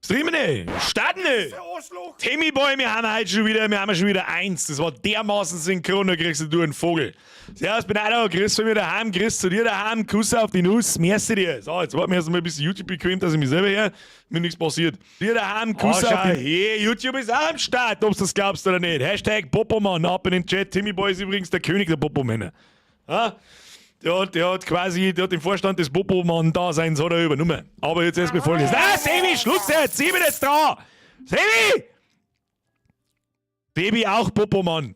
Streamen, starten! Timmy Boy, wir haben heute schon wieder, wir haben schon wieder eins. Das war dermaßen synchron, da kriegst du einen Vogel. Servus, bin auch da, grüß von mir daheim, grüß zu dir daheim, Kuss auf die Nuss, merci dir. So, jetzt warten wir erst mal ein bisschen YouTube bequem, dass ich mich selber her, mir nichts passiert. Dir daheim, Kuss auf die... Hey, YouTube ist auch am Start, ob du das glaubst oder nicht. Hashtag Popomann, ab in den Chat. Timmy Boy ist übrigens der König der Popomänner. Ha? Der hat quasi, der hat den Vorstand des Popomann-Daseins hat er übernommen. Aber jetzt erstmal folgendes. Ah, Sebi, Schluss jetzt! Sebi jetzt dran! Sebi! Sebi, auch Popomann!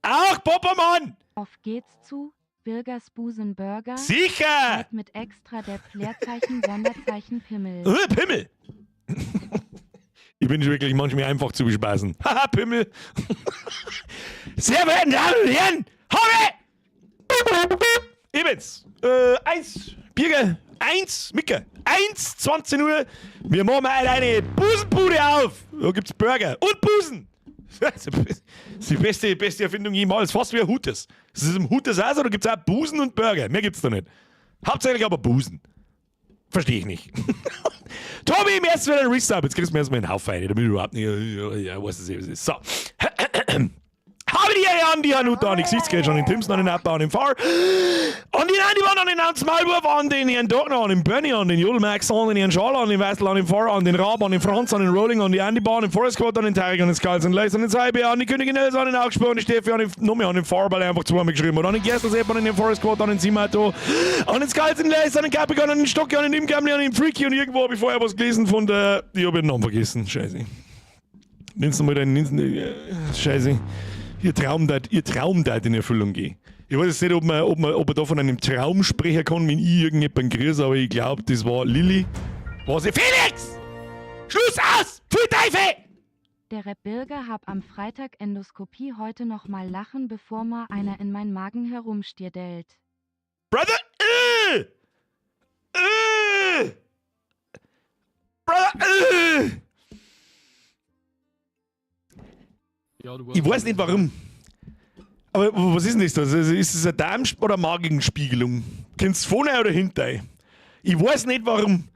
Auch Popomann! Auf geht's zu Birgers Busenburger. Sicher! Mit, mit extra Depp Leerzeichen Sonderzeichen Pimmel. Pimmel! Ich bin wirklich manchmal einfach zu bespaßen. Haha, Pimmel! Sehr verehrte Damen und Herren, habe! Ich bin's. 1, Birger, 1, Micke, 1, 20 Uhr. Wir machen mal eine Busenbude auf. Da gibt's Burger und Busen. Das ist die beste Erfindung jemals. Fast wie ein Hooters. Das ist im Hooters auch so, da gibt's auch Busen und Burger. Mehr gibt's da nicht. Hauptsächlich aber Busen. Verstehe ich nicht. Tobi, im ersten wieder ein Resub. Jetzt kriegst du mir erstmal einen Haufen rein, damit ich überhaupt nicht, ja, weiß es nicht, was es ist. So. Habe die Ehre an die Hanuta, an die Gesichtscage, an den Timson, an den Abbau, an den Fahr, an den Andy, an den Hans Maulwurf, an den Herrn Dogner, an den Bernie, an den Jodelmax, an den Herrn Schal, an den Wessel, an den Fahr, an den Raab, an den Franz, an den Rolling, an die Andy Bahn, an den Forest Squad, an den Tarek, an den Skulls and Lace, an den Cyber, an die Königin Elsa, an den Augsburg, an die Steffi, an den Nomi, an den Fahr, weil er einfach zweimal geschrieben hat, an den Gerstl Sepp, an den Forest Squad, an den Simato, an den Skulls and Lace, an den Capricorn, an den Stocki, an den Imgamli, an den Freaky und irgendwo habe ich vorher was gelesen von der, ich habe den Namen vergessen, scheiße. Nimmst du mal deinen, nimmst, scheiße. Ihr Traum dat, ihr Traum dat in Erfüllung gehen. Ich weiß jetzt nicht, ob man da von einem Traum sprechen kann, wenn ich irgendjemanden grüße, aber ich glaub, das war Lilly. Was? Felix! Schluss aus! Pfui Teufel! Der Rap Birger hab am Freitag Endoskopie heute noch mal lachen, bevor mal einer in mein Magen herumstierdelt. Brother! Brother! Ja, du Ich weiß nicht warum. Aber was ist denn das da? Also, ist es eine Darm- oder Magenspiegelung? Kennst du vorne oder hinten? Ich weiß nicht warum.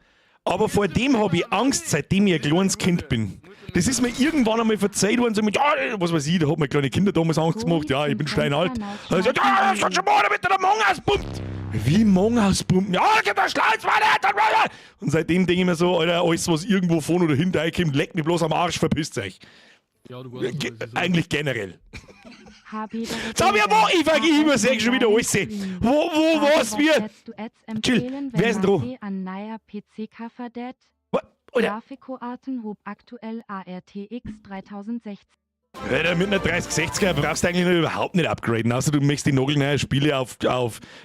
Aber vor dem hab ich Angst, seitdem ich ein kleines Kind bin. Das ist mir irgendwann einmal verzeiht worden, so mit, ja, was weiß ich, da hat mir kleine Kinder damals Angst gemacht, ja, ich bin steinalt. Da hab ich gesagt, ja, das hat schon mal, damit der Magen auspumpt. Wie Magen auspumpen? Ja, da gibt der Schleuz, weiter. Und seitdem denke ich mir so, Alter, alles, was irgendwo vorne oder hinten reinkommt, leckt mich bloß am Arsch, verpisst euch. Ja, du weißt, was es ist. Eigentlich generell. H B Sag mir, wo, ich vergeh, ich überseh schon wieder alles. Wo, wo, was, wir? Chill, wer ist denn dran? An neuer P C Kafferdet. Wa-, Alter. Grafikoarten hob aktuell ARTX 3060. Alter, mit einer 3060er brauchst du eigentlich noch überhaupt nicht upgraden, außer du möchtest die nagelneuen Spiele auf,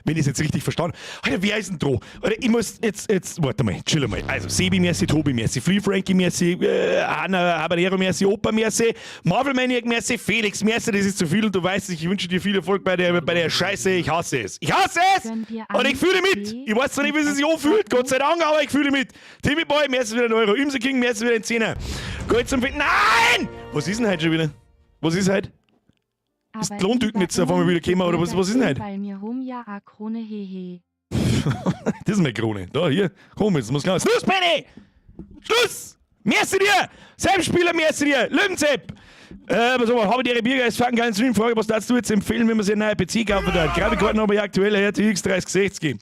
wenn ich's jetzt richtig verstanden hab. Alter, wer ist denn dran? Alter, ich muss jetzt, jetzt, warte mal, chill mal. Also, Sebi merci, Tobi merci, Flea Frankie merci, Hanna Habanero merci, Opa merci, Marvel Maniac merci, Felix merci, das ist zu viel und du weißt es, ich wünsche dir viel Erfolg bei der Scheiße, ich hasse es. Ich hasse es! Gönn dir Und ich ein fühle mit! C Ich weiß zwar nicht, wie es sich anfühlt, Gott sei Dank, aber ich fühle mit. Timmy Boy, merci wieder ein Euro, Imse King, merci wieder ein Zehner. Gold zum Finden. Nein! Was ist denn heute schon wieder? Was ist heute? Ist Aber die Lohntüten lieber jetzt auf einmal immer wieder gekommen, oder was ist denn heute? Weil mir hom ja a Krone hehe. Das ist meine Krone. Da, hier. Komm, jetzt muss klar. Schluss, Penny! Schluss! Merci dir! Selbstspieler, merci dir! Löwenzepp! Was aber, habe die Biergeist ist fucking geilen Stream. Frage, was darfst du jetzt empfehlen, wenn man sich eine neue PC kaufen darf? Grafikkarten habe ich aktuell RTX 3060.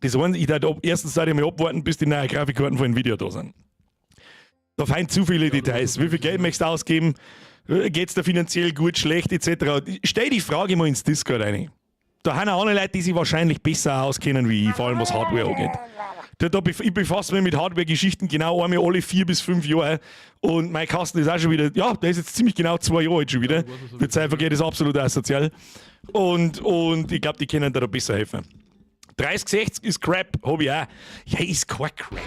Das heißt, ich darf ab, erstens darf ich mal abwarten, bis die neuen Grafikkarten von Nvidia da sind. Da fallen zu viele Details. Wie viel Geld möchtest du ausgeben? Geht's dir finanziell gut, schlecht, et cetera? Stell die Frage mal ins Discord rein. Da haben auch andere Leute, die sich wahrscheinlich besser auskennen wie ich, vor allem was Hardware angeht. Ich befasse mich mit Hardware-Geschichten genau einmal alle 4 bis 5 Jahre. Und mein Kasten ist auch schon wieder, ja, der ist jetzt ziemlich genau 2 Jahre alt schon wieder. Die Zeit vergeht, ist absolut asozial. Und ich glaub, die können da besser helfen. 3060 ist Crap, hab ich auch. Ja, ist kein Crap.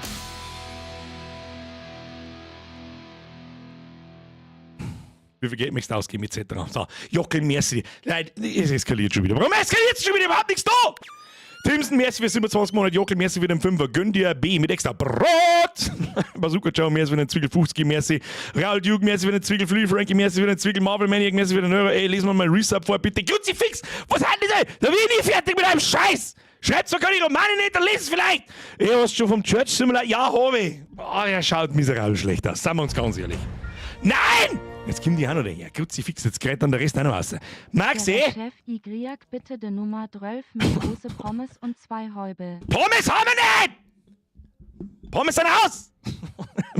Wie viel Geld möchtest du ausgeben, et cetera. So, Jockel, merci. Nein, es eskaliert schon wieder. Warum eskaliert es schon wieder? Überhaupt nichts da! Timson, merci für 27 Monate. Jockel, merci für den 5er. Gönn dir B mit extra Brot. Bazooka Joe, merci für den Zwiegel 50, merci. Raul Duke, merci für den Zwiegel Flea, Frankie, merci für den Zwiegel Marvel Maniac, merci für den Euro. Ey, lesen wir mal Resub vor, bitte. Kruzifix! Was hat denn das? Da bin ich nie fertig mit einem Scheiß! Schreibt sogar die Romane nicht, dann lest es vielleicht! Ey, hast du schon vom Church Simulator? Ja, hab ich! Ah, er schaut miserabel schlecht aus, seien wir uns ganz ehrlich. Nein! Jetzt kommt die auch noch daher. Kruzifix, jetzt gerät dann der Rest auch noch raus. Max, Der eh? Chef Igriak bitte de Nummer 12 mit große Pommes und zwei Häubel. Pommes haben wir nicht! Pommes sind aus!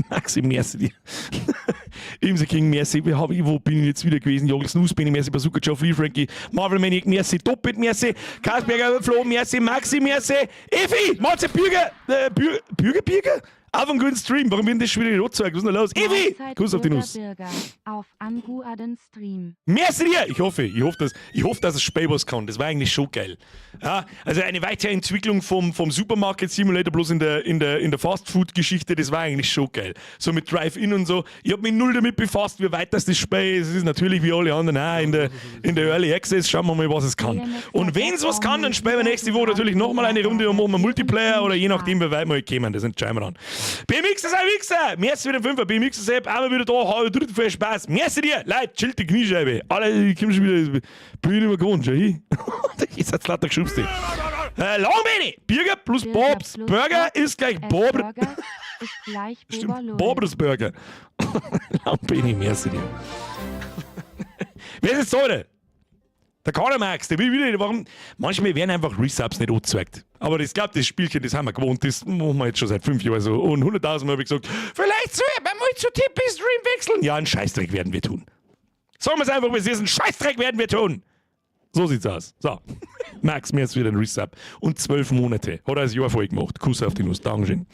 Maxi, merci dir. Imse King, merci. Wo bin ich jetzt wieder gewesen? Jogl Snooze, Benny, merci, Bazooka Joe, Flea Frankie, Marvel Maniac, merci, Doppelt, merci, Kasperger, Flo, merci, Maxi, merci, Evi, Matze, Bürger, Bürger, Bürger? Auf einen guten Stream. Warum wird denn das schon wieder nicht angezeigt? Was ist denn da los? Evi! Mahlzeit, Kuss auf die Bürger, Nuss. Bürger. Auf anguaden Stream. Merci dir! Ich hoffe, dass es Spiel was kann. Das war eigentlich schon geil. Ja, also eine Weiterentwicklung vom Supermarket Simulator bloß in der Fast-Food-Geschichte, das war eigentlich schon geil. So mit Drive-In und so. Ich hab mich null damit befasst, wie weit das Spiel ist. Es ist natürlich wie alle anderen auch in der Early Access. Schauen wir mal, was es kann. Und wenn es was kann, dann spielen wir nächste Woche natürlich nochmal eine Runde und machen wir Multiplayer oder je nachdem, wie weit wir halt kommen. Das entscheiden wir dann. BMX ist ein Wichser! Merci für den Fünfer. BMX ist App, einmal wieder da, hau dritten viel Spaß. Merci dir! Leute, chillt die Kniescheibe. Alle, ich komm schon wieder, bin ich nicht mehr gewohnt, schau hin. Ihr seid lauter Geschubste. Langbeine! Birger plus Birger Bobs. plus Burger Bobs ist gleich S Bob. Burger ist gleich Stimmt, Boberlol. Bobs Burger. Langbeine, merci dir. Wer ist jetzt da, Alter? Der Karl-Marx, der will wieder, warum? Manchmal werden einfach Resubs nicht angezeigt. Aber das, glaub, das Spielchen, das haben wir gewohnt, das machen wir jetzt schon seit 5 Jahren so. Und 100.000 Mal habe ich gesagt, vielleicht soll ich mal zu Tipeeestream wechseln. Ja, einen Scheißdreck werden wir tun. Sagen wir es einfach, wie es ist, einen Scheißdreck werden wir tun. So sieht's aus. So. Max, mir jetzt wieder ein Resub. Und 12 Monate. Hat er das Jahr voll gemacht. Kuss auf die Nuss. Dankeschön.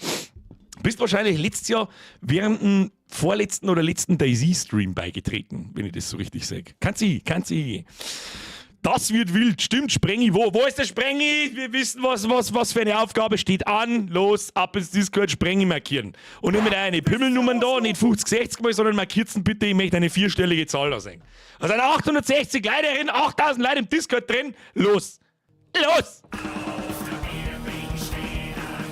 Bist wahrscheinlich letztes Jahr während dem vorletzten oder letzten DayZ-Stream beigetreten, wenn ich das so richtig sage. Kannst du, kannst du. Das wird wild. Stimmt, Sprengi. Wo? Wo ist der Sprengi? Wir wissen, was für eine Aufgabe steht an. Los, ab ins Discord, Sprengi markieren. Und nicht mit eine Pimmelnummern da, nicht 50, 60 Mal, sondern markiert's bitte, ich möchte eine vierstellige Zahl da sehen. Also eine 860 Leute drin, 8000 Leute im Discord drin. Los. Los!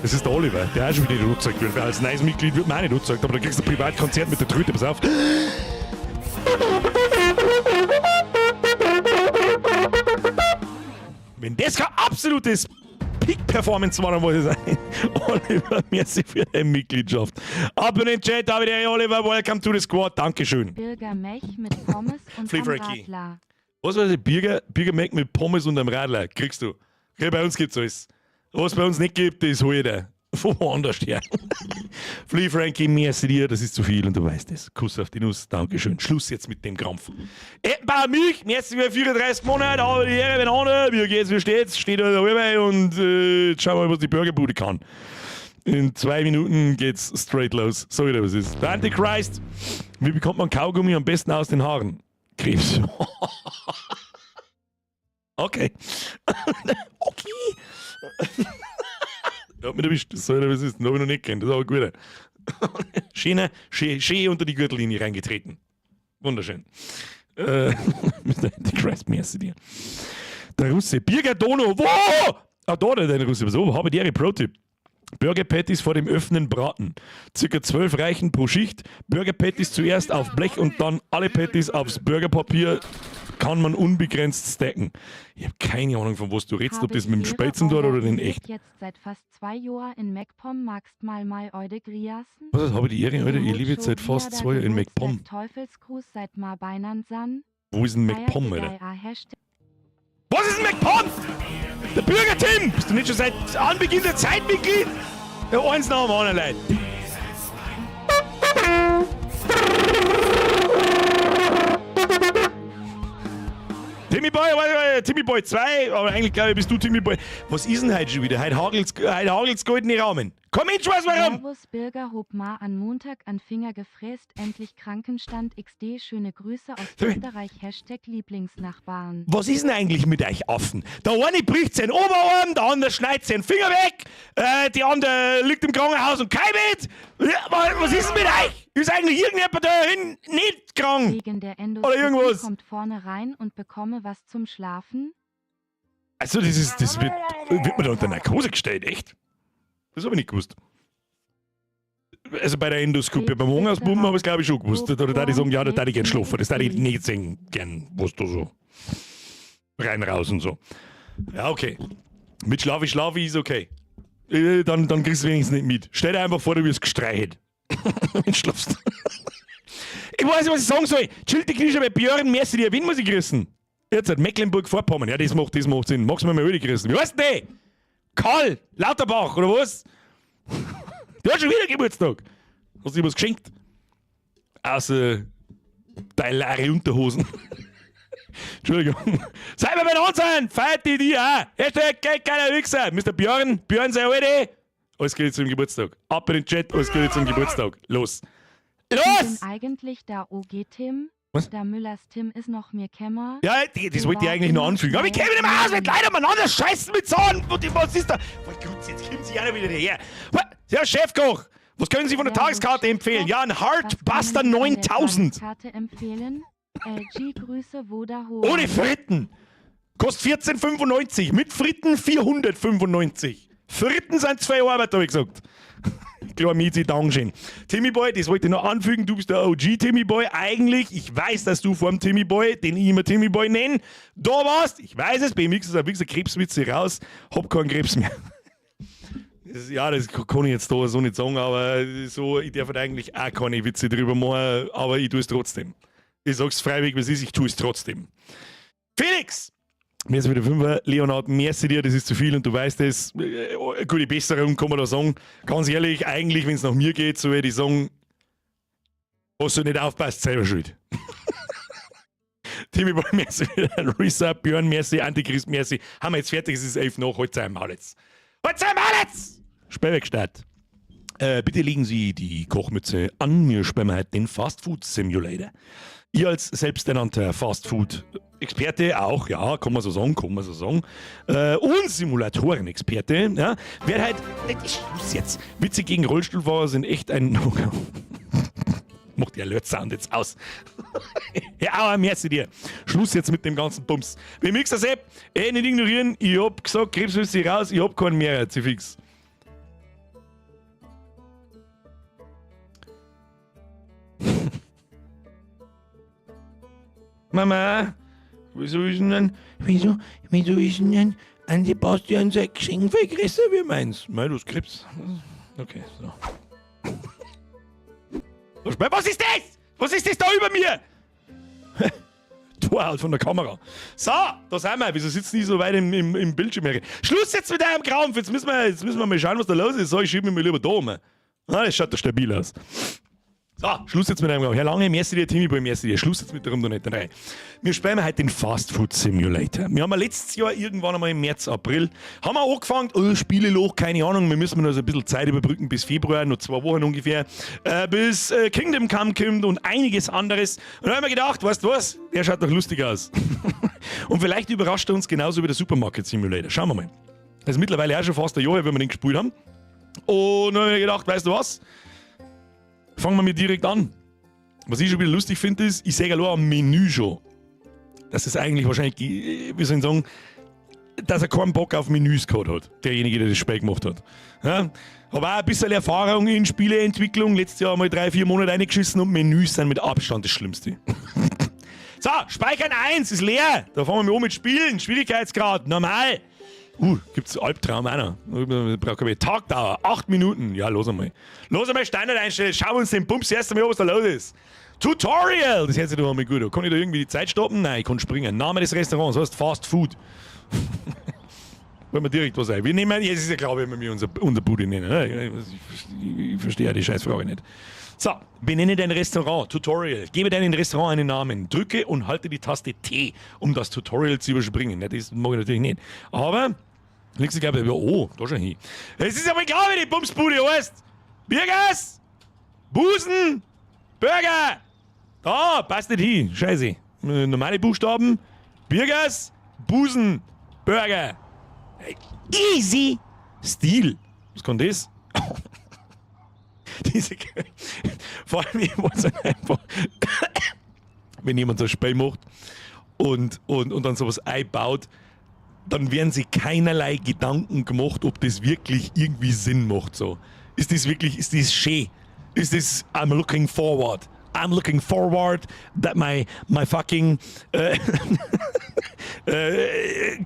Das ist der Oliver, der auch schon wieder nicht angezeigt wird. Weil als neues Mitglied wird man auch nicht angezeigt, aber da kriegst du ein Privatkonzert mit der Tröte, pass auf. Wenn das kein absolutes Peak-Performance war, dann muss ich sagen, Oliver, merci für deine Mitgliedschaft. Ab in den Chat, David, hey Oliver, welcome to the squad, Dankeschön. Birger Mech mit Pommes und Flea am Frankie. Radler. Was weiß ich, Birger Mac mit Pommes und einem Radler, kriegst du. Okay, bei uns gibt's alles. Was bei uns nicht gibt, das hol ich dir. Von woanders her. Flea Frankie, merci dir, das ist zu viel und du weißt es. Kuss auf die Nuss, Dankeschön. Schluss jetzt mit dem Krampf. Ettenbauer Milch, merci für 34 Monate, aber die Ehre, wenn andere, wie geht's, wie steht's? Steht da dabei und jetzt schauen wir mal, was die Burgerbude kann. In 2 Minuten geht's straight los. So wieder was ist. Der Antichrist. Wie bekommt man Kaugummi am besten aus den Haaren? Krebs. Okay. Okay. Der hat mich erwischt. Das soll was ist. Den hab ich noch nicht kennt. Das ist aber gut. Schöner, schön, schön unter die Gürtellinie reingetreten. Wunderschön. Mr. Antichrist, merci dir. Der Russe. Birger Dono. Wo? Ah, da, der Russe. So, habe die Pro-Tipp. Burger Patties vor dem Öffnen braten. Circa 12 reichen pro Schicht. Burger Patties zuerst auf Blech und dann alle Patties aufs Burgerpapier. Kann man unbegrenzt stacken. Ich habe keine Ahnung, von was du redest, ob Habe das die mit dem Ehre, Spätzen dort Euer, oder in ich echt. leb jetzt seit fast 2 Jahren in MacPom. Magst mal mei Eude griassen? Was habe ich die Ehre, Alter? Ich Hot lebe jetzt schon seit fast wieder 2 Jahren in MacPom. Geburtstags Teufelsgruß seit ma beinand san. Wo ist denn MacPom, Feiert Alter? Gedeih a Hashtag Was ist denn MacPom? Der Bürger Tim! Bist du nicht schon seit Anbeginn der Zeit Mitglied? Ja, eins nach dem anderen, Leute. Timmy Boy, warte, warte, Timmy Boy 2, aber eigentlich glaube ich, bist du Timmy Boy. Was ist denn heute schon wieder? Heute hagelt's goldene Rahmen. Komm mit, Schwarz, warum? Servus Birger hob ma an Montag an Finger gefräst, endlich Krankenstand XD, schöne Grüße aus Sag mal. Österreich, Hashtag Lieblingsnachbarn. Was ist denn eigentlich mit euch Affen? Der eine bricht seinen Oberarm, der andere schneidet seinen Finger weg, die andere liegt im Krankenhaus und kein Bett. Ja, was ist denn mit euch? Ist eigentlich irgendjemand da hin nicht krank? Wegen der Oder Endoskopie irgendwas. kommt vorne rein und bekomme was zum Schlafen. Also, das wird man da unter Narkose gestellt, echt? Das habe ich nicht gewusst. Also bei der Endoskopie, beim Hungersbuben habe ich es glaube ich schon gewusst. Da würde ich sagen, ja, da würde ich gern schlafen. Das würde ich nicht sehen gern, was da so rein, raus und so. Ja, okay. Mit Schlafi Schlafi ist okay. Dann kriegst du wenigstens nicht mit. Stell dir einfach vor, du wirst gestreichelt. Wenn schlafst. Ich weiß nicht, was ich sagen soll. Chill die Knie schon bei Björn, merci dir. Wen muss ich grüßen? Jetzt hat Mecklenburg-Vorpommern. Ja, das macht Sinn. Magst du mir mal wieder grüßen? Wie heißt denn der? Karl Lauterbach, oder was? Der hat schon wieder Geburtstag. Hast du ihm was geschenkt? Außer deine leere Unterhosen. Entschuldigung. Sei mal bei sein! Feiert die die auch! #GeilGeilerWichser! Mr. Björn, Björn sei Alte! Alles Gute zum Geburtstag. Ab in den Chat, alles Gute zum Geburtstag. Los! Ich Los! bin eigentlich da OG Tim. Was? Da Müllers Tim ist noch mir Kämmer. Ja, das wollte ich eigentlich noch anfügen. Aber ich käme nicht mehr aus, wenn leider miteinander scheißen mit Zahn. Was ist da? Was, jetzt kommt sich einer wieder her. Ja, Chefkoch, was können Sie von der Servus, Tageskarte empfehlen? Ja, ein Was Hardbuster können Sie von der 9000. Tageskarte empfehlen? LG Grüße Vodaho. Ohne Fritten. Kostet 14,95. Mit Fritten 495. Fritten sind 2 Arbeiter, hab ich gesagt. Klar, Miezi, Dankeschön. Timmy Boy, das wollte ich noch anfügen. Du bist der OG Timmy Boy. Eigentlich, ich weiß, dass du vor dem Timmy Boy, den ich immer Timmy Boy nenne, da warst. Ich weiß es, BMX ist ein Wichser, Krebswitze raus. Hab keinen Krebs mehr. Ja, das kann ich jetzt da so nicht sagen, aber so, ich darf halt eigentlich auch keine Witze drüber machen, aber ich tue es trotzdem. Ich sag's freiwillig, was ist, ich tue es trotzdem. Felix! Mir ist wieder Fünfer. Leonard, merci dir, das ist zu viel und du weißt es. Gute Besserung, kann man da sagen. Ganz ehrlich, eigentlich, wenn es nach mir geht, so würde ich sagen, hast du nicht aufpasst, selber schuld. Timmy Boy, merci, Resub, Björn, merci, Antichrist, merci. Haben wir jetzt fertig, es ist 11 nach, halt einmal jetzt. Halt einmal jetzt! Spielwerkstatt. Bitte legen Sie die Kochmütze an, wir spielen heute den Fast Food Simulator. Ihr als selbsternannter Fast Food Experte auch, ja, kann man so sagen, kann man so sagen. Und Simulatoren-Experte, ja, wer halt, Schluss jetzt. Witze gegen Rollstuhlfahrer sind echt ein No-Go. Macht der Alert-Sound jetzt aus. Ja, aber merci dir. Schluss jetzt mit dem ganzen Bums. BMXer Sepp, eh nicht ignorieren, ich hab gesagt, Krebswitze raus, ich hab keinen mehr, fix. Mama, wieso ist denn ein Andi Bastian sein Geschenk viel größer wie meins? Mei, du hast Krebs. Okay, so. Was ist das? Was ist das da über mir? Torhaut von der Kamera. So, da sind wir. Wieso sitzen die so weit im Bildschirm? Schluss jetzt mit deinem Krampf. Jetzt müssen wir mal schauen, was da los ist. So, ich schiebe mich mal lieber da um. Ah, das schaut doch stabil aus. So, Schluss jetzt mit einem Herr Lange, merci dir, Timmy Boy, merci dir. Schluss jetzt mit der Rumdonetterei. Wir spielen heute den Fast Food Simulator. Wir haben ja letztes Jahr irgendwann einmal im März, April, haben wir angefangen, oh, Spieleloch, keine Ahnung, wir müssen noch so ein bisschen Zeit überbrücken bis Februar, noch 2 Wochen ungefähr, bis Kingdom Come kommt und einiges anderes. Und dann haben wir gedacht, weißt du was, der schaut doch lustig aus. Und vielleicht überrascht er uns genauso wie der Supermarket Simulator. Schauen wir mal. Das ist mittlerweile auch schon fast ein Jahr her, wenn wir den gespielt haben. Und dann haben wir gedacht, weißt du was? Fangen wir mit direkt an. Was ich schon wieder lustig finde, ist, ich sehe ja nur am Menü schon, dass es eigentlich wahrscheinlich, wie soll ich sagen, dass er keinen Bock auf Menüs gehabt hat, derjenige, der das Spiel gemacht hat. Ja? Aber auch ein bisschen Erfahrung in Spieleentwicklung, letztes Jahr mal 3, 4 Monate reingeschissen und Menüs sind mit Abstand das Schlimmste. So, Speichern 1 ist leer. Da fangen wir an mit Spielen. Schwierigkeitsgrad, normal. Gibt's Albtraum auch noch. Tagdauer, 8 Minuten. Ja, los einmal. Los einmal, Standard einstellen. Schauen wir uns den Bums erst einmal an, was da los ist. Tutorial! Das hört sich doch einmal gut an. Kann ich da irgendwie die Zeit stoppen? Nein, ich kann springen. Name des Restaurants heißt Fast Food. Wollen wir direkt was ein. Wir nehmen, jetzt ist ja klar, wenn wir unser Bude nennen. Ne? Ich verstehe ja die Scheißfrage nicht. So, benenne dein Restaurant. Tutorial. Gebe deinem Restaurant einen Namen. Drücke und halte die Taste T, um das Tutorial zu überspringen. Ja, das mag ich natürlich nicht. Aber, links, glaube ich, oh, da schon hin. Es ist aber klar, wie die Bumsbude heißt. Birgers! Busen! Burger! Da, passt nicht hin. Scheiße. Normale Buchstaben. Birgers, Busen, Burger. Easy! Stil. Was kann das? Diese, vor allem, ich weiß halt einfach, wenn jemand so ein Spiel macht und dann sowas einbaut, dann werden sich keinerlei Gedanken gemacht, ob das wirklich irgendwie Sinn macht. So. Ist das wirklich, ist das schön? Ist das, I'm looking forward? I'm looking forward that my fucking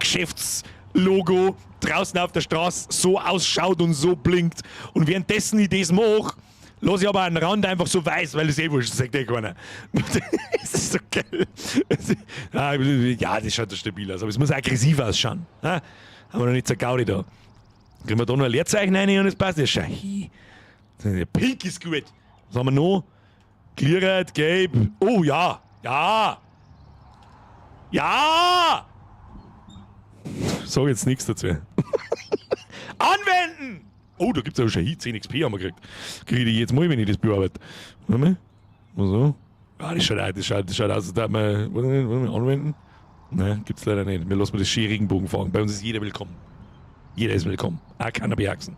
Geschäfts Logo draußen auf der Straße so ausschaut und so blinkt. Und währenddessen ich das mache, lasse ich aber einen Rand einfach so weiß, weil es eh wurscht, das sagt eh keiner. Das ist so geil. Ja, das schaut stabil aus, aber es muss aggressiv ausschauen. Haben wir noch nicht so Gaudi da. Kriegen wir da noch ein Leerzeichen rein und es passt. Das schau hin. Pink ist gut. Was haben wir noch? Cleared, gelb. Oh ja, ja. Ja! Sag jetzt nichts dazu. Anwenden! Oh, da gibt es auch schon 10 XP haben wir gekriegt. Kriege ich jetzt mal, wenn ich das bearbeite. Warte mal. Mal so. Ah, das schaut aus, als würde man. Warte mal, anwenden. Nein, gibt's leider nicht. Wir lassen das schön Regenbogen fahren. Bei uns ist jeder willkommen. Jeder ist willkommen. Auch keiner beaxen.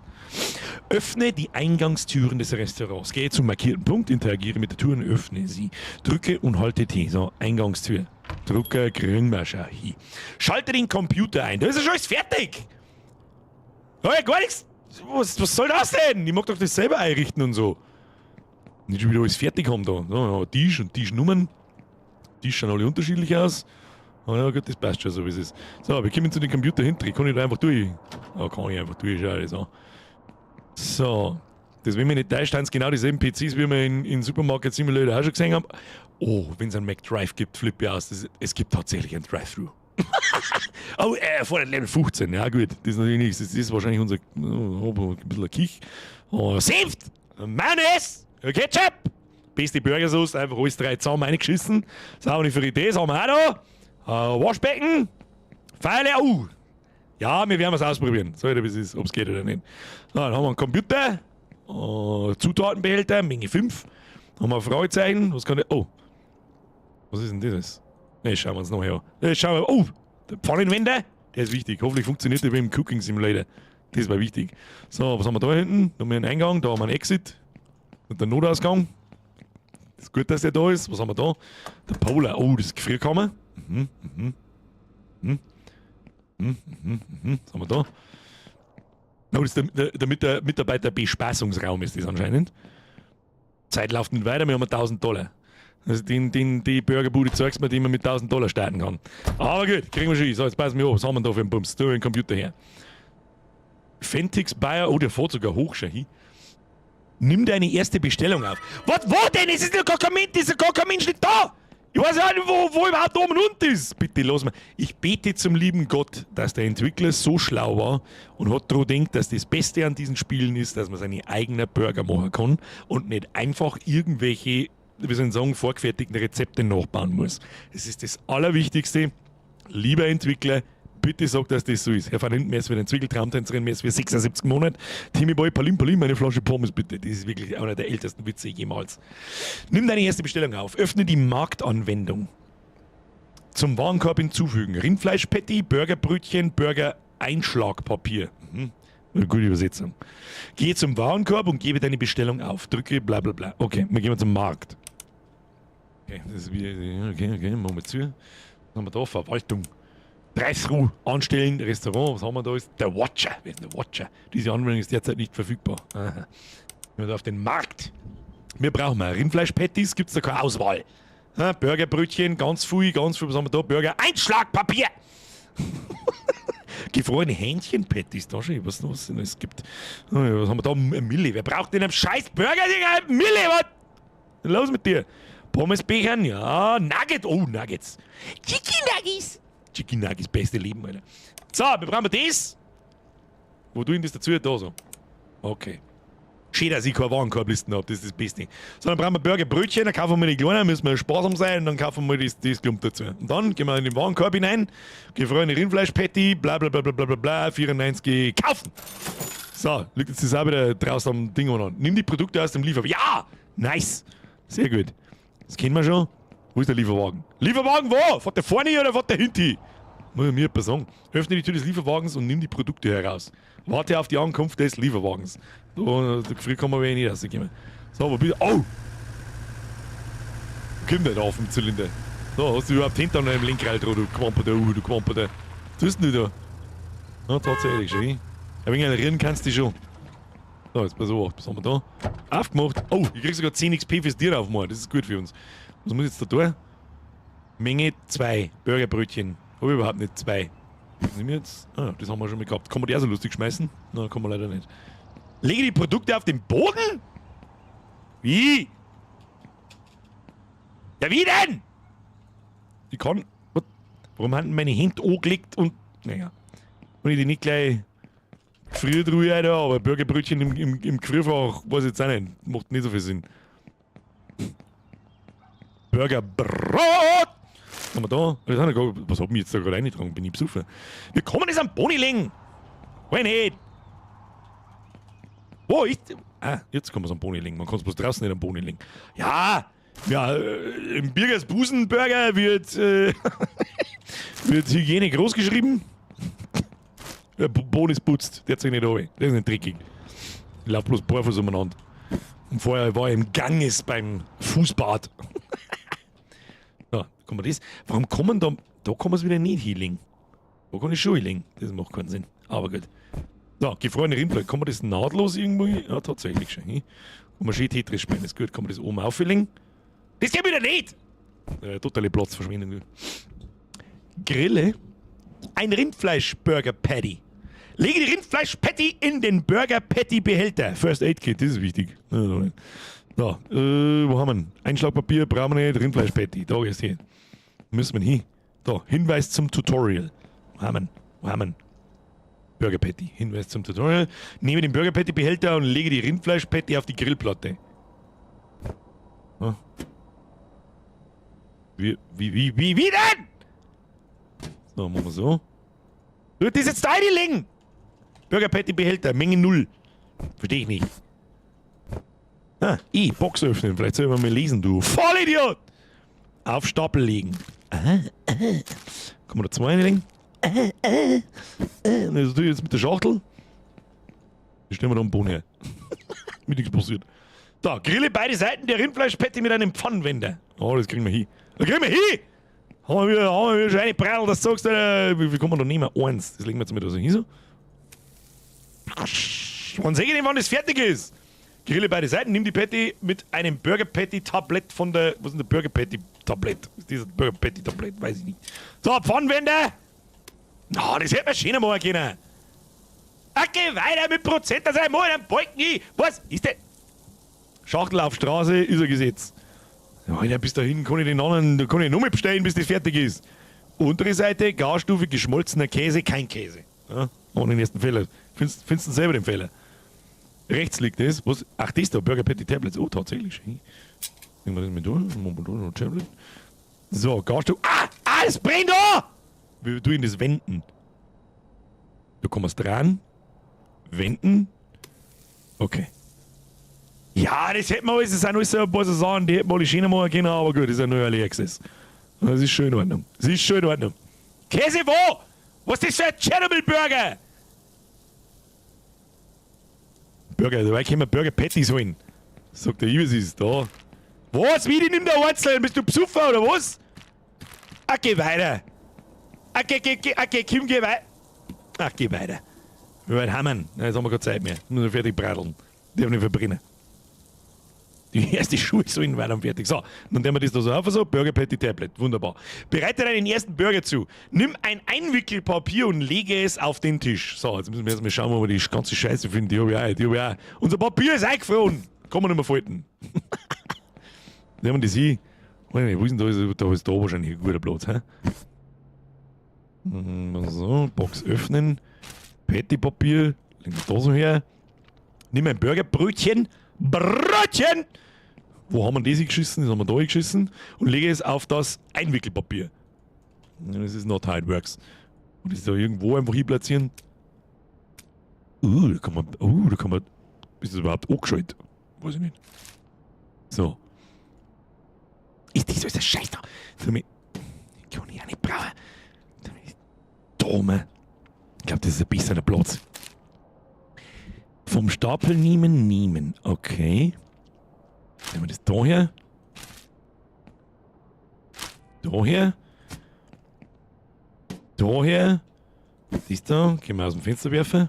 Öffne die Eingangstüren des Restaurants. Gehe zum markierten Punkt, interagiere mit der Tür und öffne sie. Drücke und halte T. So, Eingangstür. Drucker, Grünmascher. Hi. Schalte den Computer ein. Da ist ja schon alles fertig. Ja, gar nichts. Was soll das denn? Ich mag doch das selber einrichten und so. Nicht schon wieder alles fertig haben da. So, ja, Tisch und Tischnummern. Tisch schauen alle unterschiedlich aus. Oh ja, gut, das passt schon so, wie es ist. So, wir kommen zu den Computer hinten. Kann ich da einfach durch? Ja, kann ich einfach durch. Schau das an. So. Das, wenn mich nicht täuscht, sind genau dieselben PCs, wie wir in Supermarket Simulator auch schon gesehen haben. Oh, wenn es einen McDrive gibt, flippe ich aus. Es gibt tatsächlich einen Drive-Thru. Oh, vor Level 15. Ja, gut, das ist natürlich nichts. Das ist wahrscheinlich unser. Oh, ein bisschen ein Kich. Oh, Senft! Mayonnaise! Ketchup! Beste Burgersauce, einfach alles drei zusammen reingeschissen. Das haben wir für Idee, das haben wir auch noch. Waschbecken! Pfeile, oh! Ja, wir werden was ausprobieren. So, wie es ist, ob es geht oder nicht. So, dann haben wir einen Computer. Zutatenbehälter, Menge 5. Haben wir ein Fragezeichen. Was kann ich. Oh. Was ist denn das? Ne, schauen wir uns noch her. Ne, schauen wir. Oh, der Pfannenwender. Der ist wichtig. Hoffentlich funktioniert der wie im Cooking Simulator. Das war wichtig. So, was haben wir da hinten? Da haben wir einen Eingang, da haben wir einen Exit. Und der Notausgang. Das ist gut, dass der da ist. Was haben wir da? Der Polar. Oh, das ist Gefrierkammer. Was haben wir da? Oh, das ist der Mitarbeiterbespaßungsraum ist das anscheinend. Zeit läuft nicht weiter, wir haben 1000 Dollar. Also die Burgerbude zeigst mir, die man mit 1000 Dollar starten kann. Aber gut, kriegen wir schon. So, jetzt passen wir auf. Was haben wir da für einen Bums? Da den Computer her. Fentix Bayer, oh, der fährt sogar hoch schon hin. Nimm deine erste Bestellung auf. Was, wo denn? Es ist ja gar kein Mensch, ist ja gar kein Mensch nicht da! Ich weiß ja nicht, wo überhaupt oben und unten ist. Bitte lass mal. Ich bete zum lieben Gott, dass der Entwickler so schlau war und hat daran gedacht, dass das Beste an diesen Spielen ist, dass man seine eigenen Burger machen kann und nicht einfach irgendwelche, wie soll ich sagen, vorgefertigten Rezepte nachbauen muss. Das ist das Allerwichtigste. Lieber Entwickler, bitte sag, dass das so ist. Herr van Hinten, mir ist für den Entwickeltraumtänzerin, mir ist für 76 Monate. Timmy Boy, Palim Palim, eine Flasche Pommes bitte. Das ist wirklich einer der ältesten Witze jemals. Nimm deine erste Bestellung auf. Öffne die Marktanwendung. Zum Warenkorb hinzufügen. Rindfleischpatty, Burgerbrötchen, Burger-Einschlagpapier. Eine gute Übersetzung. Gehe zum Warenkorb und gebe deine Bestellung auf. Drücke bla bla bla. Okay, wir gehen zum Markt. Okay, das ist wieder. Okay, machen wir zu. Was haben wir da? Verwaltung. Drive-Thru anstellen, Restaurant, was haben wir da? Ist der Watcher. Wer ist der Watcher? Diese Anwendung ist derzeit nicht verfügbar. Aha. Gehen wir da auf den Markt. Wir brauchen mal Rindfleisch-Patties, gibt es da keine Auswahl. Ja, Burgerbrötchen, ganz viel, ganz viel. Was haben wir da? Burger, Einschlagpapier! Gefrorene Hähnchen-Patties, da schon, was was es gibt. Oh ja, was haben wir da? Mille. Wer braucht denn einen scheiß Burger? Mille, was? Los mit dir. Pommesbechern, ja. Nugget, oh, Nuggets. Chicken Nuggets. Chicken Nuggets, beste Leben, Alter. So, wir brauchen das. Wo tue ich das dazu? Da so. Okay. Schön, dass ich keine Warenkorblisten habe, das ist das Beste. So, dann brauchen wir Burgerbrötchen, dann kaufen wir die kleinen, müssen wir sparsam sein und dann kaufen wir das Klump dazu. Und dann gehen wir in den Warenkorb hinein, gefrorene Rindfleisch-Patty, bla bla bla bla bla bla bla, 94, kaufen! So, liegt jetzt das auch wieder draußen am Ding an. Nimm die Produkte aus dem Lieferwagen. Ja! Nice! Sehr gut. Das kennen wir schon. Wo ist der Lieferwagen? Lieferwagen wo? Fährt der vorne oder fährt der hinten? Muss ich mir jemand sagen. Öffne die Tür des Lieferwagens und nimm die Produkte heraus. Warte auf die Ankunft des Lieferwagens. Da früh kann man wenig nicht rauskommen. So, wo bist du? Oh! Wo kommt der da auf dem Zylinder? So, hast du überhaupt hinter einem Lenkrad dran, du Quamper, du Quamper. Was tust du denn da? Ja, tatsächlich, schön. Ein wenig erinnern kannst du dich schon. So, jetzt pass auf, was haben wir da? Aufgemacht. Oh, ich krieg sogar 10 XP fürs Tier aufmachen. Das ist gut für uns. Was muss ich jetzt da tun? Menge 2 Burgerbrötchen. Hab ich überhaupt nicht zwei. Was nehmen wir jetzt? Ah, das haben wir schon mal gehabt. Kann man die auch so lustig schmeißen? Nein, kann man leider nicht. Lege die Produkte auf den Boden? Wie? Ja, wie denn? Ich kann. Warum haben meine Hände angelegt und. Naja. Wenn ich die nicht gleich Gefriertruhe, Alter, aber Burgerbrötchen im Gefrierfach, weiß ich jetzt auch nicht. Macht nicht so viel Sinn. Burgerbrot! Haben wir da? Das haben wir gar, was hab ich jetzt da gerade reingetragen? Bin ich besoffen? Wir kommen das am Boni legen! Hol nicht! Wo ist. Ah, jetzt kann man es am Boni legen. Man kann es bloß draußen nicht am Boni legen. Ja! Ja, im Birgers Busenburger wird Hygiene groß geschrieben. Der Boden ist putzt, der hat sich nicht runter. Der ist nicht dreckig. Ich lauf bloß barfuß umeinander. Und vorher war ich im Ganges beim Fußbad. So, kann man das? Warum kann man da. Da kann man es wieder nicht hinlegen. Da kann ich schon hinlegen. Das macht keinen Sinn. Aber gut. So, gefrorene Rindfleisch. Kann man das nahtlos irgendwo hin? Ja, tatsächlich schon. Hin. Kann man schön Tetris spielen. Ist gut. Kann man das oben auflegen? Das geht wieder nicht! Totale Platzverschwendung. Grille. Ein Rindfleisch-Burger-Patty. Lege die Rindfleisch-Patty in den Burger-Patty-Behälter. First Aid Kit, das ist wichtig. So, wo haben wir ihn? Einschlagpapier brauchen wir nicht, Rindfleisch-Patty. Da ist hier. Müssen wir hin. Da, Hinweis zum Tutorial. Wo haben wir ihn? Wo haben wir ihn? Burger Patty. Hinweis zum Tutorial. Nehme den Burger Patty Behälter und lege die Rindfleisch Patty auf die Grillplatte. Ja. Wie denn? So, machen wir so. Du, das jetzt da reinlegen! Burger Patty Behälter, Menge 0. Verstehe ich nicht. Ah, I, Box öffnen. Vielleicht soll man mal lesen, du Vollidiot! Auf Stapel legen. Aha. Kann man da zwei reinlegen? Und das tue ich jetzt mit der Schachtel. Die stellen wir da am Boden her. Mit nichts passiert. Da, grille beide Seiten der Rindfleischpatty mit einem Pfannenwender. Oh, das kriegen wir hin. Das kriegen wir hin! Haben wir wieder schon eine Bratl, das sagst du, wie viel kann man da nehmen? Eins. Das legen wir jetzt mal da so hin. So. Wann seh ich denn, wann das fertig ist? Grille beide Seiten, nimm die Patty mit einem Burger Patty Tablett von der. Was ist denn der Burger Patty Tablett? Ist dieses Burger Patty Tablett? Weiß ich nicht. So, Pfannenwender! Na, das hätte man schöner machen können. Okay, weiter mit Prozent, das einmal einen Balken hin. Was ist denn? Schachtel auf Straße ist ein Gesetz. Ja, Alter, bis dahin kann ich den anderen, da kann ich noch mal bestellen, bis das fertig ist. Untere Seite, Garstufe, geschmolzener Käse, kein Käse. Ja, ohne den ersten Fehler. Findest du selber den Fehler? Rechts liegt das. Was? Ach, das da, Burger Patty Tablets. Oh, tatsächlich. Nehmen wir das mit durch. Machen wir da noch Tablet. So, Garstufe. Ah! Ah, es brennt da! Wie tun das wenden? Da kommen wir dran. Wenden. Okay. Ja, das hätten wir alles, das sind alles so ein paar so Sachen, die hätten wir alle schöner machen können, aber gut, das ist ja nur Early Access. Das ist schon in Ordnung. Das ist schon in Ordnung. Käse wo? Was ist das für ein Chernobyl-Burger? Burger, dabei können wir Burger Patties holen. Sagt der Ives ist da. Was? Wie, die nimmt der Einzelne? Bist du Psuffer oder was? Ach, geh weiter. Ach, geh, geh, geh, ach, geh, Kim, geh weiter. Ach, geh weiter. Wir werden hammern. Jetzt haben wir keine Zeit mehr. Müssen wir fertig bradeln. Die haben nicht verbrennen. Die erste Schuhe sollen weiter und fertig. So, dann nehmen wir das da so auf, so, Burger Patty Tablet. Wunderbar. Bereite deinen ersten Burger zu. Nimm ein Einwickelpapier und lege es auf den Tisch. So, jetzt müssen wir erstmal schauen, wo wir die ganze Scheiße finden. Die hab ich auch, die hab ich auch. Unser Papier ist eingefroren. Kann man nicht mehr falten. Nehmen wir das hin. Weiß nicht, wo ist denn da? Da ist da wahrscheinlich ein guter Platz, hä? So, Box öffnen. Patty-Papier. Legen wir da so her. Nimm ein Burgerbrötchen. Brötchen! Wo haben wir das geschissen? Das haben wir da geschissen. Und lege es auf das Einwickelpapier. Das ist not how it works. Und das da irgendwo einfach hier platzieren. Da kann man. Da kann man. Ist das überhaupt angeschaltet? Weiß ich nicht. So. Ist das alles ein Scheiß da? Kann ich auch nicht brauchen. Dome. Ich glaube, das ist ein bisschen der Platz. Vom Stapel nehmen, nehmen. Okay. Nehmen wir das da her. Da her. Da her. Das da. Können wir aus dem Fenster werfen.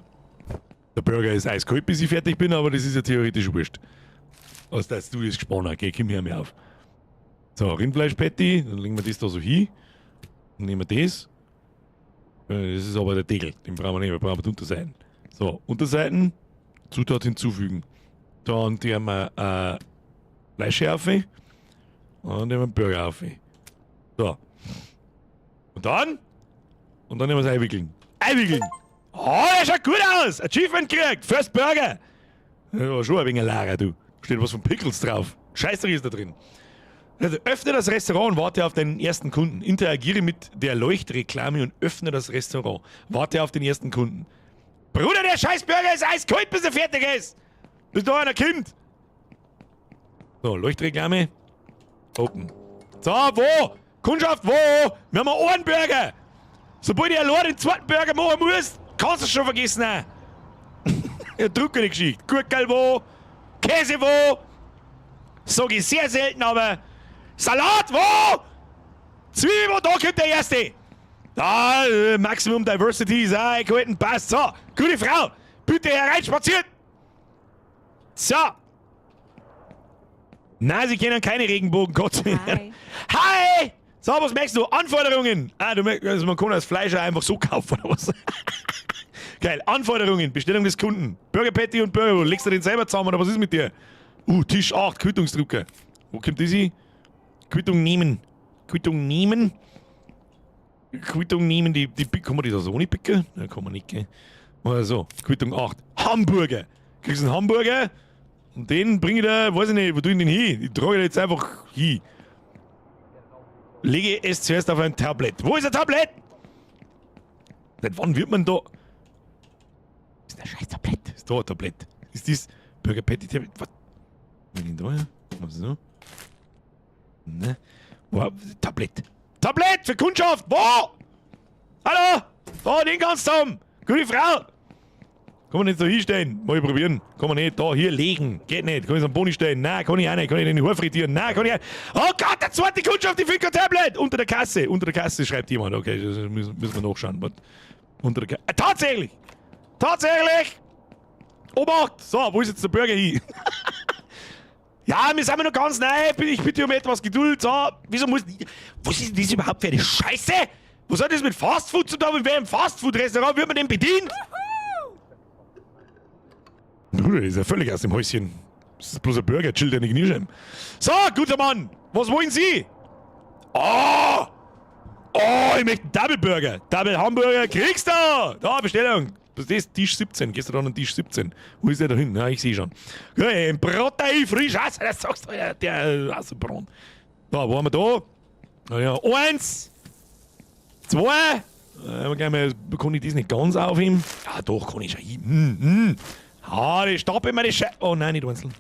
Der Burger ist eiskalt, bis ich fertig bin, aber das ist ja theoretisch wurscht. Also, dass du das gespannt okay, komm her mir auf. So, Rindfleisch-Patty, dann legen wir das da so hin. Dann nehmen wir das. Das ist aber der Deckel, den brauchen wir nicht, wir brauchen die Unterseiten. So, Unterseiten, Zutat hinzufügen. Dann die haben wir Fleischschärfe und dann haben wir Burger auf. So. Und dann? Und dann nehmen wir es einwickeln. Einwickeln! Oh, der schaut gut aus! Achievement gekriegt! First Burger! Ja, schon ein wenig Lager, du. Steht was von Pickles drauf. Scheißdreck ist da drin. Also, öffne das Restaurant und warte auf deinen ersten Kunden. Interagiere mit der Leuchtreklame und öffne das Restaurant. Warte auf den ersten Kunden. Bruder, der Scheißburger ist eiskalt, bis er fertig ist! Bis da einer kommt! So, Leuchtreklame. Open. So, wo? Kundschaft, wo? Wir haben einen Burger! Sobald ich allein den zweiten Burger machen muss, kannst du es schon vergessen. Ja, druckene Geschichte. Gurkel wo? Käse wo? Sag ich sehr selten, aber Salat wo? Zwiebel, da kommt der erste. Da, Maximum Diversity ist auch eingehalten, passt. So, gute Frau, bitte hereinspaziert. So. Nein, Sie kennen keine Regenbogenkotze. Hi. Hi! So, was merkst du? Anforderungen! Ah, du merkst, also man kann das Fleisch auch einfach so kaufen, oder was? Geil. Anforderungen, Bestellung des Kunden. Burger Patty und Burger. Legst du den selber zusammen oder was ist mit dir? Tisch 8, Quittungsdrucker. Wo kommt das hin? Quittung nehmen. Quittung nehmen. Quittung nehmen, die kann man die da so nicht picken? Ja, kann man nicht, gell? Oder so, Quittung 8. Hamburger. Kriegst einen Hamburger und den bring ich da, weiß ich nicht, wo tue ich den hin? Ich trage den jetzt einfach hin. Lege es zuerst auf ein Tablett. Wo ist ein Tablett? Seit wann wird man da... Ist ein scheiß Tablett. Ist da ein Tablett. Ist das Burger Patty Tablett? Was? Was ist denn da her? Was so? Ne? Wo? Tablett. Tablett für Kundschaft! Wo? Hallo? Da, den kannst du haben! Gute Frau! Kann man nicht so hinstellen? Mal probieren. Kann man nicht da hier legen. Geht nicht. Kann ich es am Boden stellen? Nein, kann ich auch nicht. Kann ich den Haar frittieren? Nein, kann ich auch nicht. Oh Gott, der zweite Kundschaft, die findet kein Tablet! Unter der Kasse. Unter der Kasse schreibt jemand. Okay, das müssen wir nachschauen. Warte. Unter der Kasse. Tatsächlich! Tatsächlich! Obacht! So, wo ist jetzt der Burger hin? Ja, wir sind ja noch ganz neu. Ich bitte um etwas Geduld. So, wieso muss. Was ist denn das überhaupt für eine Scheiße? Was hat das mit Fastfood zu tun? Wer im Fastfood-Restaurant wird man denn bedient? Bruder, das ist ja völlig aus dem Häuschen. Das ist bloß ein Burger, chill deine Kniescheiben. So, guter Mann, was wollen Sie? Oh! Oh, ich möchte einen Double Burger. Double Hamburger kriegst du! Da, Bestellung. Was ist das? Tisch 17. Gehst du da an den Tisch 17? Wo ist der da hinten? Ja, ich sehe schon. Okay, ein Brot da frisch. Was? Das sagst du, der, der Brot. Da, wo haben wir da? Na ja, 1, 2. Gleich mal, kann ich das nicht ganz aufheben? Ja, doch, kann ich schon heben. Ah, die stapel mir die Scheiße. Oh nein, nicht einzeln.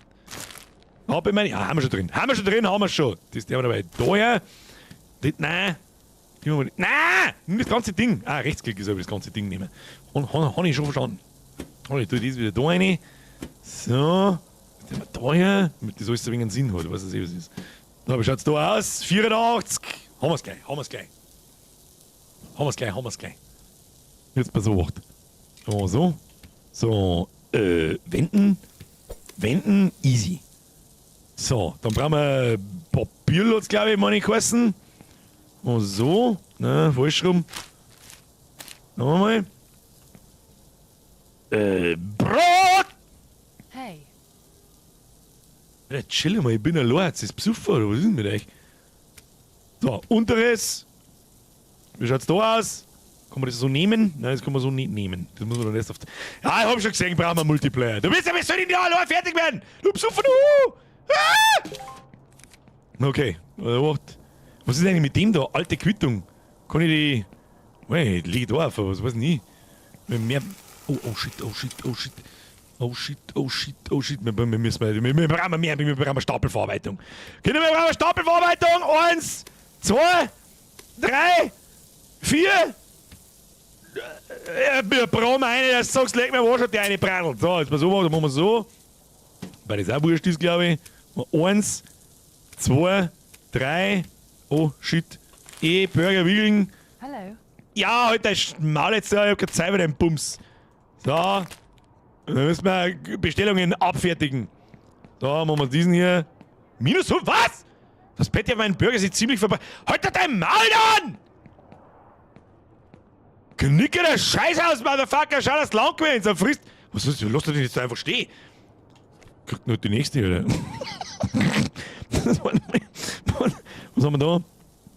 Hab ich meine. Ja, haben wir schon drin. Haben wir schon drin, haben wir schon. Das der dabei. Da her. Das, nein. Nein! Nimm das ganze Ding. Ah, Rechtsklick ist aber das ganze Ding nehmen. Hab ich schon verstanden. Oh, ich tue das wieder da rein. So. Das nehmen wir da her. Damit das alles so ein wenig einen Sinn hat. Weiß ich, was ist. So, wie schaut's da aus? 84. Haben wir's gleich. Haben wir's gleich. Haben wir's gleich, haben wir's gleich. Jetzt pass auf. So, so. So, wenden. Wenden, easy. So, dann brauchen wir Papierlotz, glaube ich, meine ich, geheißen. Und so, ne, falsch rum. Noch einmal. Brot! Hey. Alter, chill mal, ich bin allein, jetzt ist Besucher, oder was ist denn mit euch? So, unteres. Wie schaut's da aus? Kann man das so nehmen? Nein, das kann man so nicht nehmen. Das muss man dann erst auf. Ja, ich hab schon gesehen, brauchen wir Multiplayer. Du bist ja, wie soll ich denn allein fertig werden? Du Besucher, du! Ah! Okay, warte. Was ist eigentlich mit dem da? Alte Quittung. Kann ich die. Wait, liegt da auf, was weiß ich nicht. Mehr. Oh, oh shit, oh shit, oh shit. Oh shit, oh shit, oh shit. Wir brauchen mehr, wir brauchen Stapelverarbeitung. Kinder, wir brauchen Stapelverarbeitung. 1, 2, 3, 4. Wir brauchen eine, das sagst, leg mir wo schon die eine brandelt. So, jetzt pass auf, dann machen wir so. Weil das auch wurscht ist, glaube ich. 1, 2, 3. Oh shit. E, Burger wiegeln. Hallo. Ja, halt dein Maul jetzt, ich hab keine Zeit für den Bums. So. Dann müssen wir Bestellungen abfertigen. So, machen wir diesen hier. Minus 5, was? Das Bett ja meinen Burger sich ziemlich vorbei. Halt doch dein Maul an! Knicke der Scheiß aus, Motherfucker! Schau, dass du lang gewinnst, dann frisst. Was ist, lass dich jetzt einfach stehen. Kriegt nur die nächste, oder? Was haben wir da?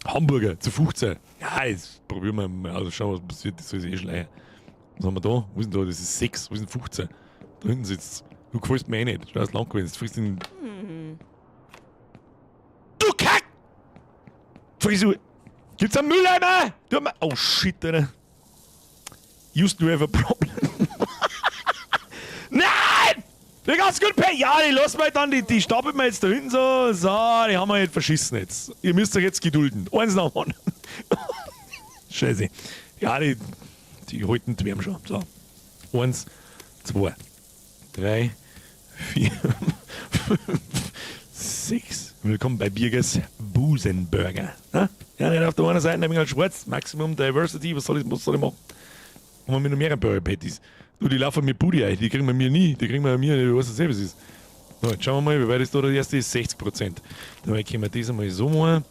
Hamburger zu 15. Ja, jetzt probieren wir mal. Also schauen, was passiert. Das ist eh schleier. Was haben wir da? Wo ist denn da? Das ist 6. Wo ist denn 15? Da hinten sitzt. Du gefällst mir eh nicht. Schau, dass du lang gewinnst. Frisst den. Du Kack! Frisur! Gibt's einen Mülleimer? Du, oh shit, Alter. Used to have a problem. Nein! Die ganz gut, Ja, die lassen wir dann, die stapeln wir jetzt da hinten so. So, die haben wir jetzt verschissen jetzt. Ihr müsst euch jetzt gedulden. Eins nach dem anderen. Scheiße. Ja, die halten die Wärme schon. So. 1, 2, 3, 4, 5, 6. Willkommen bei Birgers Busenburger. Ja, nicht auf der einen Seite ein wenig schwarz, Maximum Diversity, was soll ich machen? Haben wir noch mehrere Burger Patties. Du, die laufen mit Budi ein, die kriegen wir mir nie, die kriegen wir mir nicht, ich weiß nicht, was es ist. So, jetzt schauen wir mal, wie weit ist da der erste? Ist 60%. Dann können wir das einmal so machen.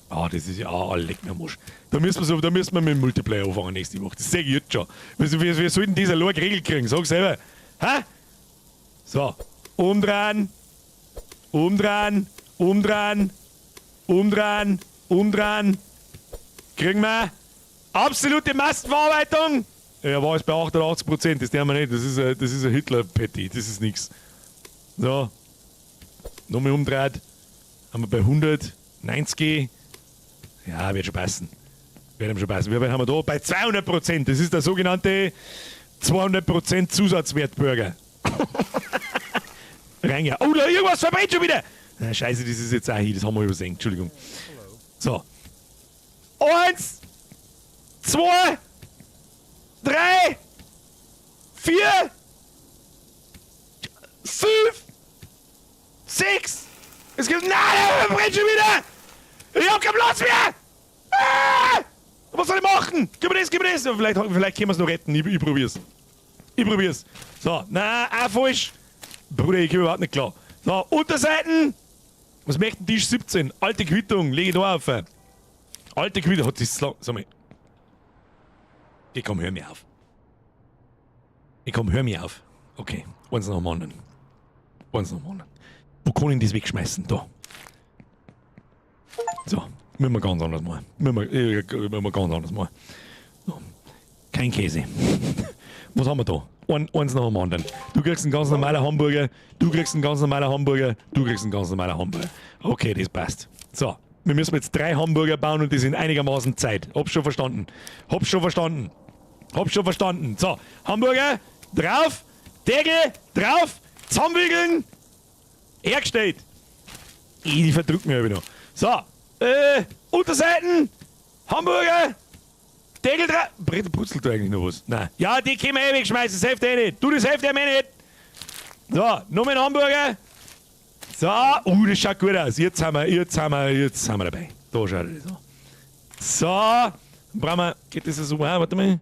Ah, das ist ja, ah, leck mir am Arsch. Da müssen wir, so, da müssen wir mit dem Multiplayer anfangen nächste Woche. Das sag ich jetzt schon. Wir sollten diese allein geregelt kriegen, sag selber. Hä? So, umdrehen, umdrehen, umdrehen, umdrehen, umdrehen. Kriegen wir absolute Massenverarbeitung. Ja, war es bei 88%, das haben wir nicht. Das ist ein Hitler-Patty, das ist nix. So, nochmal umdreht. Haben wir bei 190. Ja, wird schon passen. Wird ihm schon passen. Wie weit haben wir da? Bei 200%. Das ist der sogenannte 200% Zusatzwertburger. Reinge. Oh, da irgendwas verbrennt schon wieder. Na, scheiße, das ist jetzt auch hier. Das haben wir übersehen. Entschuldigung. So. 1, 2, 3, 4, 5, 6. Es gibt. Nein, der verbrennt schon wieder! Ich hab keinen Platz mehr! Ah! Was soll ich machen? Gib mir das, gib mir das! Vielleicht können wir es noch retten. Ich probier's. Ich probier's. So, na, auch falsch. Bruder, ich komm überhaupt nicht klar. So, Unterseiten. Was möchte denn Tisch 17? Alte Quittung, lege ich da auf. Alte Quittung, hat das lang. Sag mal. Ich komm, hör mir auf. Ich komm, hör mir auf. Okay, eins nach dem anderen. Eins nach dem anderen. Wo kann ich das wegschmeißen? Da. So, müssen wir ganz anders machen. Müssen wir ganz anders machen. So. Kein Käse. Was haben wir da? Eins nach dem anderen. Du kriegst einen ganz normalen Hamburger, du kriegst einen ganz normalen Hamburger, du kriegst einen ganz normalen Hamburger. Okay, das passt. So, wir müssen jetzt 3 Hamburger bauen und das in einigermaßen Zeit. Hab's schon verstanden. Hab's schon verstanden. Hab's schon verstanden. So, Hamburger, drauf, Deckel, drauf, zusammenwickeln, hergestellt. Ich verdrück mich aber noch. So, Unterseiten, Hamburger, Deckel drauf. Brutzelt da eigentlich noch was? Nein. Ja, die können wir eh wegschmeißen, das hilft eh nicht. Du, das hilft eh nicht. So, noch ein Hamburger. So, das schaut gut aus. Jetzt sind wir dabei. Da schaut das an. So, dann brauchen wir, geht das so? Ah, warte mal.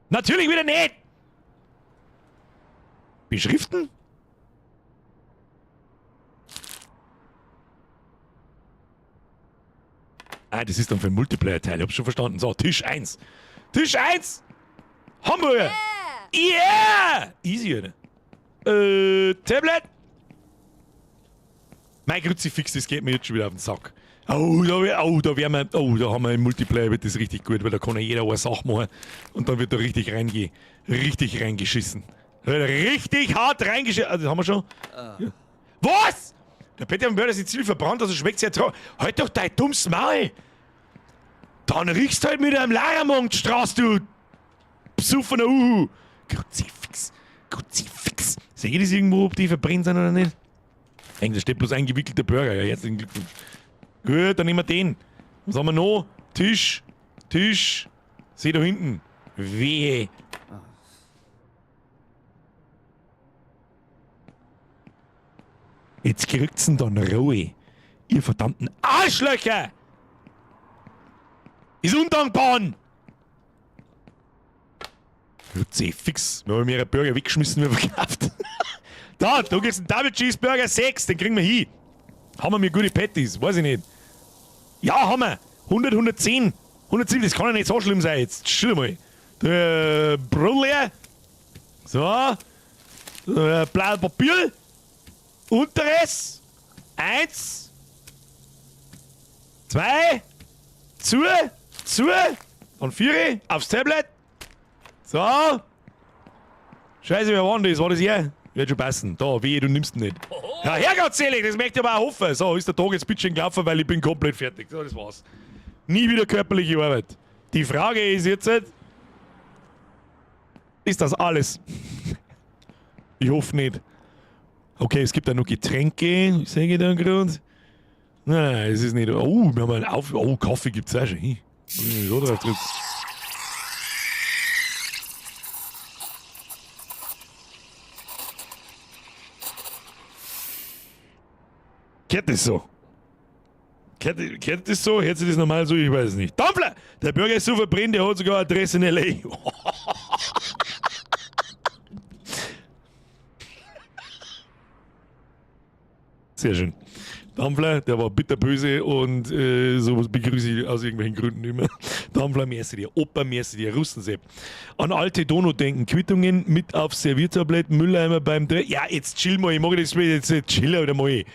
Natürlich wieder nicht! Beschriften? Ah, das ist dann für einen Multiplayer-Teil. Ich hab's schon verstanden. So, Tisch 1. Tisch 1! Hamburger! Yeah! Easy, oder? Tablet! Mein Kruzifix, das geht mir jetzt schon wieder auf den Sack. Oh, da werden wir, oh, da haben wir im Multiplayer, wird das richtig gut, weil da kann ja jeder eine Sache machen und dann wird da richtig richtig reingeschissen. Richtig hart reingeschissen. Also, das haben wir schon. Ja. Was? Der Peter am Burger ist ziemlich verbrannt, also schmeckt's ja trocken. Halt doch dein dummes Maul! Dann riechst du halt mit einem Laramont-Straß, du besoffener Uhu! Kruzifix! Kruzifix! Seht ihr das irgendwo, ob die verbrennt sind oder nicht? Eigentlich, da steht bloß ein gewickelter Burger. Ja, herzlichen Glückwunsch. Gut, dann nehmen wir den. Was haben wir noch? Tisch. Tisch. Seh da hinten. Wehe. Jetzt kriegt's ihn dann Ruhe. Ihr verdammten Arschlöcher! Ist undankbar! Fix. Wir haben mehrere Burger weggeschmissen, wir verkauft. Da gibt's einen Double Cheeseburger 6, den kriegen wir hin. Haben wir mir gute Patties? Weiß ich nicht. Ja, haben wir. 100, 110. 107, das kann ja nicht so schlimm sein. Jetzt chill mal. Der Brot leer. So. Blatt Papier. Unteres. 1. 2. Zu. Zu. Dann 4. Aufs Tablet. So. Scheiße, wer war denn das? War das er? Wird schon passen. Da, wehe, du nimmst ihn nicht. Ja, herrgottselig, das möchte ich aber auch hoffen. So, ist der Tag jetzt bitte schön gelaufen, weil ich bin komplett fertig. So, das war's. Nie wieder körperliche Arbeit. Die Frage ist jetzt, ist das alles? Ich hoffe nicht. Okay, es gibt da noch Getränke, sehe ich da gerade. Nein, es ist nicht. Oh, wir haben einen Auf. Oh, Kaffee gibt's auch schon. Hm. So drauf drückt. Gehört das so? Gehört das so? Hört sich das normal so? Ich weiß es nicht. Dampfler! Der Bürger ist so verbrennt, der hat sogar Adresse in L.A. Sehr schön. Dampfler, der war bitterböse und sowas begrüße ich aus irgendwelchen Gründen immer. Dampfler, merci dir. Opa, merci dir. Russensepp. An alte Dono denken. Quittungen mit auf Serviertablett, Mülleimer beim Dreh. Ja, jetzt chill mal. Ich mag das jetzt, jetzt chill oder mal.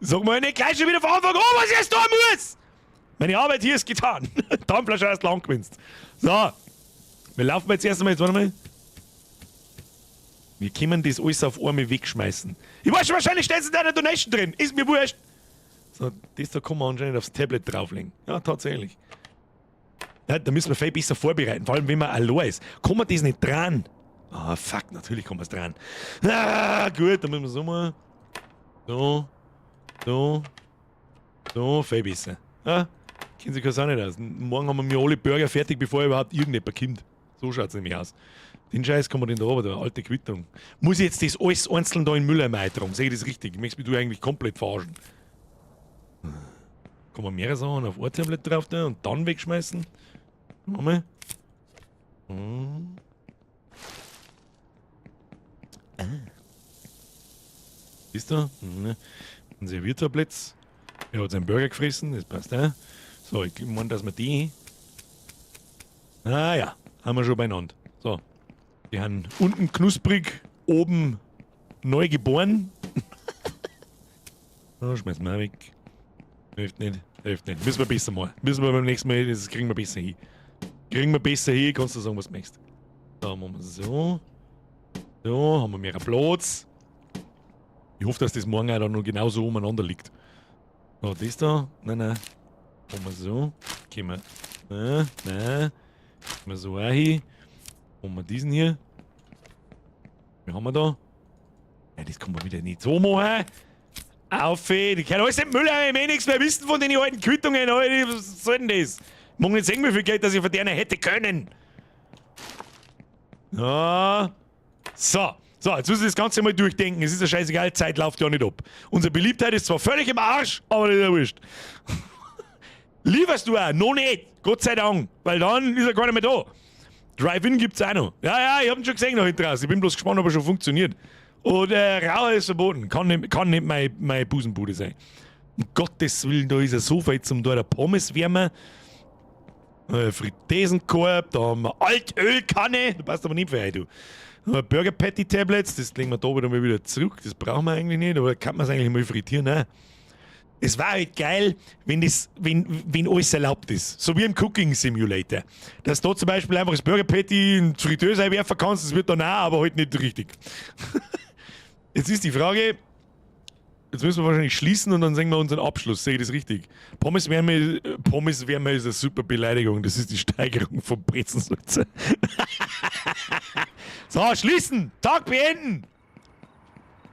Sag mal nicht gleich schon wieder von Anfang an, was ich jetzt tun muss! Meine Arbeit hier ist getan. Dampfler schon erst lang gewinnst. So. Wir laufen jetzt erst einmal, jetzt warte mal. Wir können das alles auf einmal wegschmeißen. Ich weiß schon, wahrscheinlich steht es in deiner Donation drin. Ist mir wurscht. So, das da kann man anscheinend aufs Tablet drauflegen. Ja, tatsächlich. Ja, da müssen wir viel besser vorbereiten, vor allem wenn man allein ist. Kann man das nicht dran? Ah, fuck, natürlich kann man es dran. Ah, gut, dann müssen wir so mal. So. So. So, viel besser. Ja, kennen sich auch nicht aus. Morgen haben wir alle Burger fertig, bevor überhaupt irgendjemand kommt. So schaut's nämlich aus. Den Scheiß kann man denn da oben, da, alte Quittung. Muss ich jetzt das alles einzeln da in den Mülleimer eintragen? Sehe ich das richtig? Ich möchte mich du eigentlich komplett verarschen. Kann man mehrere Sachen auf ein Tablet drauf tun und dann wegschmeißen? Mal. Hm. Ah. Siehst du? Mhm. Ein Serviertabletts. Er hat seinen Burger gefressen, das passt auch. So, ich meine, dass wir die. Ah ja, haben wir schon beieinander. So. Die haben unten knusprig, oben neu geboren. So, schmeißen wir weg. Hilft nicht, hilft nicht. Müssen wir besser machen. Müssen wir beim nächsten Mal, das kriegen wir besser hin. Kriegen wir besser hin, kannst du sagen, was du möchtest. So, machen wir so. So, haben wir mehr Platz. Ich hoffe, dass das morgen auch dann noch genauso umeinander liegt. So, das da. Nein, nein. Machen wir so. Gehen wir. Nein, nein. Gehen wir so auch hin. Machen wir diesen hier. Wie haben wir da? Ja, das kann man wieder nicht so machen. Auf, die können alles in den Müll, ich will nichts mehr wissen von den alten Quittungen. Alter, was soll denn das? Ich mag nicht sehen, wie viel Geld, dass ich von denen hätte können. Ja. So. So, jetzt müssen wir das Ganze mal durchdenken. Es ist ja scheißegal, Zeit läuft ja nicht ab. Unsere Beliebtheit ist zwar völlig im Arsch, aber das ist ja wurscht. Lieferst du auch? Noch nicht. Gott sei Dank. Weil dann ist er gar nicht mehr da. Drive-In gibt's auch noch. Ja, ja, ich hab ihn schon gesehen noch hinten raus. Ich bin bloß gespannt, ob er schon funktioniert. Und Raucher ist verboten. Kann nicht meine Busenbude sein. Um Gottes Willen, da ist er so viel zum da der Pommes wärmer. Fritteusenkorb, da haben wir Altölkanne. Da passt aber nicht für euch, du. Burger Patty Tablets, das legen wir da wieder mal wieder zurück. Das brauchen wir eigentlich nicht, aber kann man es eigentlich mal frittieren, ne? Es war halt geil, wenn alles erlaubt ist. So wie im Cooking Simulator. Dass du da zum Beispiel einfach das Burger Patty in die Fritteuse einwerfen kannst, das wird dann auch, aber halt nicht richtig. Jetzt ist die Frage, jetzt müssen wir wahrscheinlich schließen und dann sehen wir unseren Abschluss. Sehe ich das richtig? Pommeswärme ist eine super Beleidigung. Das ist die Steigerung von Brezensulze. So, schließen! Tag beenden!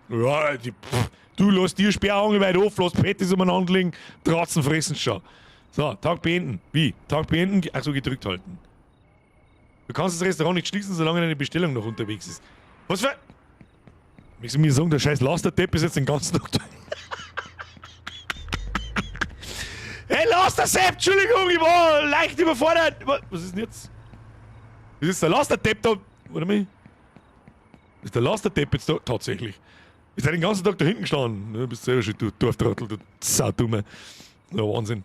Ja, die, pff, du lass dir Sperrangel weit auf, lass Patties umeinander liegen, Dratzen fressen schon. So, Tag beenden. Wie? Tag beenden? Achso, gedrückt halten. Du kannst das Restaurant nicht schließen, solange deine Bestellung noch unterwegs ist. Was für... Möchtest du mir sagen, der scheiß Lasterdepp ist jetzt den ganzen Tag da? Hey, Lastersepp, Entschuldigung, ich war leicht überfordert. Was ist denn jetzt? Was ist der Lasterdepp da? Warte mal. Ist der Lasterdepp jetzt da? Tatsächlich. Ist er den ganzen Tag da hinten gestanden? Du bist selber schon, du Dorftrottel, du Saudumme. Ja, Wahnsinn.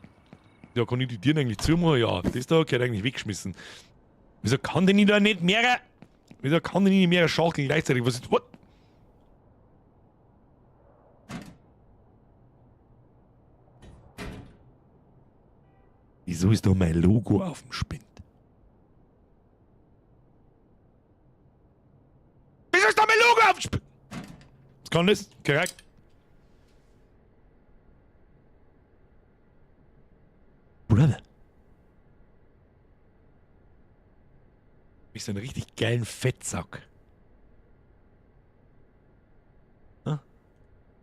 Ja, kann ich die Tieren eigentlich zumachen? Ja, das da gehört eigentlich weggeschmissen. Wieso kann denn ich da nicht mehrere... Wieso kann denn ich nicht mehrere Schachteln gleichzeitig? Was ist... What? Wieso ist da mein Logo auf dem Spind? Wieso ist da mein Logo auf dem Spind? Was kann das? Korrekt. Brother. Ich so einen richtig geilen Fettsack. Ah?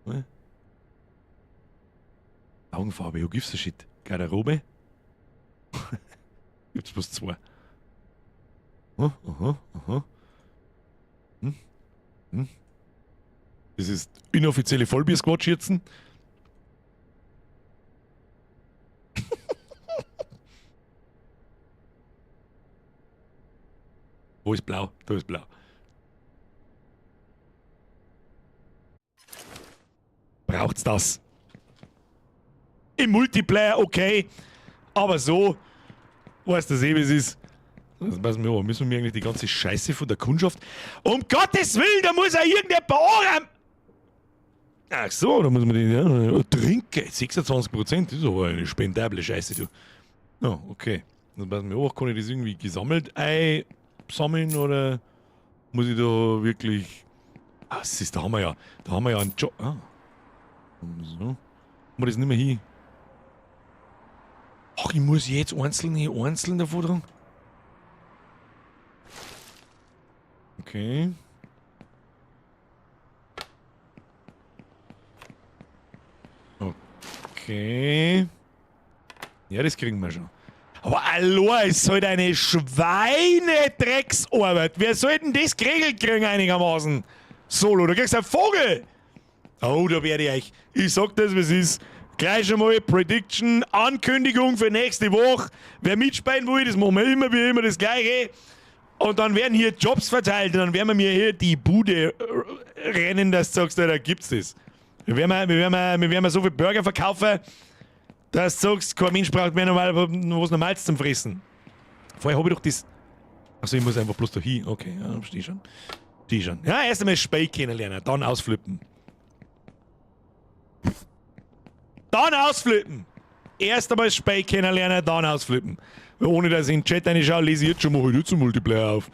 Ne? Augenfarbe, wo gibt's das Shit? Garderobe? Gibt's bloß zwei. Oh, aha, aha. Hm? Hm? Das ist inoffizielle Vollbier-Squad jetzt. Wo ist blau? Da ist blau. Braucht's das? Im Multiplayer okay, aber so, weißt du eh, wie es ist. Das passen wir an. Müssen wir eigentlich die ganze Scheiße von der Kundschaft. Um Gottes Willen, da muss ja irgendjemand anräumen! Ach so, da muss man den ja, trinken. 26%, das ist aber eine spendable Scheiße, du. Ja, okay. Dann passen wir an, kann ich das irgendwie gesammelt einsammeln oder muss ich da wirklich. Ah, das ist, da haben wir ja. Da haben wir ja einen Job. Ah. So. Machen wir das nicht mehr hin. Ach, ich muss jetzt einzeln davor dran. Okay. Okay. Ja, das kriegen wir schon. Aber allein ist halt eine Schweinedrecksarbeit. Wer soll denn das geregelt kriegen einigermaßen? Solo, da kriegst du einen Vogel. Oh, da werde ich euch. Ich sag das, wie es ist. Gleich schon mal Prediction, Ankündigung für nächste Woche. Wer mitspielen will, das machen wir immer wie immer das Gleiche. Und dann werden hier Jobs verteilt und dann werden wir mir hier die Bude rennen, dass du sagst, da gibt's das. Wir werden so viel Burger verkaufen, dass du sagst, kein Mensch braucht mehr normal, was Normales zum Fressen. Vorher habe ich doch das. Achso, ich muss einfach bloß da hin. Okay, ja, verstehe schon. Verstehe schon. Ja, erst einmal das Spiel kennenlernen, dann ausflippen. Dann ausflippen! Erst einmal das Spiel kennenlernen, dann ausflippen. Ohne dass ich in den Chat reinschaue, lese ich jetzt schon mal heute zum Multiplayer auf.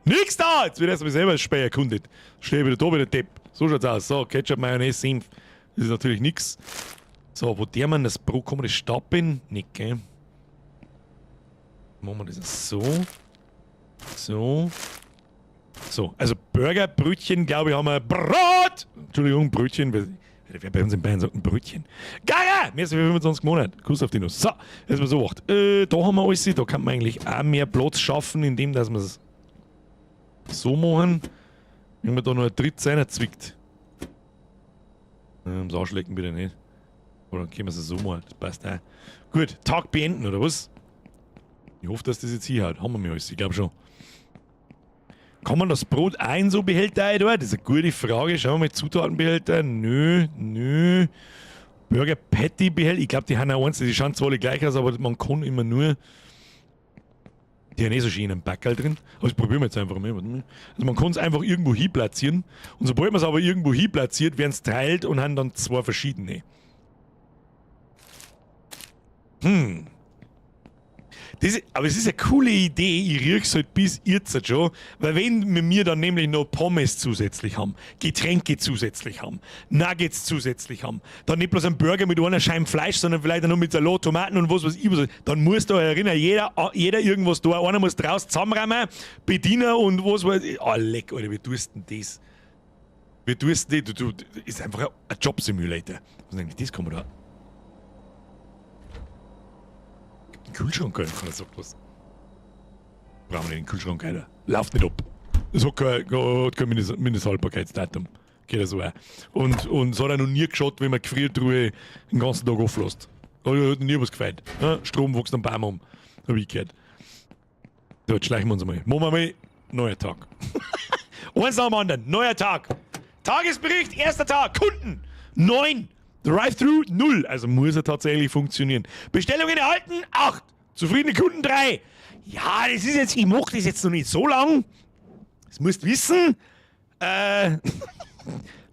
Nix da! Jetzt wird erst mal selber das Spiel erkundet. Stehe wieder da, wieder Depp. So schaut's aus. So, Ketchup, Mayonnaise, Senf. Das ist natürlich nix. So, wo der man das Brot kann man das stapeln? Nicht, gell? Machen wir das so. So. So, also Burgerbrötchen, glaube ich, haben wir Brot! Entschuldigung, Brötchen. Wer bei uns in Bayern sagt ein Brötchen? Gaga! Mehr als 25 Monate. Kuss auf die Nuss. So, jetzt mal so gemacht. Da haben wir alles. Da kann man eigentlich auch mehr Platz schaffen, indem dass wir es so machen. Wenn man da noch ein Dritt seiner zwickt. Ums Arschlecken bitte nicht. Oder dann können wir es so machen. Das passt auch. Gut, Tag beenden, oder was? Ich hoffe, dass das jetzt hinhaut. Haben wir mir alles? Ich glaube schon. Kann man das Brot auch in so Behälter ein? Das ist eine gute Frage. Schauen wir mal, Zutatenbehälter. Nö, nö. Burger Patty Behälter. Ich glaube, die haben auch eins. Die schauen zwar alle gleich aus, aber man kann immer nur. Die haben eh so schön einen Backerl drin. Aber das probieren wir jetzt einfach mal. Also man kann es einfach irgendwo hin platzieren. Und sobald man es aber irgendwo hin platziert, werden es teilt und haben dann zwei verschiedene. Aber es ist eine coole Idee, ich riech's halt bis jetzt schon, weil wenn wir mir dann nämlich noch Pommes zusätzlich haben, Getränke zusätzlich haben, Nuggets zusätzlich haben, dann nicht bloß ein Burger mit einer Scheibe Fleisch, sondern vielleicht auch noch mit Salat, Tomaten und was weiß ich was, dann muss da erinnern, jeder irgendwas da, einer muss draus zusammenräumen, Bediener und was weiß ich. Ah, leck, Alter, wie tust du denn das? Wie tust du das? Du, ist einfach ein Job-Simulator. Was ist eigentlich das? Kann man da? Kühlschrank rein, kann er sagt was. Brauchen wir nicht den Kühlschrank, Alter. Lauft nicht ab. Das hat kein Mindesthaltbarkeitsdatum. Geht ja so auch. Und es hat auch noch nie geschaut, wenn man Gefriertruhe den ganzen Tag auflässt. Da hat noch nie was gefällt. Ja, Strom wächst am Baum um. Hab ich gehört. So, jetzt schleichen wir uns mal. Machen wir mal. Neuer Tag. Eins nach dem anderen. Neuer Tag. Tagesbericht, erster Tag. Kunden. 9. Drive-Thru 0. Also muss er tatsächlich funktionieren. Bestellungen erhalten 8. Zufriedene Kunden 3. Ja, das ist jetzt, ich mache das jetzt noch nicht so lang. Das musst wissen.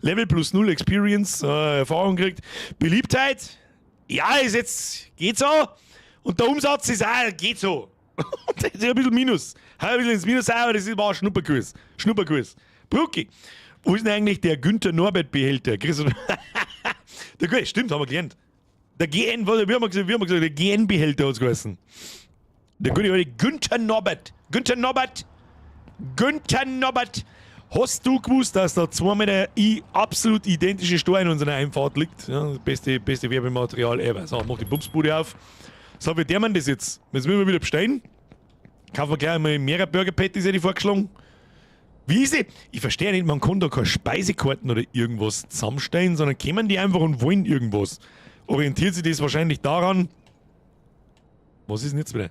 Level plus 0 Experience, Erfahrung kriegt. Beliebtheit, ja, ist jetzt, geht so. Und der Umsatz ist auch, geht so. Das ist ein bisschen Minus. Ein bisschen ins Minus, aber das war ein Schnupperkurs. Schnupperkurs. Brucki, wo ist denn eigentlich der Günther Norbert Behälter? Chris, der, stimmt, haben wir gelernt. Der GN, wie haben wir gesagt, der GN-Behälter hat es geheißen. Der gute alte Günther Norbert. Günther Norbert. Günther Norbert. Hast du gewusst, dass da zweimal der absolut identische Stor in unserer Einfahrt liegt? Ja, das beste Werbematerial ever. So, mach die Bumsbude auf. So, wie der man das jetzt? Jetzt müssen wir wieder bestellen. Kaufen wir gleich einmal mehrere Burger Patties, hätte ich vorgeschlagen. Wie ist es? Ich verstehe nicht, man kann da keine Speisekarten oder irgendwas zusammenstellen, sondern kommen die einfach und wollen irgendwas. Orientiert sich das wahrscheinlich daran. Was ist denn jetzt wieder?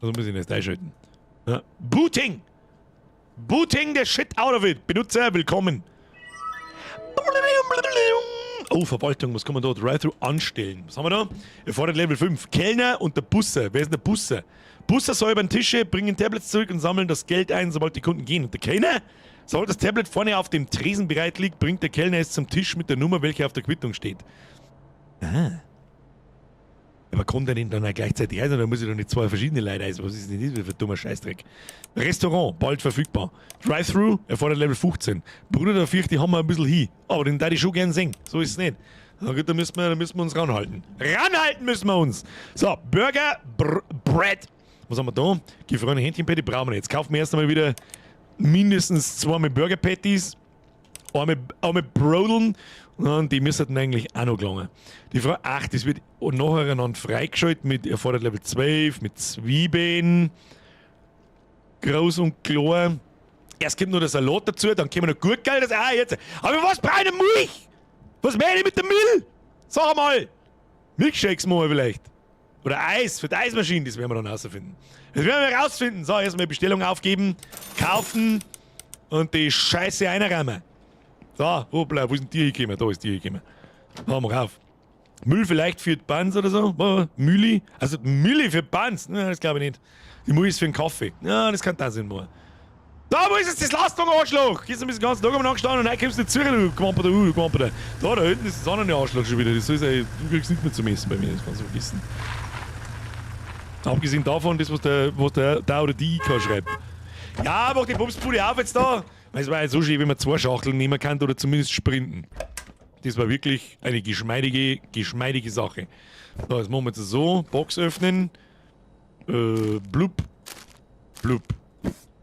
Also muss ich das einschalten. Ja. Booting! Booting the shit out of it! Benutzer, willkommen! Oh, Verwaltung, was kann man da? Drive-Thru anstellen. Was haben wir da? Erfordert Level 5. Kellner und der Busser. Wer ist denn der Busser? Busser säubern Tische, bringen Tablets zurück und sammeln das Geld ein, sobald die Kunden gehen. Und der Kellner? Sobald das Tablet vorne auf dem Tresen bereit liegt, bringt der Kellner es zum Tisch mit der Nummer, welche auf der Quittung steht. Ah. Aber kann der denn dann auch gleichzeitig ein, oder muss ich doch nicht zwei verschiedene Leute ein? Was ist denn das für ein dummer Scheißdreck? Restaurant, bald verfügbar. Drive-Thru, erfordert Level 15. Bruder, da fürchte ich, haben wir ein bisschen hin. Aber den darf ich schon gern sehen. So ist es nicht. Na gut, da müssen wir uns ranhalten. Ranhalten müssen wir uns! So, Burger, Bread. Was haben wir da? Gefrorene Hähnchenpatty brauchen wir nicht. Jetzt kaufen wir erst einmal wieder mindestens zweimal Burger Patties. Einmal Brodeln. Und die müssten eigentlich auch noch gelangen. Die Frage, ach, das wird nacheinander freigeschaltet mit erfordert Level 12, mit Zwiebeln. Groß und klar. Erst kommt noch der Salat dazu, dann kommen noch Gurkel. Das, ah, jetzt. Aber was brauche ich denn Milch? Was meine ich mit der Milch? Sag mal. Milchshakes machen wir vielleicht. Oder Eis für die Eismaschine, das werden wir dann rausfinden. Das werden wir rausfinden. So, erstmal Bestellung aufgeben, kaufen und die Scheiße einräumen. So, hoppla, wo ist denn die hingekommen? Da ist die hingekommen. So, mach auf. Müll vielleicht für die Buns oder so? Müli? Also Müli für Buns? Nein, das glaube ich nicht. Die Milch ist für den Kaffee. Ja, das kann da Sinn machen. Da, wo ist jetzt das Lastwagen, Arschloch? Gestern bist du den ganzen Tag umeinander gestanden und dann kommst du nicht zurück, du Gewamper, du Gewamper. Da hinten ist das andere Arschloch schon wieder. Das ist, ey, du kriegst nichts mehr zum Essen bei mir, das kannst du vergessen. Abgesehen davon, das, was der oder die IK schreibt. Ja, mach die Bumsbude auf jetzt da. Weil es war ja so schön, wenn man zwei Schachteln nehmen kann oder zumindest sprinten. Das war wirklich eine geschmeidige, geschmeidige Sache. So, jetzt machen wir jetzt so. Box öffnen. Blub. Blub.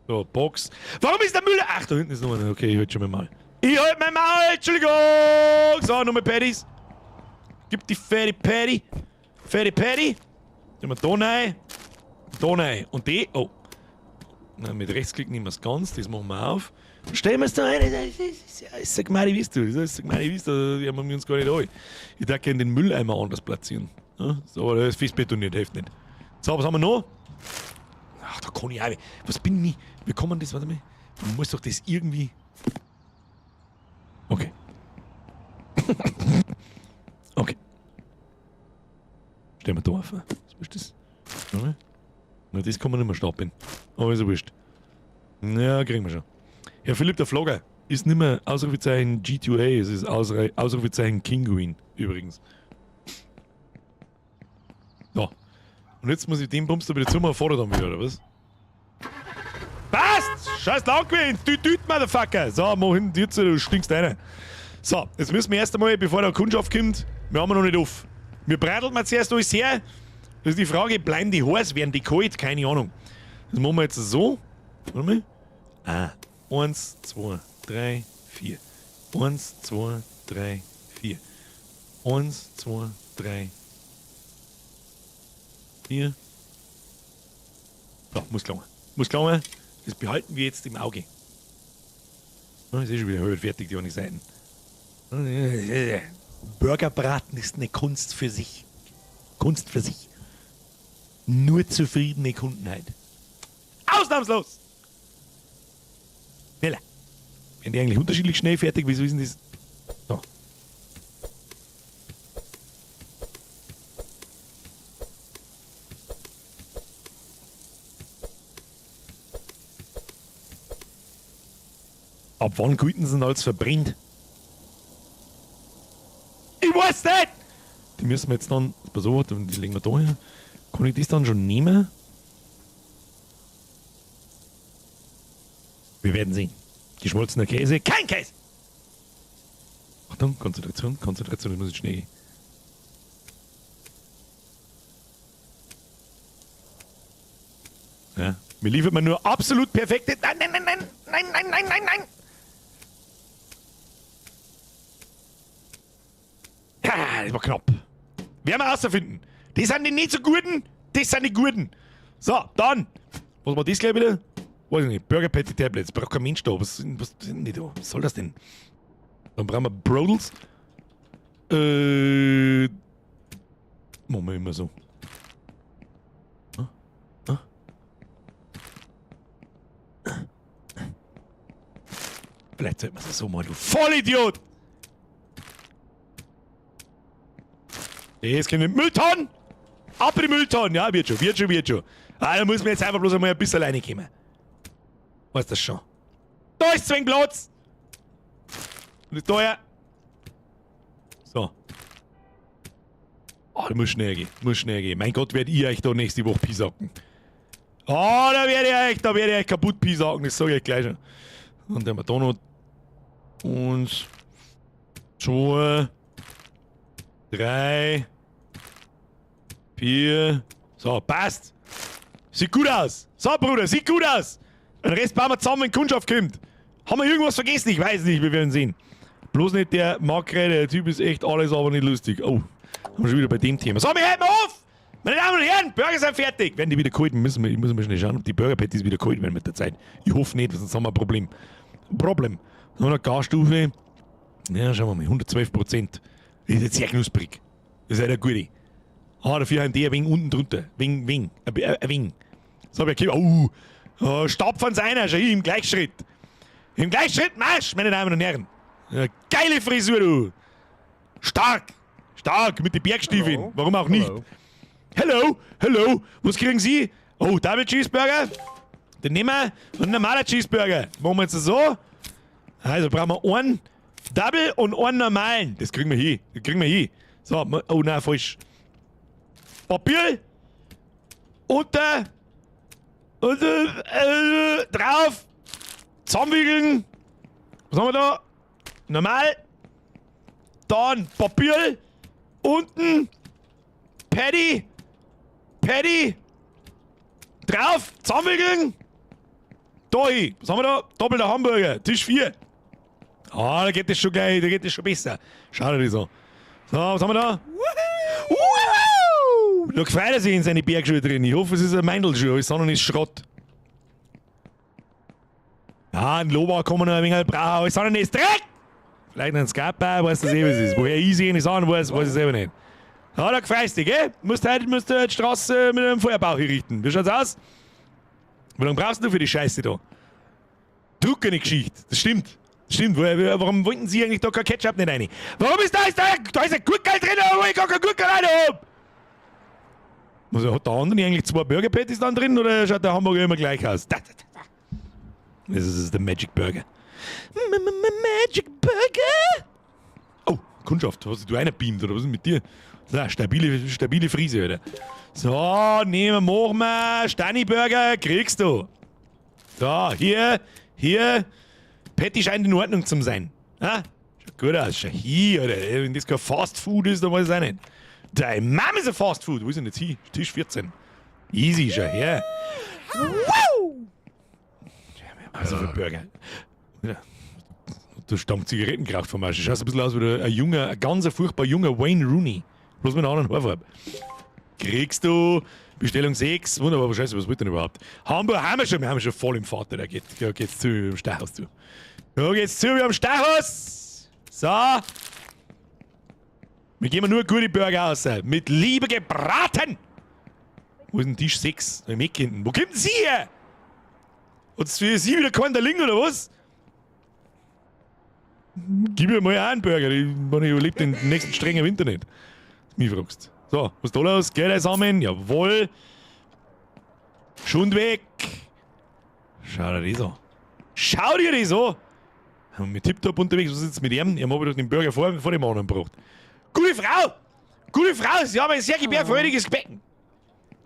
So, Box. Warum ist der Müll? Ach, da hinten ist noch einer. Okay, ich halt schon mal Maul. Ich halt mein Maul! Entschuldigung! So, nochmal Patties. Gib die Fatty Patty. Fatty Patty. Nehmen wir da rein. Da rein. Und die. Oh. Na, mit Rechtsklick nehmen wir es ganz. Das machen wir auf. Stellen wir es da rein. Das ist so gemein, weißt du. Das ist so gemein, weißt du. Die haben wir uns gar nicht an. Ich darf gerne den Mülleimer anders platzieren. Ja, so, aber das ist fest betoniert, hilft nicht. So, was haben wir noch? Ach, da kann ich auch. Was bin ich? Wie kann man das? Warte mal. Man muss doch das irgendwie. Okay. Okay. Stellen wir da auf. Was ist das? Na, das kann man nicht mehr stapeln. Aber ist ja wurscht. Ja, kriegen wir schon. Herr Philipp der Vlogger ist nicht mehr Ausrufezeichen G2A, es ist Ausrufezeichen Kinguin übrigens. So. Und jetzt muss ich den Bums da wieder zumachen, fährt er dann wieder, oder was? Passt! Scheiß lang gewesen! Düt, düt, Motherfucker! So, mach hinten dir zu, du stinkst rein. So, jetzt müssen wir erst einmal, bevor der Kundschaft kommt, wir haben noch nicht auf. Wir breideln mal zuerst alles her. Das ist die Frage, bleiben die heiß, werden die kalt? Keine Ahnung. Das machen wir jetzt so. Warte mal. Ah, eins, zwei, drei, vier. Eins, zwei, drei, vier. Eins, zwei, drei, vier. So, muss klar. Muss klar. Das behalten wir jetzt im Auge. Das ist schon wieder fertig, die anderen Seiten. Burgerbraten ist eine Kunst für sich. Kunst für sich. Nur zufriedene Kunden halt. Ausnahmslos! Schneller. Werden die eigentlich unterschiedlich schnell fertig? Wieso ist denn das? So. Ab wann gelten sie denn als verbrennt? Ich weiß nicht! Die müssen wir jetzt dann. Pass auf, die legen wir da her. Kann ich das dann schon nehmen? Wir werden sehen. Geschmolzener Käse. Kein Käse! Achtung, Konzentration, Konzentration, das muss jetzt schnell gehen. Ja. Mir liefert man nur absolut perfekte. Nein, nein, nein, nein, nein, nein, nein, nein, nein! Ah, das war knapp. Werden wir herausfinden. Das sind die nicht so guten, das sind die guten. So, dann. Was war das gleich wieder? Weiß ich nicht. Burger Patty Tablets. Braucht kein Mensch da. Was sind die da? Was soll das denn? Dann brauchen wir Brodels. Machen wir immer so. Ah? Ah? Vielleicht sollte man es so machen, du Vollidiot! Das kann ich Mülltonnen! Ab in die Mülltonnen! Ja, wird schon, wird schon, wird schon. Ah, da muss man jetzt einfach bloß einmal ein bisschen reinkommen. Weißt das schon. Da ist Sven Platz! Und ist teuer. So. Oh, da muss schnell gehen. Muss schnell gehen. Mein Gott, werd ich euch da nächste Woche piesacken. Oh, da werde ich euch, da werde ich euch kaputt piesacken, das sag ich euch gleich schon. Und dann haben wir da noch. 1, 2, 3, 4. So, passt. Sieht gut aus. So, Bruder, sieht gut aus. Den Rest bauen wir zusammen, wenn Kundschaft kommt. Haben wir irgendwas vergessen? Ich weiß nicht, wir werden sehen. Bloß nicht der Makre, der Typ ist echt alles, aber nicht lustig. Oh, haben wir schon wieder bei dem Thema. So, wir hören auf! Meine Damen und Herren, Burger sind fertig! Werden die wieder kalt? Müssen wir, ich muss mal schnell schauen, ob die Burger Patties wieder kalt werden mit der Zeit. Ich hoffe nicht, sonst haben wir ein Problem. Problem. Dann haben wir eine Garstufe. Ja, schauen wir mal, 112%. Das ist jetzt sehr knusprig. Das ist halt eine gute. Ah, dafür haben die ein wenig unten drunter. Wing, wing. Ein wenig. So, wir kommen. Oh, stapfen sie einer, schon hier im Gleichschritt. Im Gleichschritt Marsch, meine Damen und Herren. Ja, geile Frisur, du. Stark. Stark, mit den Bergstiefeln. Hallo. Warum auch nicht? Hallo. Hello, hello. Was kriegen Sie? Oh, Double Cheeseburger. Den nehmen wir. Und ein normaler Cheeseburger. Machen wir jetzt so. Also brauchen wir einen Double und einen normalen. Das kriegen wir hin. Das kriegen wir hin. So, oh nein, falsch. Papier. Unter. Unter. Drauf. Zusammenwickeln. Was haben wir da? Normal. Dann Papier. Unten. Patty. Patty. Drauf. Zusammenwickeln. Da hin. Was haben wir da? Doppelter Hamburger. Tisch 4. Ah, da geht das schon gleich, da geht das schon besser. Schau dir das an. So, was haben wir da? Wuhu! Da freut er sich in seine Bergschuhe drin. Ich hoffe, es ist ein Meindl-Schuh, alles andere ist Schrott. Ja, ein Loba kann man noch ein wenig brauchen, alles andere ist Dreck! Vielleicht noch ein Scarpa, weiß das eh, was ist. Woher ich sie nicht sagen weiß, weiß ich selber nicht. Ja, da freust du dich, gell? Musst heute die Straße mit einem Feuerbauch hier richten. Wie schaut's aus? Wie lange brauchst du für die Scheiße da? Druckene Geschichte, das stimmt. Stimmt, warum wollten Sie eigentlich da kein Ketchup nicht rein? Warum ist da, ist da, da ist ein Gurkel drin, wo ich gar kein Gurkel rein hab? Also, hat der andere eigentlich 2 Burger Patties dann drin oder schaut der Hamburger immer gleich aus? Da, da, da, da. Das ist der Magic Burger. Magic Burger! Oh, Kundschaft, hast du einer beamt oder was ist mit dir? So, stabile Frise, Alter. So, nehmen wir, machen wir. Steini Burger kriegst du. So, hier, hier. Patty scheint in Ordnung zu sein. Ha? Schaut gut aus. Schau hier, Alter. Wenn das kein Fast Food ist, dann weiß ich es auch nicht. Dein Mom ist ein Fast Food. Wo ist denn jetzt hier? Tisch 14. Easy, schau her. Wow! Also für Burger. Ja. Du stammst Zigaretten geraucht vom Arsch. Du schaust ein bisschen aus wie ein junger, ein ganz furchtbar junger Wayne Rooney. Bloß mit einer anderen Haarfarbe. Kriegst du Bestellung 6. Wunderbar, aber scheiße, was wird denn überhaupt? Hamburg haben wir schon, wir haben schon voll im Vater. Da geht's zu im Stachus zu. Da geht's zu wie am Stachus. So. Wir geben nur gute Burger aus. Mit Liebe gebraten. Wo ist denn Tisch 6? Im Eck hinten. Wo kommt denn Sie her? Hat's für Sie wieder keinen der Link oder was? Gib mir mal einen Burger. Ich überlebe den nächsten strengen Winter nicht. Mich fragst. So, was ist da los? Geld einsammeln? Jawohl. Schund weg. Schau dir das an. Schau dir das an. Haben wir tiptop unterwegs. Was ist jetzt mit ihm? Ich habe doch den Burger vor dem anderen gebracht. Gute Frau! Gute Frau! Sie haben ein sehr gebärfreudiges Becken.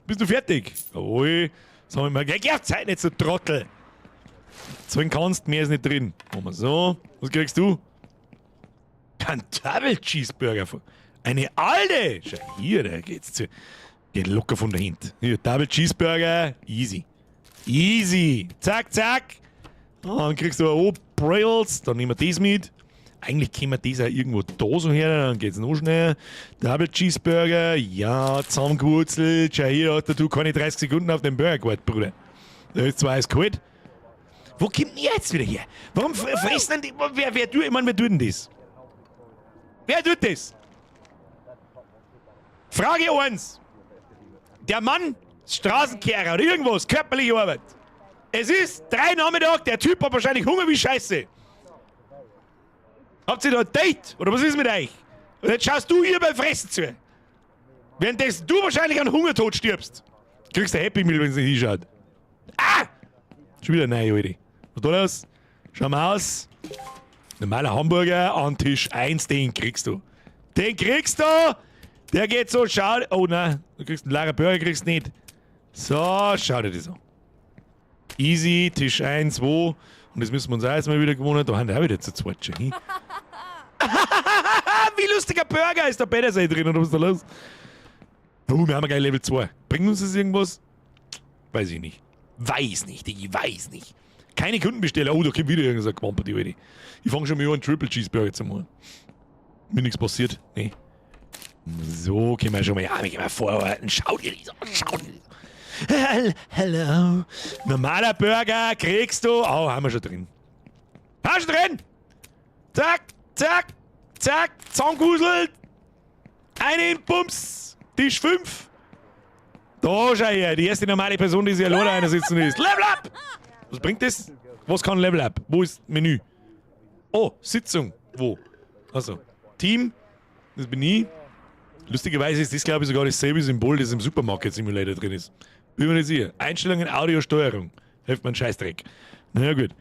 Bist du fertig? Jawohl. Jetzt haben wir mal gleich auf Zeit, nicht so Trottel. Zahlen kannst, mehr ist nicht drin. Machen wir so. Was kriegst du? Kein Double Cheeseburger. Eine alte! Schau hier, da geht's zu. Geht locker von der Hand. Hier, Double Cheeseburger. Easy. Easy. Zack, zack. Dann kriegst du auch Brails. Dann nehmen wir das mit. Eigentlich können wir das auch irgendwo da so her, dann geht's noch schneller. Double Cheeseburger, ja, zusammengewurzelt. Schau hier, hat der du keine 30 Sekunden auf den Burger gewartet, Bruder. Da ist zwar eiskalt. Wo kommt denn ihr jetzt wieder her? Warum fressen denn die. Wer tut, ich mein, wer tut denn das? Wer tut das? Frage 1. Der Mann, Straßenkehrer oder irgendwas, körperliche Arbeit. Es ist 3 Nachmittag, der Typ hat wahrscheinlich Hunger wie Scheiße. Habt ihr da ein Date? Oder was ist mit euch? Und jetzt schaust du ihr beim Fressen zu. Währenddessen du wahrscheinlich an Hungertod stirbst. Kriegst du ein Happy Meal, wenn's nicht hinschaut. Ah! Schon wieder neu, Alter. Was da los? Schau mal aus. Normaler Hamburger an Tisch 1, den kriegst du. Den kriegst du! Der geht so, schau. Oh nein, du kriegst einen leeren Burger, kriegst du nicht. So, schau dir das an. Easy, Tisch 1, 2. Und das müssen wir uns auch erstmal wieder gewohnen. Da haben wir auch wieder zu zweit schon hin. Wie lustiger Burger ist da Petersilie drin, oder was ist da los? Oh, wir haben gleich Level 2. Bringt uns das irgendwas? Weiß ich nicht. Weiß nicht, ich weiß nicht. Keine Kundenbesteller. Oh, da kommt wieder irgendein Quamper, die Alte. Ich fang schon mal an, einen Triple Cheeseburger zu machen. Mir nichts passiert. Nee. So, können wir schon mal. Ja, wir können mal vorarbeiten. Schau dir das an, schau dir das an. Hello. Normaler Burger kriegst du. Oh, haben wir schon drin. Haben wir schon drin! Zack, zack, zack, zusammengewuselt. Einen Bums. Tisch 5. Da schau her, die erste normale Person, die sich alleine einsitzen ist. Level up! Was bringt das? Was kann Level up? Wo ist Menü? Oh, Sitzung. Wo? Also, Team, das bin ich. Lustigerweise ist das, glaube ich, sogar dasselbe Symbol, das im Supermarket Simulator drin ist. Bin mir nicht sicher. Einstellungen, Audio, Steuerung. Hilft mir ein Scheißdreck. Na ja, gut.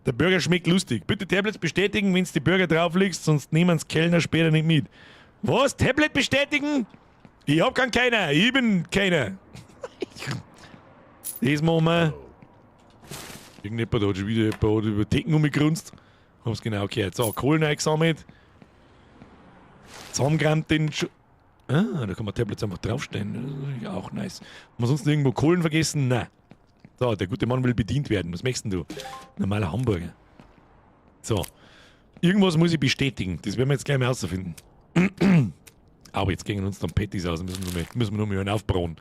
Der Burger schmeckt lustig. Bitte Tablets bestätigen, wenn's die Burger drauflegst, sonst nehmen's Kellner später nicht mit. Was? Tablet bestätigen? Ich hab keinen Kellner. Ich bin keiner. Das machen wir. Irgendjemand hat schon wieder jemand über Decken umgegrunzt. Hab's genau gehört. So, Kohlen eingesammelt. Zusammengerammt den Sch Ah, da kann man Tablets einfach draufstellen. Das ist natürlich auch nice. Haben wir sonst irgendwo Kohlen vergessen? Nein. So, der gute Mann will bedient werden. Was möchtest denn du? Normaler Hamburger. So. Irgendwas muss ich bestätigen. Das werden wir jetzt gleich mal herausfinden. Aber jetzt gehen uns dann Patties aus. Müssen wir noch mal einen aufbrauen.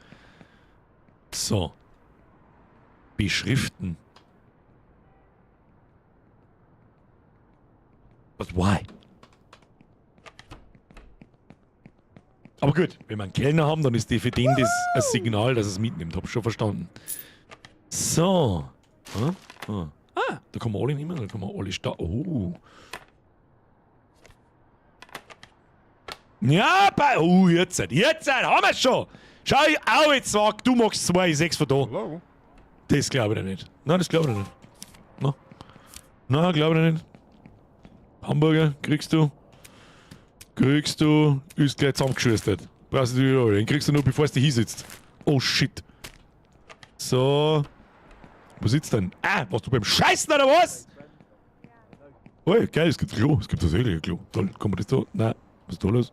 So. Beschriften. But why? Aber gut, wenn wir einen Kellner haben, dann ist die für den das ein Signal, dass er es mitnimmt. Hab schon verstanden. So. Ah, ah. Ah, da kann man alle nehmen, da kann man alle Oh. Ja, bei. Oh, jetzt haben wir's schon. Schau, ich au jetzt sag, du machst 2, 6 von da. Hallo? Das glaube ich nicht. Nein, das glaube ich nicht. No. Nein, glaube ich nicht. Hamburger kriegst du. Kriegst du, ist gleich zusammengeschustert. Brauchst du nicht, den kriegst du nur, bevor du dich hinsitzt. Oh shit. So. Wo sitzt denn? Ah, warst du beim Scheißen oder was? Oh, geil, es gibt ein Klo. Es gibt tatsächlich ein Klo. Toll, kann man das da? Nein, was ist da los?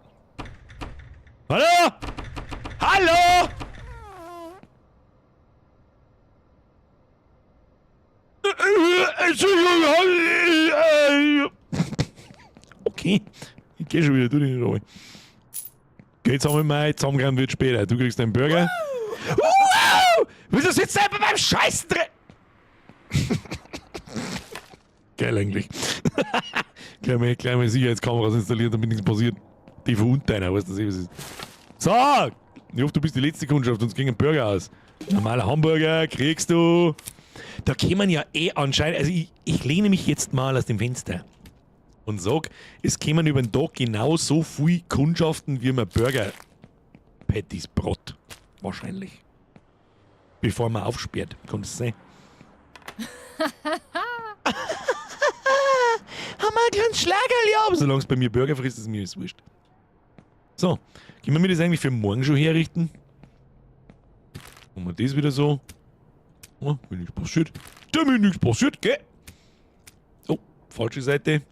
Hallo? Hallo? Entschuldigung. Okay. Ich geh schon wieder, tu dich nicht rein. Geh jetzt einmal mal, zusammengerannt wird später. Du kriegst einen Burger. Wow! Wieso sitzt du einfach beim Scheißen drin? Geil eigentlich. Gleich mal Sicherheitskameras installiert, damit nichts passiert. Die verunteiner, weißt du, was ist. So! Ich hoffe, du bist die letzte Kundschaft, sonst ging ein Burger aus. Normaler Hamburger kriegst du. Da kämen ja eh anscheinend, also ich lehne mich jetzt mal aus dem Fenster und sag, es kämen über den Tag genau so viel Kundschaften, wie man Burger Patties brot. Wahrscheinlich. Bevor man aufsperrt. Kann das sein? mal ein kleines Schlagerl, ja, aber solange es bei mir Burger frisst, ist mir das wurscht. So, können wir mir das eigentlich für morgen schon herrichten? Machen wir das wieder so. Oh, mir nichts passiert. Da mir nichts passiert, gell? Oh, falsche Seite.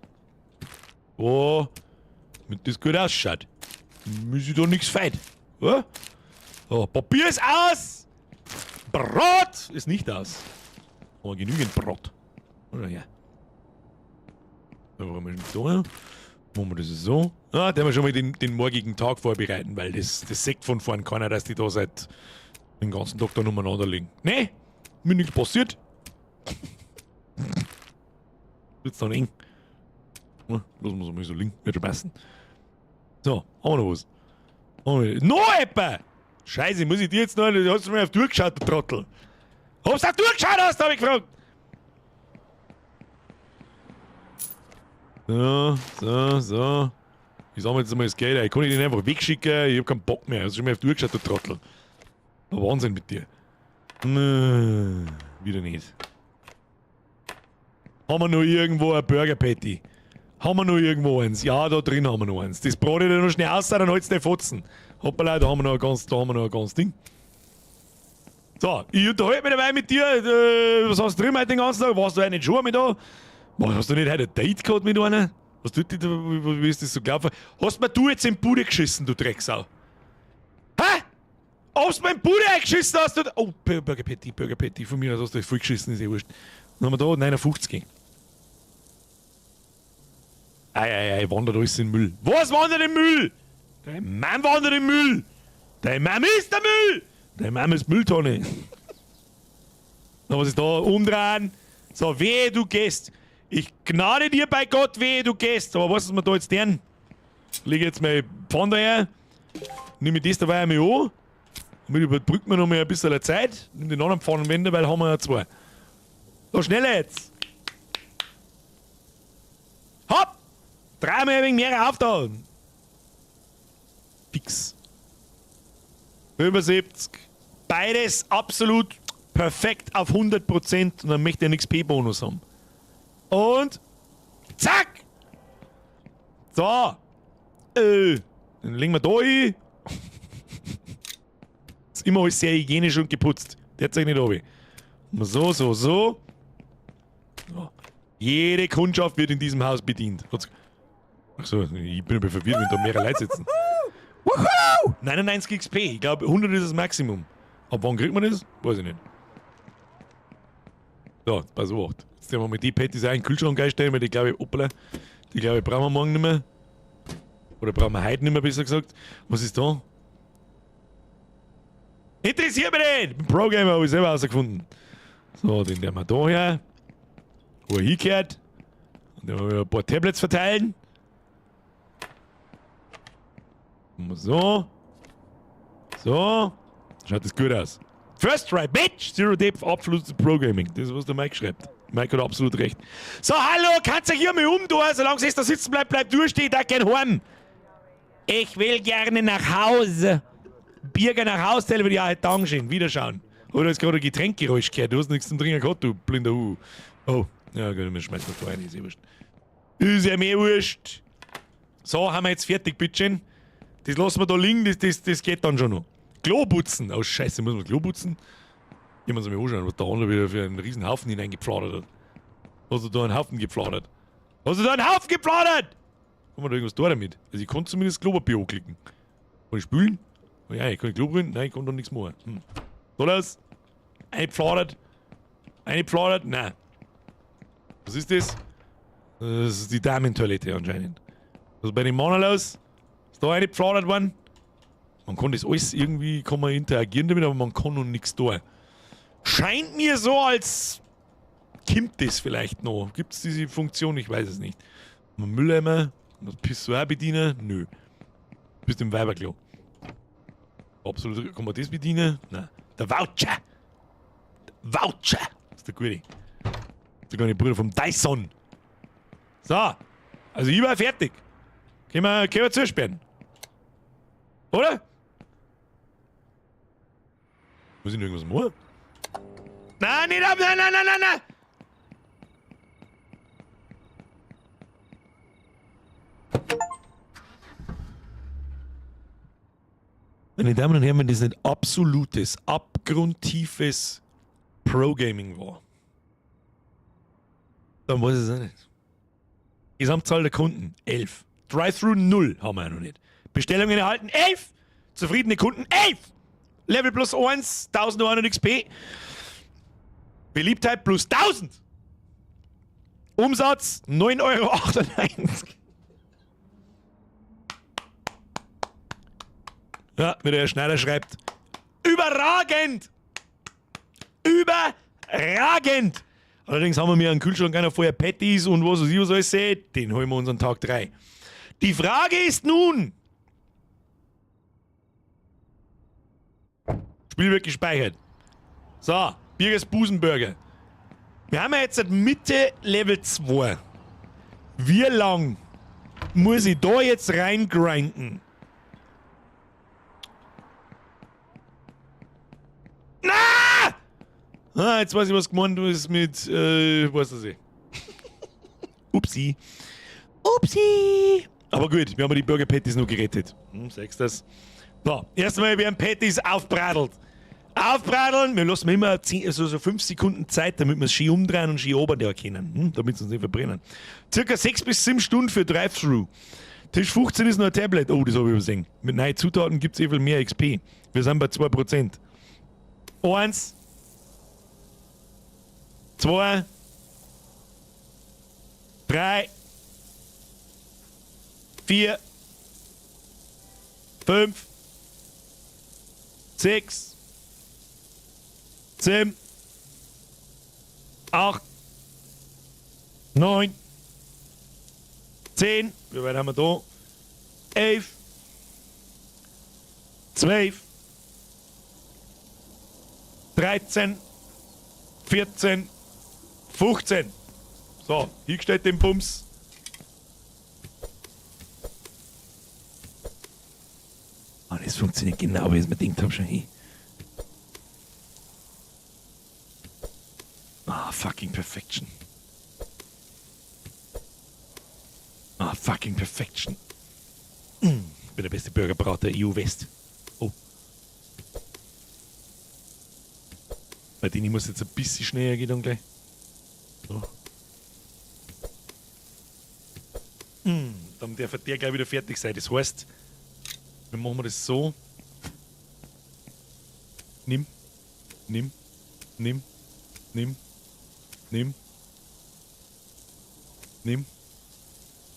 Oh, damit das gut ausschaut. Muss ich da nichts feit. Ja? So, Papier ist aus! Brot ist nicht aus. Aber genügend Brot. Oder ja. Warum ist denn da? Machen wir das so. Ah, da wir schon mal den morgigen Tag vorbereiten, weil das sagt von vorn keiner, dass die da seit den ganzen Tag da umeinander liegen. Ne, mir nichts passiert. Wird's dann eng. Ja, lassen wir es mal so liegen, wird schon passen. So, haben wir noch was? Haben wir noch etwa! Scheiße, muss ich dir jetzt noch. Du hast du mir auf durchgeschaut, du Trottel. Ob's auf durchgeschaut hast, hab ich gefragt! So, so, so. Ich sammle jetzt einmal das Geld ein. Kann ich den einfach wegschicken? Ich hab keinen Bock mehr. Hast du schon mal auf durchgeschaut, du Trottel. Wahnsinn mit dir. Nö, wieder nicht. Haben wir noch irgendwo ein Burger Patty? Haben wir noch irgendwo eins? Ja, da drin haben wir noch eins. Das brate ich dir noch schnell aus, dann holst du die Fotzen. Hoppala, da haben wir noch ein ganz, da haben wir noch ein ganz Ding. So, ich unterhalte mich dabei mit dir. Was hast du drin heute den ganzen Tag? Warst du heute nicht schon mit da? Was, hast du nicht heute ein Date gehabt mit einer? Was tut die da? Wie ist das so gelaufen? Hast mir du jetzt in die Bude geschissen, du Drecksau? Hä? Ob's mir in die Bude eingeschissen hast du? Oh, Burger Patty, Burger Patty, von mir aus hast du voll geschissen, ist eh wurscht. Dann haben wir da 59. Ei, ei, ei, wandert alles in den Müll. Was wandert im Müll? Dein Mann wandert im Müll! Dein Mann ist der Müll! Dein Mann ist Mülltonne. Na, was ist da? Umdrehen. So, wehe, du gehst. Ich gnade dir bei Gott, wehe, du gehst. Aber was ist mir da jetzt deren? Leg jetzt meine Pfanne her. Nimm ich das dabei einmal an. Damit überbrücken wir noch mal ein bisschen Zeit. Nimm den anderen Pfannenwender, weil haben wir ja zwei. So, schneller jetzt. Hopp! Dreimal ein wenig mehr auf da. Fix. 75. Beides absolut perfekt auf 100% und dann möchte ich einen XP-Bonus haben. Und zack! So. Dann legen wir da hin. Ist immer alles sehr hygienisch und geputzt. Der zeigt nicht runter. So, so, so. So. Jede Kundschaft wird in diesem Haus bedient. Achso, ich bin aber verwirrt, wenn da mehrere Leute sitzen. Wuhu! 99 XP. Ich glaube, 100 ist das Maximum. Ab wann kriegt man das? Weiß ich nicht. So, pass auf. Jetzt nehmen wir mal die Patties auch in den Kühlschrank einstellen, weil die glaube ich, hoppala, die glaube ich, brauchen wir morgen nicht mehr. Oder brauchen wir heute nicht mehr, besser gesagt. Was ist da? Interessiert mich nicht! Ich bin Pro-Gamer, habe ich selber herausgefunden. So, den nehmen wir da her. Wo er hingehört. Und dann werden wir ein paar Tablets verteilen. So. So. Schaut das gut aus. First try, bitch! Zero Depth, absolutes Programming. Das ist, was der Mike schreibt. Mike hat absolut recht. So, hallo, kannst du hier mal umtun? Solange es da sitzen bleibt, bleib durchstehen, da kein Horn. Ich will gerne nach Hause. Birger nach Hause, würde ich auch heute Dankeschön. Wiederschauen. Oder hast gerade ein Getränkgeräusch gehört? Du hast nichts zum Trinken gehabt, du blinder Hu. Oh, ja gut, wir schmeißen das da rein, ist eh wurscht. Ist ja mir wurscht. So, haben wir jetzt fertig, bitteschön. Das lassen wir da liegen, das geht dann schon noch. Klo putzen. Oh Scheiße, muss man Klo putzen? Ich muss mir anschauen, was der andere wieder für einen riesen Haufen hineingepfladert hat. Hast du da einen Haufen gepfladert? Hast du da einen Haufen gepfladert? Kann man da irgendwas da damit? Also ich konnte zumindest Klopapier anklicken. Kann ich spülen? Oh ja, ich kann Klo brüllen? Nein, ich kann da nichts machen. So das? Eingepfladert? Eingepfladert? Nein. Was ist das? Das ist die Damentoilette anscheinend. Was ist bei den Männern los? Ist da eingepfladert worden? Man kann das alles irgendwie, kann man interagieren damit, aber man kann noch nichts tun. Scheint mir so, als kommt das vielleicht noch. Gibt es diese Funktion? Ich weiß es nicht. Mülleimer, das Pissoir bedienen? Nö. Bist im Weiberklo. Absolut. Kann man das bedienen? Nein. Der Voucher! Der Voucher! Das ist der Gute. Das ist der kleine Bruder vom Dyson. So. Also ich war fertig. Können wir zusperren. Oder? Muss ich noch irgendwas machen? Nein, nicht ab! Nein, nein, nein, nein, nein! Meine Damen und Herren, wenn das nicht absolutes, abgrundtiefes Pro-Gaming war, dann weiß ich es auch nicht. Gesamtzahl der Kunden 11. Drive-Thru 0 haben wir ja noch nicht. Bestellungen erhalten 11. Zufriedene Kunden 11. Level plus 1, 1100 XP. Beliebtheit plus 1000. Umsatz 9,98 Euro. Ja, wie der Herr Schneider schreibt. Überragend! Überragend! Allerdings haben wir mir einen Kühlschrank einer vorher Patties und was weiß ich was alles seht. Den holen wir uns an Tag 3. Die Frage ist nun. Spiel wird gespeichert. So, Birgers Busenburger. Wir haben ja jetzt seit Mitte Level 2. Wie lang muss ich da jetzt reingrinden? Na! Ah, jetzt weiß ich, was gemeint ist mit, weiß das ich. Upsi. Upsi! Aber gut, wir haben die Burger Patties noch gerettet. Sagst das? So, erstmal werden Patties aufbradelt. Aufbradeln, wir lassen immer 10, also so 5 Sekunden Zeit, damit wir es schön umdrehen und schön oben können, damit sie uns nicht verbrennen. Circa 6 bis 7 Stunden für Drive-Thru. Tisch 15 ist noch ein Tablet. Oh, das habe ich übersehen. Mit neuen Zutaten gibt es eh viel mehr XP. Wir sind bei 2%. 1, 2, 3, 4, 5, 6, 7, 8, 9, 10. Wie weit haben wir da? 11, 12, 13, 14, 15. So, hingestellt den Bums. Ah, das funktioniert genau, wie ich es mir gedacht habe schon. Hey. Ah, fucking perfection. Ah, fucking perfection. Ich bin der beste Burgerbrater der EU West. Oh. Bei denen ich muss jetzt ein bisschen schneller gehen dann gleich. So. Dann darf der gleich wieder fertig sein. Das heißt, wir machen das so. Nimm, nimm, nimm, nimm, nimm, nimm.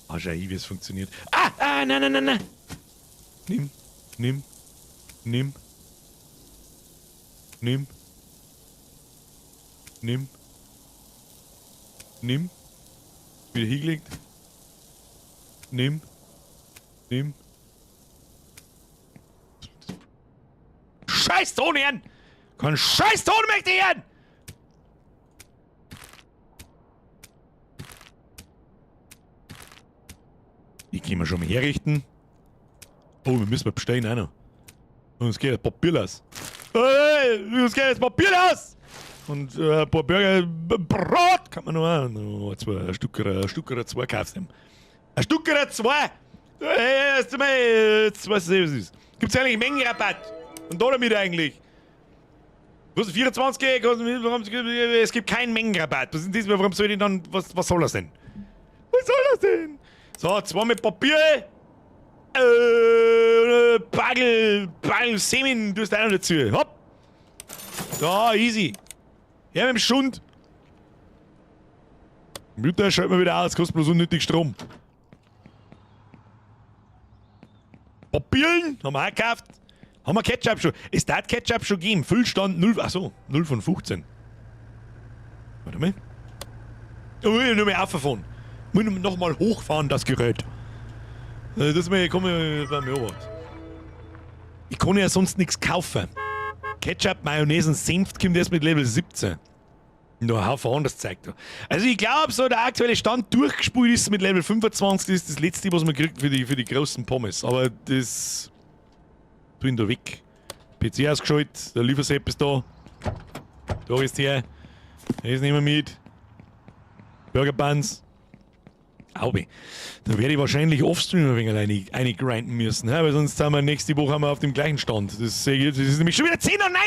Ah, schau, wie es funktioniert. Ah, ah, nein, nein, nein, nein. Nimm, nimm, nimm, nimm, nimm, nimm. Wieder hingelegt. Nimm, nimm. Scheiß Ton hören! Kein Scheiß Ton möchte ich hören! Die können wir schon mal herrichten. Oh, wir müssen mal bestellen auch noch. Und es geht das Papier aus. Hey, uns geht das Papier aus! Und ein paar Burger Brot kann man noch auch noch zwei, ein Stück oder zwei kaufen. Ein Stück oder zwei! Hey, jetzt mal, jetzt weiß ich, was es ist. Gibt's eigentlich Mengenrabatt? Und da damit eigentlich? Kostet 24, kostet, es gibt keinen Mengenrabatt. Was ist denn das? Warum soll ich dann, was soll das denn? Was soll das denn? So, zwei mit Papier. Bagel, Bagel, Semen, du hast auch noch dazu. Hopp. Da, easy. Her mit dem Schund. Computer schalten wir wieder aus, kostet bloß unnötig Strom. Papieren haben wir auch gekauft. Haben wir Ketchup schon? Ist das Ketchup schon gegeben? Füllstand 0, achso, 0 von 15. Warte mal. Oh, ich will nur mehr auffahren. Muss noch mal hochfahren, das Gerät. Das mir, komme bei mir beim. Ich kann ja sonst nichts kaufen. Ketchup, Mayonnaise und Senf kommt erst mit Level 17. Noch ein Haufen anderes Zeug da. Also ich glaube, so der aktuelle Stand durchgespult ist mit Level 25, das ist das letzte, was man kriegt für die großen Pommes. Aber das tun da weg. PC ausgeschaltet, der Liefersepp ist da. Da ist her. Das nehmen wir mit. Burger Buns. Auwe. Da werde ich wahrscheinlich offstream ein wenig alleine eine grinden müssen, weil sonst sind wir nächste Woche haben wir auf dem gleichen Stand. Das sehe ich jetzt. Das ist nämlich schon wieder 10 nach 9.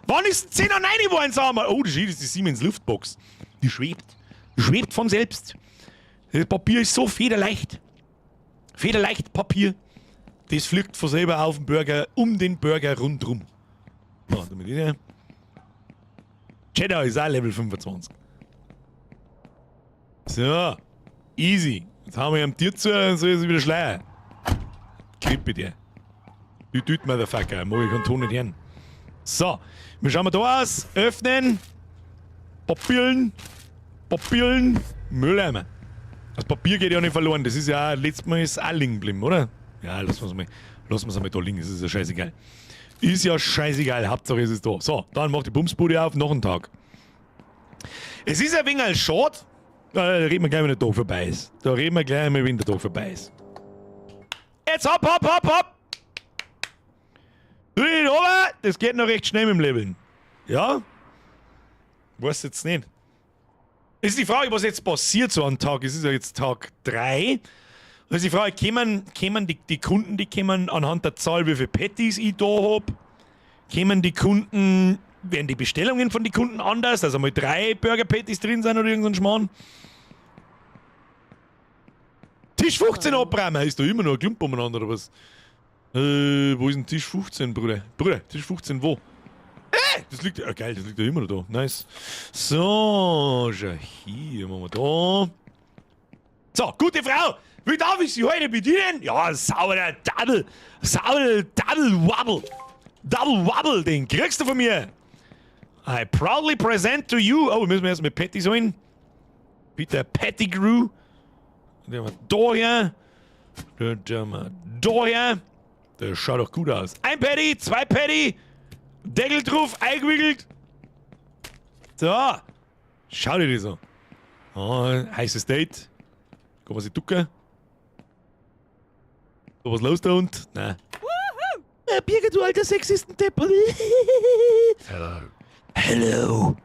Wann ist denn 10 nach 9 geworden, sag mal? Oh, das ist die Siemens Luftbox. Die schwebt. Die schwebt von selbst. Das Papier ist so federleicht. Federleicht Papier. Das fliegt von selber auf den Burger, um den Burger rundrum. So, damit ist er. Cheddar ist auch Level 25. So, easy. Jetzt haben wir am Tier zu, dann soll ich sie wieder schleiern. Krippe dir. Du düt, Motherfucker. Mag ich keinen Ton nicht hören. So, wie schauen wir da aus? Öffnen. Papieren. Papieren. Mülleimer. Das Papier geht ja nicht verloren. Das ist ja, letztes Mal ist auch liegen geblieben, oder? Ja, lassen wir es mal, lassen wir's einmal da liegen. Das ist ja scheißegal. Ist ja scheißegal. Hauptsache es ist da. So, dann macht die Bumsbude auf. Noch einen Tag. Es ist ein wenig als schade. Da reden wir gleich, wenn der Tag vorbei ist. Da reden wir gleich mal, wenn der Tag vorbei ist. Jetzt hopp, hopp, hopp, hopp! Du nicht runter, das geht noch recht schnell mit dem Leveln. Ja? Weiß jetzt nicht. Ist die Frage, was jetzt passiert so am Tag. Es ist ja jetzt Tag 3. Da ist die Frage, kämen die Kunden, die kämen anhand der Zahl, wie viele Patties ich da hab, kämen die Kunden, werden die Bestellungen von den Kunden anders, dass einmal 3 Burger Patties drin sind oder irgendein Schmarrn? Tisch 15 abräumen, ist da immer noch ein Klump umeinander oder was? Wo ist denn Tisch 15, Bruder? Bruder, Tisch 15 wo? Das liegt, ah, geil, das liegt ja immer noch da. Nice. So, schau hier, machen wir da. So, gute Frau, wie darf ich Sie heute bedienen? Ja, sauberer Double, sauberer Double Wobble. Double Wobble, den kriegst du von mir. I proudly present to you. Oh, müssen wir erst mit Patties holen. Peter Pettigrew. Den haben wir da her. Den haben wir da her. Der schaut doch gut aus. Ein Patty, zwei Patty. Deckel drauf, eingewickelt. So. Schau dir das an. Oh, heißes Date. Kann man sich ducken? So was los da unten? Nein. Birgit, du alter Sexisten-Depp. Hello. Hello.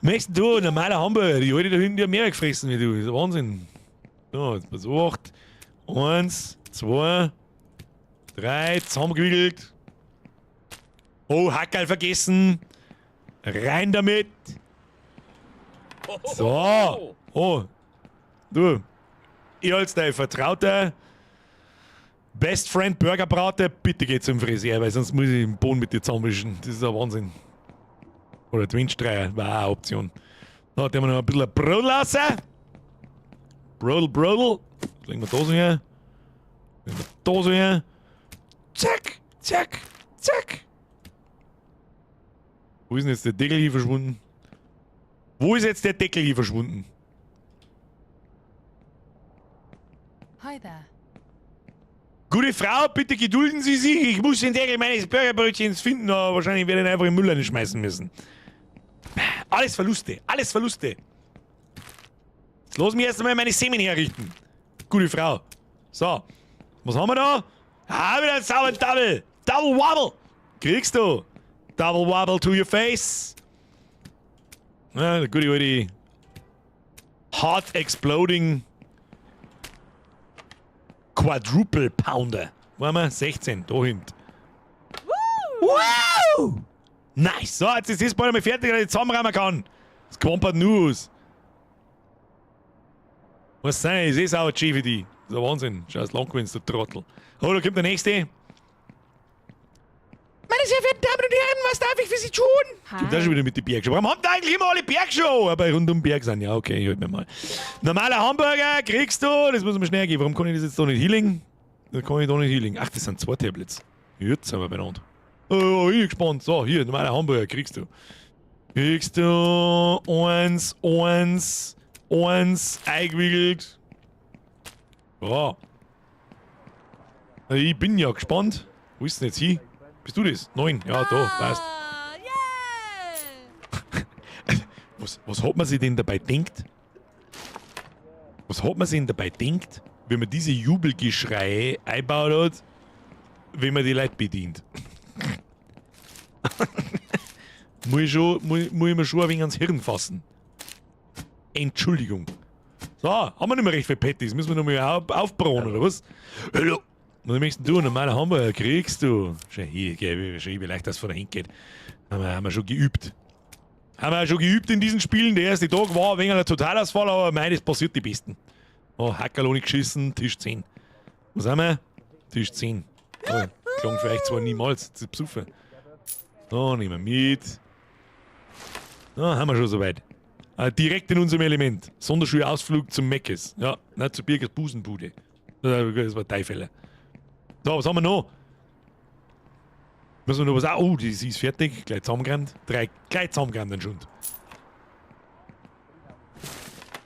Möchtest du, normaler Hamburger, die alte da hinten, die haben mehr gefressen wie du. Das ist ein Wahnsinn. So, jetzt pass auf. 1, 2, 3, zusammengewickelt. Oh, Hackerl vergessen. Rein damit. So. Oh. Du. Ich als dein Vertrauter Best Friend Burgerbrater, bitte geh zum Friseur, weil sonst muss ich den Boden mit dir zusammenwischen. Das ist ein Wahnsinn. Oder Twinstreier, war auch eine Option. Da hat wir noch ein bisschen Brot lassen. Brodel, Brodel. Das legen wir da so her. Legen wir da so her. Zack, zack, zack. Wo ist denn jetzt der Deckel hier verschwunden? Wo ist jetzt der Deckel hier verschwunden? Hi there. Gute Frau, bitte gedulden Sie sich. Ich muss den Deckel meines Burgerbrötchens finden, aber wahrscheinlich werde ich ihn einfach im Müll schmeißen müssen. Alles Verluste, alles Verluste. Jetzt lass mich erst einmal meine Semen herrichten. Gute Frau. So, was haben wir da? Ah, wieder ein sauberen Double. Double Wobble. Kriegst du. Double Wobble to your face. Ja, der gute alte Heart Exploding Quadruple Pounder. Waren wir? 16, da hinten. Wow! Nice! So, jetzt ist das bald einmal fertig, dass ich zusammenräumen kann. Das quampert nur aus. Was sein? Das ist auch ein G für die. Das ist ein Wahnsinn. Scheiß lang gewesen, der Trottel. Oh, da kommt der nächste. Meine sehr verehrten Damen und Herren, was darf ich für Sie tun? Kommt da schon wieder mit den Bergschuhen. Warum haben da eigentlich immer alle Bergschuhe? Aber rund um Berg sind. Ja, okay, ich halt mir mal. Normaler Hamburger kriegst du. Das muss man schnell gehen. Warum kann ich das jetzt da nicht healing? Da kann ich da nicht healing. Ach, das sind zwei Tablets. Jetzt sind wir beieinander. Oh, ich bin gespannt. So, hier, normaler Hamburger kriegst du. Kriegst du 1, 1, 1, eingewickelt. Ja. Ich bin ja gespannt. Wo ist denn jetzt hin? Bist du das? 9. Ja, da, passt. Ah, yeah! Was hat man sich denn dabei denkt? Was hat man sich denn dabei denkt, wenn man diese Jubelgeschreie einbaut hat, wenn man die Leute bedient? Muss ich mir schon ein wenig ans Hirn fassen. Entschuldigung. So, haben wir nicht mehr recht viel Patties. Müssen wir noch mal aufbrauen, oder was? Hallo. Was möchtest du? Normaler Hamburger kriegst du. Schau hier, gell, schau, wie leicht das von dahin geht. Haben wir schon geübt. Haben wir schon geübt in diesen Spielen. Der erste Tag war ein wenig ein Totalausfall, aber mei, das passiert die Besten. Oh, Hackerl ohne geschissen, Tisch 10. Was haben wir? Tisch 10. Oh, klang vielleicht zwar niemals, das ist besoffen. So, nehmen wir mit. So, haben wir schon soweit. Direkt in unserem Element. Sonderschulausflug zum Meckes. Ja, nicht zu Birgers Busenbude. Das war Teufel. So, was haben wir noch? Müssen wir noch was. Oh, die ist fertig. Gleich zusammengerannt. Drei, gleich zusammengerannt, den Schund.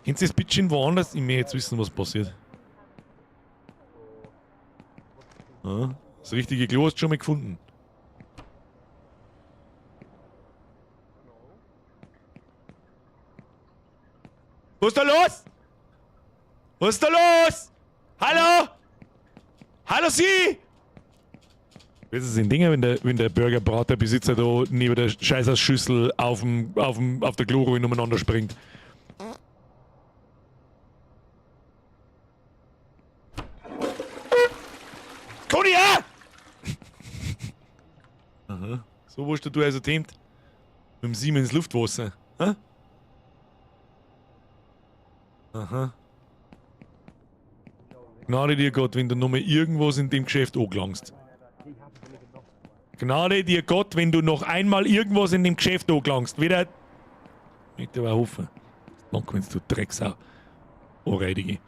Kennt ihr das bisschen woanders? Ich möchte jetzt wissen, was passiert. Ja, das richtige Klo hast du schon mal gefunden. Was ist da los? Was ist da los? Hallo? Hallo Sie! Das ist ein Ding, wenn der Burgerbraterbesitzer da neben der Scheißerschüssel auf der Klorolle umeinander springt. Conny, ja! Aha. So warst du also themt. Mit dem Siemens Luftwasser. Hä? Aha. Gnade dir Gott, wenn du nochmal irgendwas in dem Geschäft angelangst. Gnade dir Gott, wenn du noch einmal irgendwas in dem Geschäft angelangst. Wieder. Ich möchte aber hoffen. Danke, wenn du Drecksau. Oh, Reidige.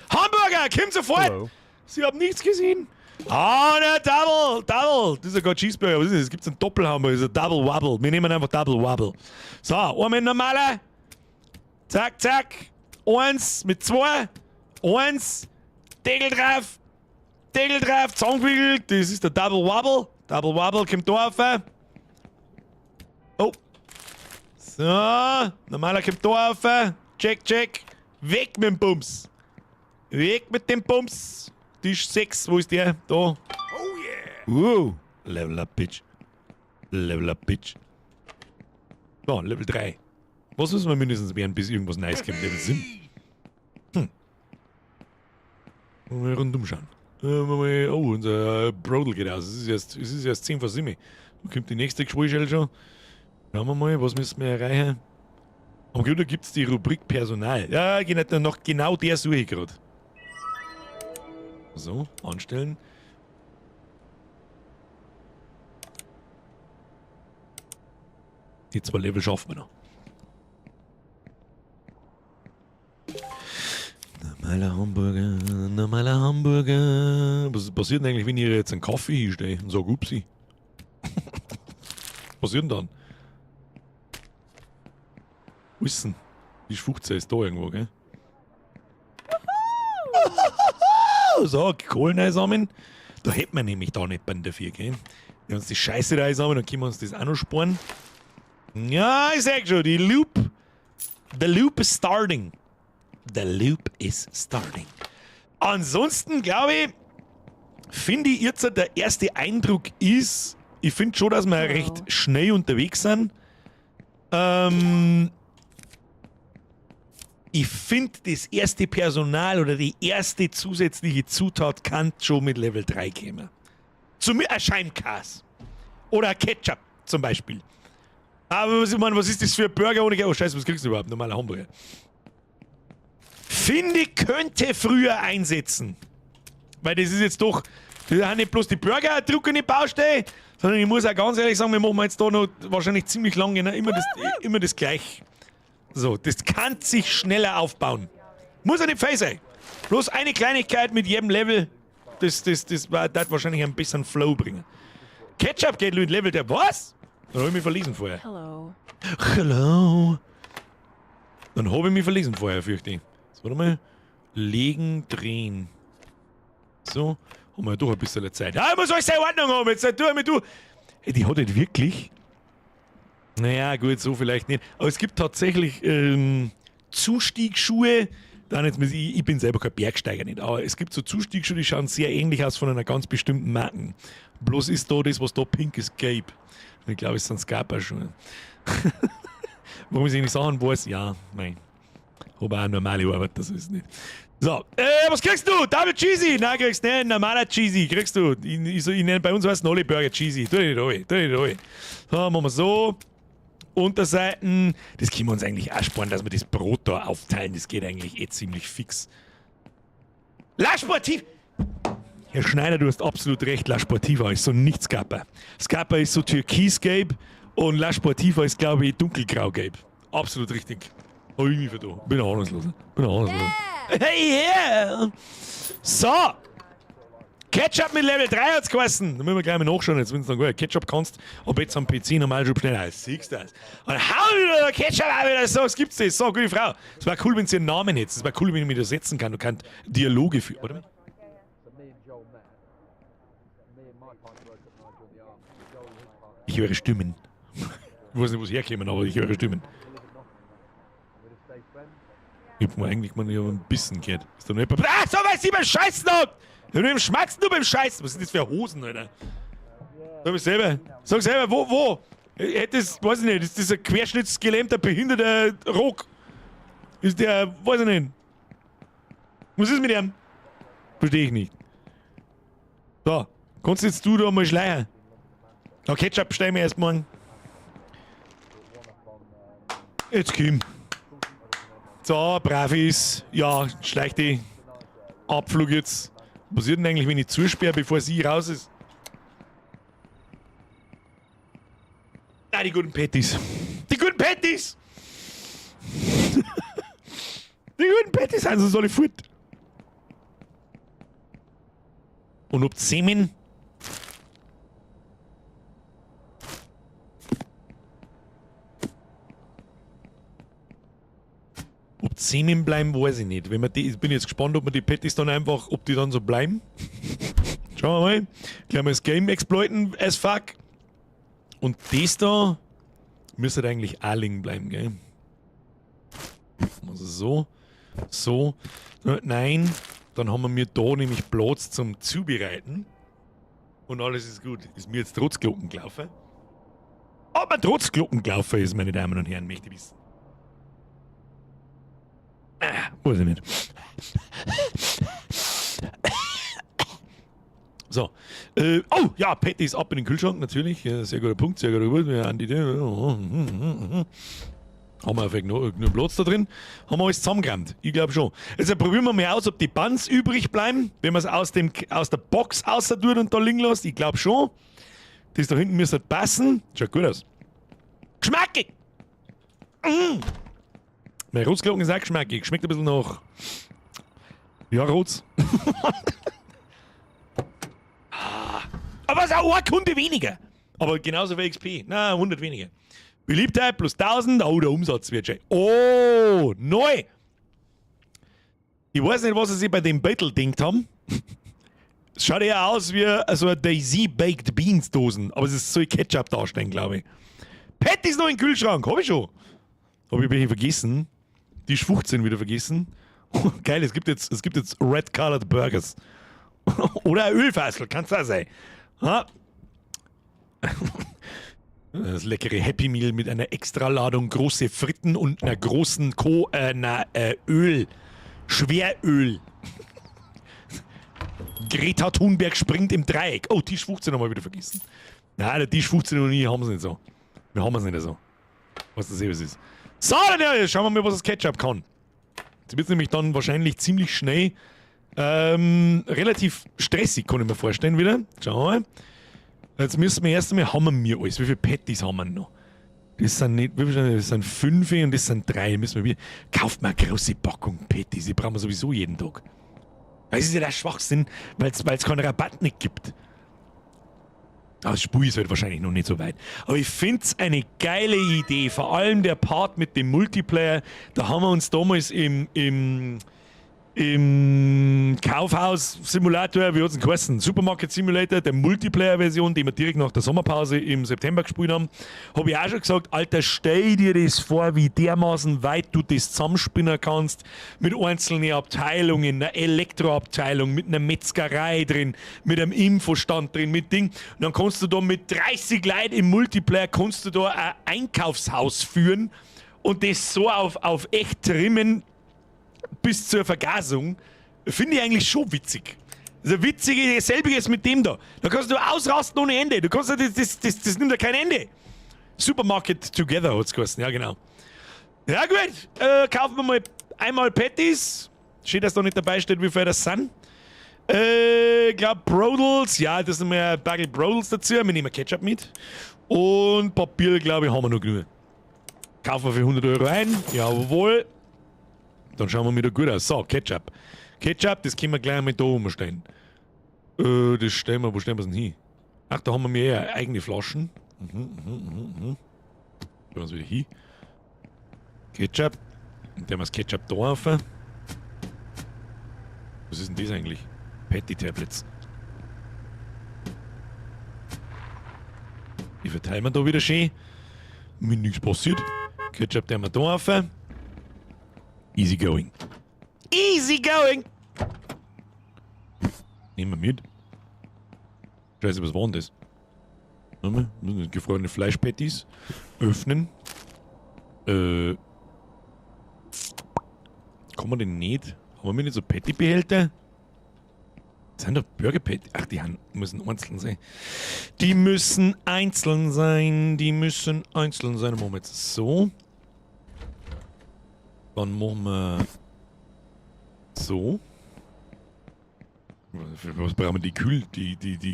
Hamburger, komm sofort! Hello. Sie haben nichts gesehen. Ah, ne, Double, Double. Das ist ja kein Cheeseburger. Was ist das? Es gibt einen Doppelhamburger, das ist ein Double Wobble. Wir nehmen einfach Double Wobble. So, einmal normaler. Zack, zack. Eins mit zwei. Eins. Deckel drauf. Deckel drauf. Zusammengewickelt. Das ist der Double Wobble. Double Wobble kommt da rauf. Oh. So. Normaler kommt da rauf. Check, check. Weg mit dem Bums. Weg mit dem Bums. Tisch 6, wo ist der? Da. Oh yeah. Wow. Level up, Bitch. Level up, Bitch. So, Level 3. Was müssen wir mindestens werden, bis irgendwas Nice kommt? Level 7. Hm. Mal rundum schauen. Oh, unser Brodel geht aus. Es ist erst 10 vor 7. Da kommt die nächste Geschwulschelle schon. Schauen wir mal, was müssen wir erreichen? Am Computer gibt es die Rubrik Personal. Ja, genau, nach genau der suche ich gerade. So, anstellen. Die 2 Level schaffen wir noch. Normaler Hamburger, normaler Hamburger. Was passiert denn eigentlich, wenn ich jetzt einen Kaffee hinstehe und sage, upsi? Was passiert denn dann? Wo ist denn? Die 15 ist da irgendwo, gell? So, Kohlen einsammeln. Da hätten wir nämlich da nicht bei dafür, gell? Wenn wir uns die Scheiße da einsammeln, dann können wir uns das auch noch sparen. Ja, ich sag schon, die Loop. The Loop is starting. The Loop is starting. Ansonsten, glaube ich, finde ich jetzt, der erste Eindruck ist, ich finde schon, dass wir recht schnell unterwegs sind. Ich finde, das erste Personal oder die erste zusätzliche Zutat kann schon mit Level 3 kommen. Zum Scheinkäse. Oder Ketchup zum Beispiel. Aber was, ich meine, was ist das für ein Burger ohne... Oh Scheiße, was kriegst du überhaupt? Normaler Hamburger. Finde ich, könnte früher einsetzen. Weil das ist jetzt doch... Das sind nicht bloß die Burger drucken in die Baustelle, sondern ich muss auch ganz ehrlich sagen, wir machen jetzt da noch wahrscheinlich ziemlich lange, ne? Immer das Gleiche. So, das kann sich schneller aufbauen. Muss ja nicht fein sein. Bloß eine Kleinigkeit mit jedem Level, das wird wahrscheinlich ein bisschen Flow bringen. Ketchup geht mit Level der... Was? Dann hab ich mich verlesen vorher. Hello. Hello. Dann hab ich mich verlesen vorher, fürchte ich. So, warte mal. Legen, drehen. So, haben wir ja doch ein bisschen Zeit. Ah, ich muss alles in Ordnung haben. Jetzt tu mir du. Hey, die hat nicht wirklich... Naja, gut, so vielleicht nicht. Aber es gibt tatsächlich Zustiegsschuhe. Dann jetzt, ich bin selber kein Bergsteiger nicht, aber es gibt so Zustiegsschuhe, die schauen sehr ähnlich aus von einer ganz bestimmten Marke. Bloß ist da das, was da pink ist, gelb. Und ich glaube, es sind Scarpa-Schuhe. Warum ich eigentlich Sachen weiß, ja, nein. Hab auch normale Arbeit, das ist nicht. So, was kriegst du? Double Cheesy! Nein, kriegst nicht. Normaler Cheesy kriegst du. Ich nenn, bei uns heißt es alle Burger Cheesy. Tu dich nicht rein, tu dich nicht rein. So, machen wir so. Unterseiten. Das können wir uns eigentlich auch sparen, dass wir das Brot da aufteilen. Das geht eigentlich eh ziemlich fix. La Sportiv! Herr Schneider, du hast absolut recht. La Sportiva ist so nicht Scappa. Scappa ist so türkisgelb und La Sportiva ist, glaube ich, dunkelgraugelb. Absolut richtig. Hab ich mich vertan. Bin ein Ahnungsloser. Bin ein Ahnungsloser. Hey, yeah! So! Ketchup mit Level 3 hat's geheißen. Da müssen wir gleich mal nachschauen, jetzt, wenn es dann gut Ketchup kannst, ob jetzt am PC normal schon schnell aus. Siehst du das? Und hau wieder Ketchup auch wieder. So, was gibt's das? So, gute Frau. Es war cool, wenn sie einen Namen hättest. Es war cool, wenn ich mich da setzen kann. Du kannst Dialoge führen. Warte mal. Ich höre Stimmen. Ich weiß nicht, wo sie herkommen, aber ich höre Stimmen. Ich hab mir eigentlich mal ein bisschen gehört. Ist da noch jemand? Ah, so weiß ich beim Scheißen ab! Mit dem Schmatzen du beim Scheißen! Was sind das für Hosen, Alter? Sag mir selber. Sag selber, wo? Hättest, weiß ich nicht, ist das ein querschnittsgelähmter, behinderter Rock? Ist der, weiß ich nicht. Was ist mit ihm? Verstehe ich nicht. So, kannst jetzt du da mal schleichen? Na, Ketchup bestellen wir erst morgen. Jetzt komm. So, Bravis. Ja, schleich die. Abflug jetzt. Was passiert denn eigentlich, wenn ich zusperre, bevor sie raus ist? Ah, die guten Patties. Die guten Patties! Die guten Patties sind sonst alle fort. Und ob Semen? Ob Semen bleiben, weiß ich nicht. Wenn man die, ich bin jetzt gespannt, ob man die Patties dann einfach, ob die dann so bleiben. Schauen wir mal. Gleich mal das Game exploiten as fuck. Und das da müsste eigentlich auch liegen bleiben, gell? Also so, so. Nein, dann haben wir mir da nämlich Platz zum Zubereiten. Und alles ist gut. Ist mir jetzt trotz Glocken gelaufen? Ob man trotz Glocken gelaufen ist, meine Damen und Herren, möchte ich wissen. Ah, weiß ich nicht. So. Oh, ja, Patty ist ab in den Kühlschrank, natürlich. Ja, sehr guter Punkt, sehr guter Punkt. Ja, Andi, Haben wir einfach genug Platz da drin. Haben wir alles zusammengerammt. Ich glaub schon. Jetzt probieren wir mal aus, ob die Buns übrig bleiben, wenn man's aus der Box außer tut und da liegen lässt. Ich glaub schon. Das da hinten müsste passen. Schaut gut aus. Geschmackig! Mm. Meine Rotzglocken ist auch geschmackig. Schmeckt ein bisschen nach. Ja, Rotz. Aber es ist auch eine Kunde weniger. Aber genauso wie XP. Na, 100 weniger. Beliebtheit plus 1000. Oh, der Umsatz wird schön. Oh, neu. Ich weiß nicht, was sie sich bei dem Battle gedacht haben. Es schaut eher aus wie so eine Daisy Baked Beans Dosen. Aber es ist so ein Ketchup darstellen, glaube ich. Patties noch im Kühlschrank. Hab ich schon. Hab ich welche vergessen. Die 15 wieder vergessen. Geil, es gibt jetzt Red Colored Burgers. Oder ein Ölfassel, kann's auch sein. Ha? Das leckere Happy Meal mit einer Extraladung große Fritten und einer großen Co-, na Öl. Schweröl. Greta Thunberg springt im Dreieck. Oh, Tisch 15 haben wir wieder vergessen. Nein, der Tisch 15 und ich haben es nicht so. Wir haben es nicht so. Was das eben ist. So, dann ja, schauen wir mal, was das Ketchup kann. Das wird nämlich dann wahrscheinlich ziemlich schnell relativ stressig, kann ich mir vorstellen wieder. Schauen wir mal. Jetzt müssen wir erst einmal, haben wir alles. Wie viele Patties haben wir noch? Das sind nicht, wie viel sind das? Das sind 5 und das sind 3. Müssen wir wieder. Kauft mal eine große Packung Patties, die brauchen wir sowieso jeden Tag. Das ist ja der Schwachsinn, weil's keinen Rabatt nicht gibt. Aber das Spiel ist halt wahrscheinlich noch nicht so weit. Aber ich find's eine geile Idee. Vor allem der Part mit dem Multiplayer. Da haben wir uns damals im Kaufhaus-Simulator, wie hat's denn geheißen? Supermarket Simulator, der Multiplayer-Version, die wir direkt nach der Sommerpause im September gespielt haben, hab ich auch schon gesagt, Alter, stell dir das vor, wie dermaßen weit du das zusammenspinnen kannst, mit einzelnen Abteilungen, einer Elektroabteilung, mit einer Metzgerei drin, mit einem Infostand drin, mit Ding. Und dann kannst du da mit 30 Leuten im Multiplayer, kannst du da ein Einkaufshaus führen. Und das so auf echt trimmen bis zur Vergasung, finde ich eigentlich schon witzig. Also witzige, selbiges mit dem da. Da kannst du ausrasten ohne Ende. Du kannst das nimmt ja kein Ende. Supermarket Together hat's geheißen, ja genau. Ja gut, kaufen wir mal einmal Patties. Schön, dass da nicht dabei steht, wie viel das sind. Glaub Brodels, ja, das sind wir ein Bagel Brodels dazu. Wir nehmen Ketchup mit. Und Papier, glaube ich, haben wir noch genug. Kaufen wir für 100 Euro ein. Jawohl. Dann schauen wir wieder gut aus. So, Ketchup. Ketchup, das können wir gleich mal da umstellen. Das stellen wir, wo stellen wir es denn hin? Ach, da haben wir mehr eigene Flaschen. Stellen wir es wieder hin. Ketchup. Und der haben wir das Ketchup da auf. Was ist denn das eigentlich? Patty Tablets. Die verteilen wir da wieder schön. Mir nichts passiert. Ketchup, der haben wir da auf. Easy going. Easy going! Nehmen wir mit. Scheiße, was war denn das? Warte mal, gefrorene Fleischpatties. Öffnen. Kann man den nicht? Haben wir nicht so Patty-Behälter? Das sind doch Burger-Patty. Ach, die müssen einzeln sein. Die müssen einzeln sein. Die müssen einzeln sein. Dann machen wir jetzt so. Dann machen wir so. Für was brauchen wir die Kühl-, die, die, die,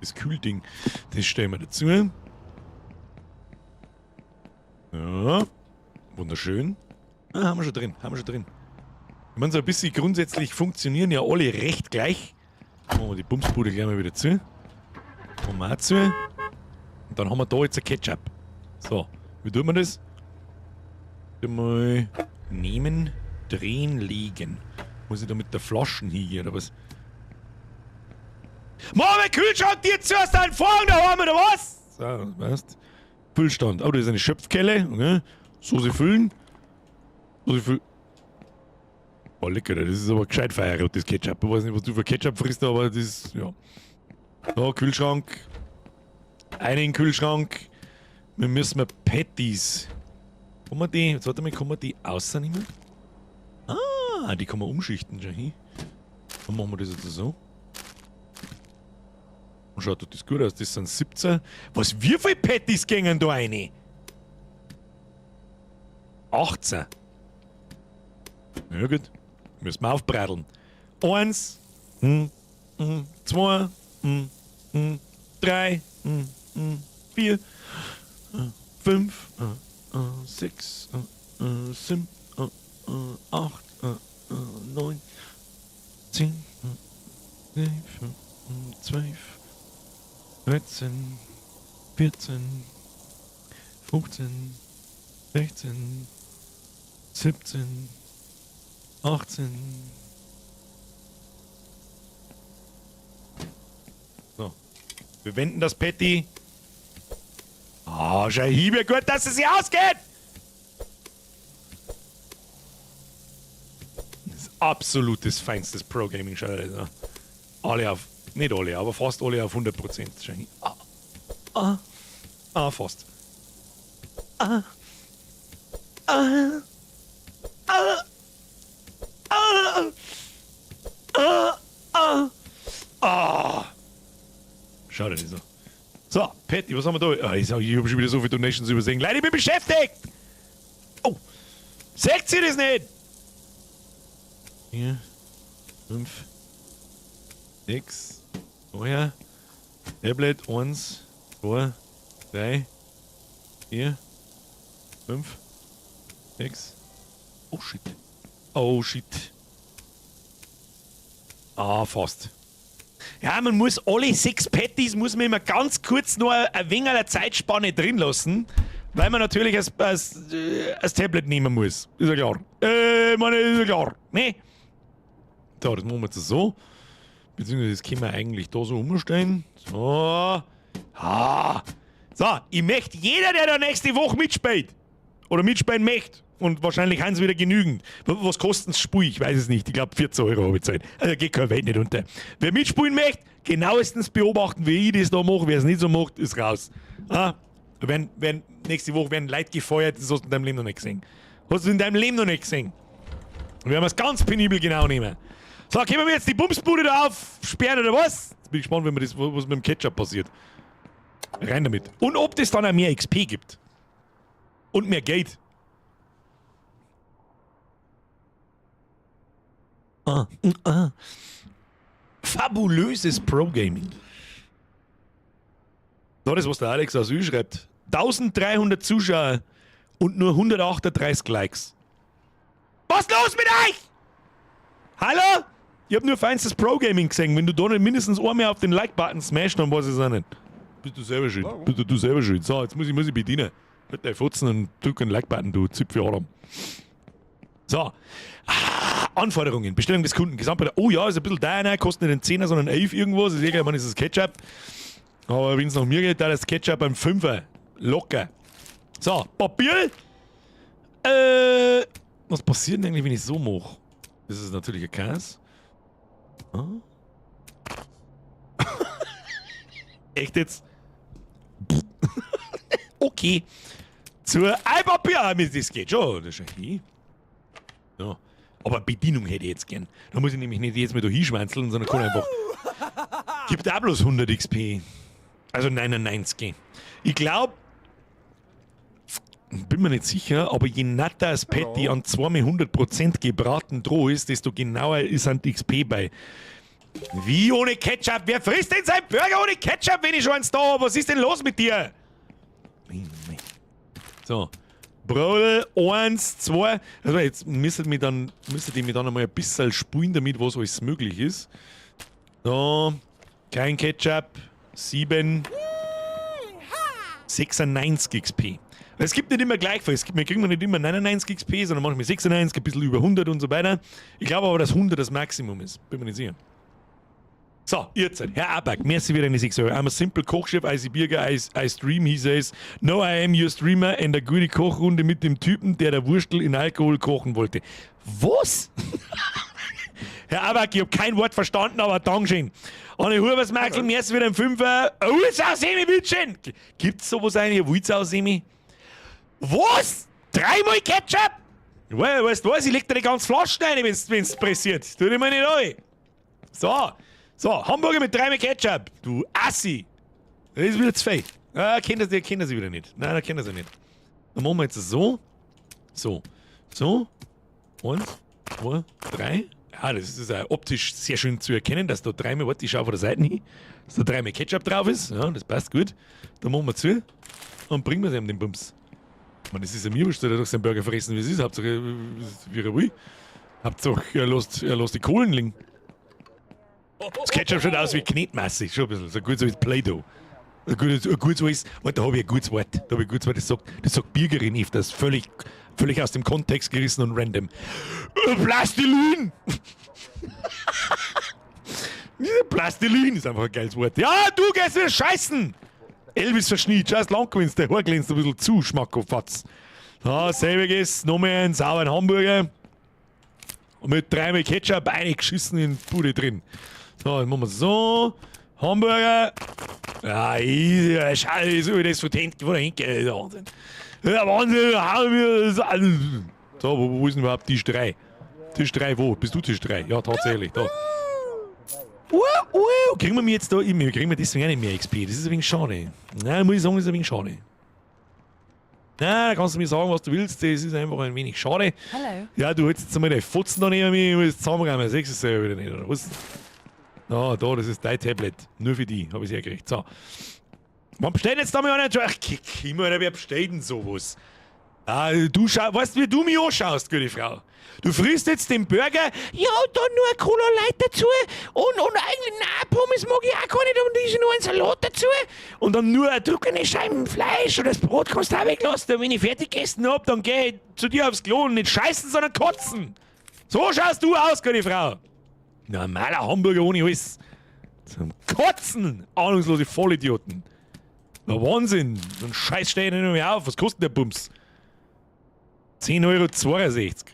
das Kühlding? Das stellen wir dazu. Ja. Wunderschön. Ah, haben wir schon drin. Haben wir schon drin. Ich meine, so ein bisschen grundsätzlich funktionieren ja alle recht gleich. Machen wir die Bumsbude gleich mal wieder zu. Machen wir auch zu. Und dann haben wir da jetzt ein Ketchup. So, wie tut man das? Mal nehmen, drehen, legen. Muss ich da mit der Flaschen hingehen oder was? Mach mal Kühlschrank dir zuerst einen Vorhang daheim oder was? So, weißt. Füllstand. Oh, das ist eine Schöpfkelle. Okay. Soße füllen. Soße füllen. Oh, lecker, das ist aber gescheit feierrot, das Ketchup. Ich weiß nicht, was du für Ketchup frisst, aber das ist, ja. So, Kühlschrank. Einen Kühlschrank. Wir müssen mal Patties. Kann man die, jetzt warte mal, kann man die außernehmen? Ah, die kann man umschichten schon hin. Dann machen wir das jetzt so. Und schaut das gut aus, das sind 17. Was, wie viele Patties gingen da rein? 18. Ja gut, müssen wir aufbradeln. 1, 2, 3, 4, 5, 6, 7, 8, 9, 10, 11, 12, 13, 14, 15, 16, 17, 18. So. Wir wenden das Patty. Ah, schau hier, gut, dass es sich ausgeht! Das ist absolutes feinstes Pro-Gaming, schau dir das an. Alle auf, nicht alle, aber fast alle auf 100%. Schau hier. Ah, ah, ah, fast. Ah, ah, ah, ah, ah, ah, ah. Schau dir das an. So, Patty, was haben wir da? Ah, ich sag, ich hab schon wieder so viele Donations übersehen. Leute, ich bin beschäftigt! Oh! Seht ihr das nicht? 4, 5, 6, oh ja. Tablet, 1, 2, 3, 4, 5, 6. Oh shit. Oh shit. Ah, fast. Ja, man muss alle 6 Patties, muss man immer ganz kurz nur ein wenig eine Zeitspanne drin lassen, weil man natürlich als Tablet nehmen muss. Ist ja klar. Meine, ist ja klar. Ne? So, das machen wir jetzt so. Beziehungsweise das können wir eigentlich da so umstellen. So. Ha. So, ich möchte jeder, der da nächste Woche mitspielt oder mitspielen möchte, und wahrscheinlich haben sie wieder genügend. Was kostet das Spiel? Ich weiß es nicht. Ich glaub, 14 Euro habe ich gezahlt. Also geht keine Welt nicht unter. Wer mitspielen möchte, genauestens beobachten, wie ich das da mache. Wer es nicht so macht, ist raus. Ah, wenn Nächste Woche werden Leute gefeuert, das hast du in deinem Leben noch nicht gesehen. Hast du in deinem Leben noch nicht gesehen. Wir werden es ganz penibel genau nehmen. So, können wir jetzt die Bumsbude da aufsperren oder was? Jetzt bin ich gespannt, wenn wir das, was mit dem Ketchup passiert. Rein damit. Und ob das dann auch mehr XP gibt. Und mehr Geld. Ah, ah. Fabulöses Pro-Gaming. Da das, was der Alex aus Ü schreibt. 1300 Zuschauer und nur 138 Likes. Was ist los mit euch? Hallo? Ich hab nur feinstes Pro-Gaming gesehen. Wenn du da nicht mindestens einmal auf den Like-Button smashst, dann weiß ich es auch nicht. Bist du selber schuld. Bist du selber schuld. So, jetzt muss ich bedienen. Halt deine Fotzen und drück den Like-Button, du Zipfel Adam. So. Ah, Anforderungen. Bestellung des Kunden. Gesamtbetrag. Oh ja, ist ein bisschen teuer, ne? Kostet nicht einen Zehner, sondern 11 irgendwas. Ist egal, ich meine, das ist Ketchup. Aber wenn es nach mir geht, da ist Ketchup beim Fünfer. Locker. So, Papier. Was passiert denn eigentlich, wenn ich so mache? Das ist natürlich ein Käse. Ah. Echt jetzt? Okay. Zur Eipapier. Ah, das geht schon. Das ist okay. Ja. Aber Bedienung hätte ich jetzt gern. Da muss ich nämlich nicht jetzt mal da hinschwänzeln, sondern kann einfach. Gibt auch bloß 100 XP. Also 99. Ich glaub, bin mir nicht sicher, aber je netter das Patty an 200% gebraten droh ist, desto genauer ist an XP bei. Wie ohne Ketchup? Wer frisst denn seinen Burger ohne Ketchup, wenn ich schon eins da hab? Was ist denn los mit dir? So. Brodel, 1, 2. Also jetzt müsstet ihr mich dann einmal ein bisschen spulen damit, was alles möglich ist. So. Kein Ketchup. 7. 96 XP. Es gibt nicht immer gleich viel. Wir kriegen nicht immer 99 XP, sondern manchmal 96, ein bisschen über 100 und so weiter. Ich glaube aber, dass 100 das Maximum ist. Bin mir nicht sicher. So, jetzt, Herr Aback, merci wieder eine 6 Euro. I'm a simple Kochchef, I Burger, I stream, he says. No, I am your streamer and a gute Kochrunde mit dem Typen, der der Wurstel in Alkohol kochen wollte. Was? Herr Aback, ich hab kein Wort verstanden, aber Dankeschön. Anne Hubersmaxel, merci wieder ein Fünfer. Oh, aussehen, bitteschön. Gibt's sowas eigentlich? Willst du aussehen? Was? Dreimal Ketchup? Well, weißt du was? Ich leg dir die ganze Flasche rein, wenn's pressiert. Tu dir mal nicht rein. So. So, Hamburger mit dreimal Ketchup. Du Assi. Das ist wieder zu viel. Ah, kennt er sie wieder nicht. Nein, da kennt er sie nicht. Dann machen wir jetzt so. So. So. 1, 2, 3. Ja, das ist auch optisch sehr schön zu erkennen, dass da dreimal, warte, ich schau von der Seite hin, dass da dreimal Ketchup drauf ist. Ja, das passt gut. Dann machen wir zu und bringen wir sie ihm den Bums. Ich meine, das ist ja mir wurscht, der doch seinen Burger fressen, wie es ist. Hauptsache, wie er will. Hauptsache, er lässt die Kohlen liegen. Das Ketchup schaut aus wie Knetmasse, schon ein bisschen. So gut so wie Play-Doh. Ein gutes Wort, warte, da habe ich ein gutes Wort. Da habe ich ein gutes Wort, das sagt Birgerin öfters. Völlig, völlig aus dem Kontext gerissen und random. Plastilin! Plastilin ist einfach ein geiles Wort. Ja, du gehst wieder scheißen! Elvis verschnitt, scheiß lang gewinnst, der Haar glänzt ein bisschen zu, Schmackofatz. So, selbiges, nochmal einen sauberen Hamburger. Und mit dreimal Ketchup reingeschissen in die Bude drin. So, dann machen wir so. Hamburger. Ja, easy, scheiße, das von der Henke. Wahnsinn. Ja, Wahnsinn, haben wir das alles. So, wo ist denn überhaupt Tisch 3? Tisch 3, wo? Bist du Tisch 3? Ja, tatsächlich, da. Kriegen wir mir jetzt da, wir kriegen wir deswegen auch nicht mehr XP. Das ist ein wenig schade. Nein, muss ich sagen, das ist ein wenig schade. Nein, da kannst du mir sagen, was du willst. Das ist einfach ein wenig schade. Hello. Ja, du holst jetzt einmal deine Fotzen da neben mir, ich muss zusammenräumen. Siehst du es ja wieder nicht, oder was? Ah, da, das ist dein Tablet. Nur für die, habe ich es hergekriegt. So. Man bestellt jetzt da mal einer. Ach, kick immer, wer bestellt denn sowas? Ah, du weißt du, wie du mich anschaust, gute Frau? Du frisst jetzt den Burger, ja, da nur ein Cola Light dazu und eigentlich, nein, Pommes mag ich auch gar nicht und ist nur ein Salat dazu und dann nur eine trockene Scheibe Fleisch und das Brot kannst du auch weglassen. Und wenn ich fertig gegessen hab, dann geh ich zu dir aufs Klo und nicht scheißen, sondern kotzen. So schaust du aus, gute Frau. Normaler Hamburger ohne alles. Zum Kotzen! Ahnungslose Vollidioten. Na Wahnsinn! So ein Scheiß steht nicht mehr auf. Was kostet der Bums? 10,62 €.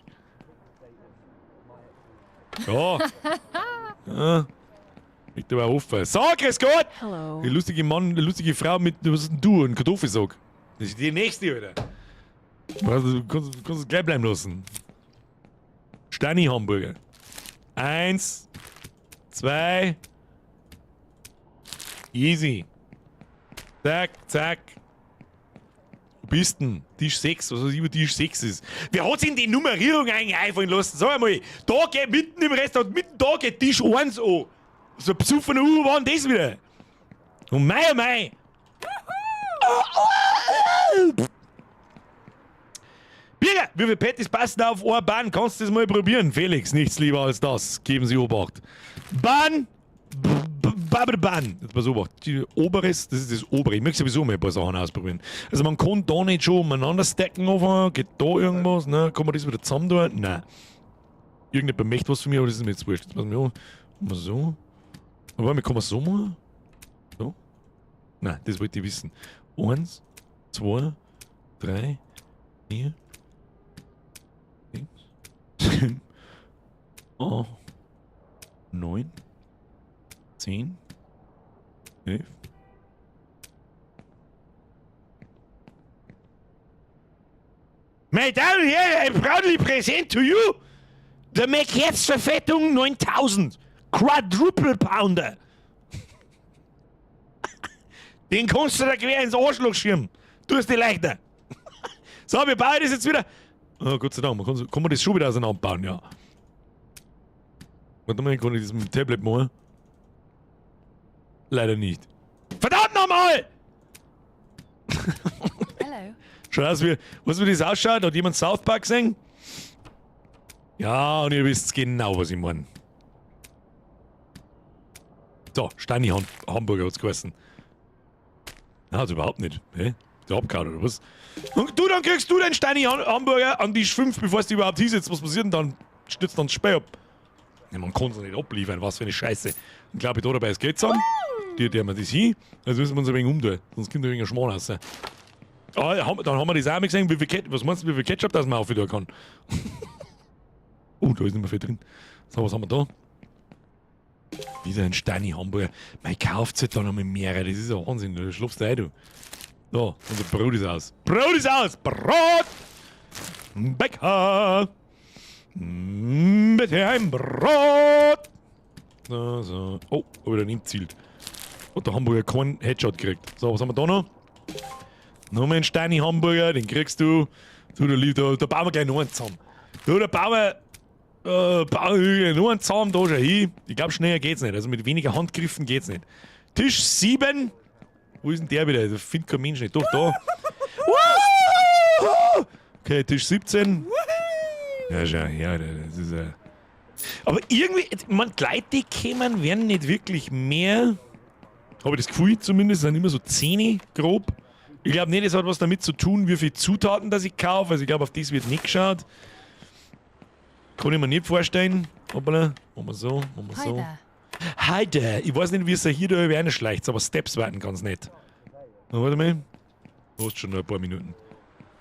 Ja. Ja. Liegt aber offen. So, grüß Gott! Hello. Die lustige Mann, die lustige Frau mit, was ist denn du? Ein Kartoffelsack. Das ist die nächste, Alter. Du kannst es gleich bleiben lassen. Steini Hamburger. 1, 2. Easy. Zack, zack. Wo bist denn? Tisch 6, was weiß ich, wo Tisch 6 ist. Wer hat sich denn die Nummerierung eigentlich einfallen lassen? Sag einmal, da geht mitten im Restaurant, mitten da geht Tisch 1 an. So ein besoffener Uhu war denn das wieder? Und mei, oh mei. Birger, wie viele Patties passen auf eine Bahn? Kannst du das mal probieren? Felix, nichts lieber als das. Geben Sie Obacht. Bahn, Bahn. Jetzt pass Obacht. Die oberes, das ist das obere. Ich möchte sowieso mal ein paar Sachen ausprobieren. Also man kann da nicht schon umeinander stacken anfangen. Geht da irgendwas? Ne? Kann man das wieder zusammen tun? Nein. Irgendjemand möchte was von mir, aber das ist mir jetzt wurscht. Jetzt pass mal an. Mal so. Aber warte mal, kann man so machen? So? Nein, das wollte ich wissen. 1, 2, 3, 4, 6, 7, 8, 9, 10, 11. Meine Damen und Herren, I proudly present to you the McHerzverfettung 9000 Quadruple Pounder. Den kannst du da quer ins Arschloch schirmen. Du hast die leichter. So, wir bauen das jetzt wieder. Oh, Gott sei Dank, man kann man das schon wieder auseinanderbauen, ja. Warte mal, kann ich das mit dem Tablet machen? Leider nicht. Verdammt nochmal! Hello. Schau aus, wie, weißt du, wie das ausschaut? Hat jemand South Park gesehen? Ja, und ihr wisst genau, was ich meine. So, Steini Hamburger hat's geheißen. Nein, hat's überhaupt nicht. Hä? Der abgehauen oder was? Und du, dann kriegst du den Steini Hamburger an Tisch 5, bevor du überhaupt hinsetzt. Was passiert denn dann? Stürzt dann das Spiel ab. Ja, man kann's nicht abliefern, was für eine Scheiße. Dann glaub ich, da dabei ist Geld zusammen. Die tun wir das hin. Also müssen wir uns ein wenig umtun. Sonst kommt da ein Schmarrn raus. Ah, ja, dann haben wir das auch mal gesehen, wie viel Ketchup, was meinst du, wie viel Ketchup das man auf tun kann? Oh, da ist nicht mehr viel drin. So, was haben wir da? Wieder ein Steini Hamburger. Man kauft sich da noch mal mehrere. Das ist ja Wahnsinn. Da schlupfst du ein, du. So, unser Brot ist aus. Brot ist aus! Brot! Bäcker! Bitte ein Brot! So, so. Oh, hab ich da nicht gezielt. Hat der Hamburger keinen Headshot gekriegt. So, was haben wir da noch? Noch einen Steini Hamburger, den kriegst du. Du, da bauen wir gleich noch einen zusammen. Du, da bauen wir noch einen zusammen, da schon hin. Ich glaub, schneller geht's nicht. Also mit weniger Handgriffen geht's nicht. Tisch 7. Wo ist denn der wieder? Da findet kein Mensch nicht. Doch, da. Wuhu! Okay, Tisch 17. Ja, schau her, das ist ja. Aber irgendwie, man, die Leute, die kommen, werden nicht wirklich mehr. Habe ich das Gefühl zumindest, sind immer so 10 grob. Ich glaub nicht, das hat was damit zu tun, wie viele Zutaten das ich kaufe. Also ich glaub, auf das wird nicht geschaut. Kann ich mir nicht vorstellen. Hoppala. Machen wir so, machen wir Hi so. there. Hi there. Ich weiß nicht, wie es hier da über eine schleicht, aber Steps warten ganz nett. Na, warte mal. Du hast schon noch ein paar Minuten.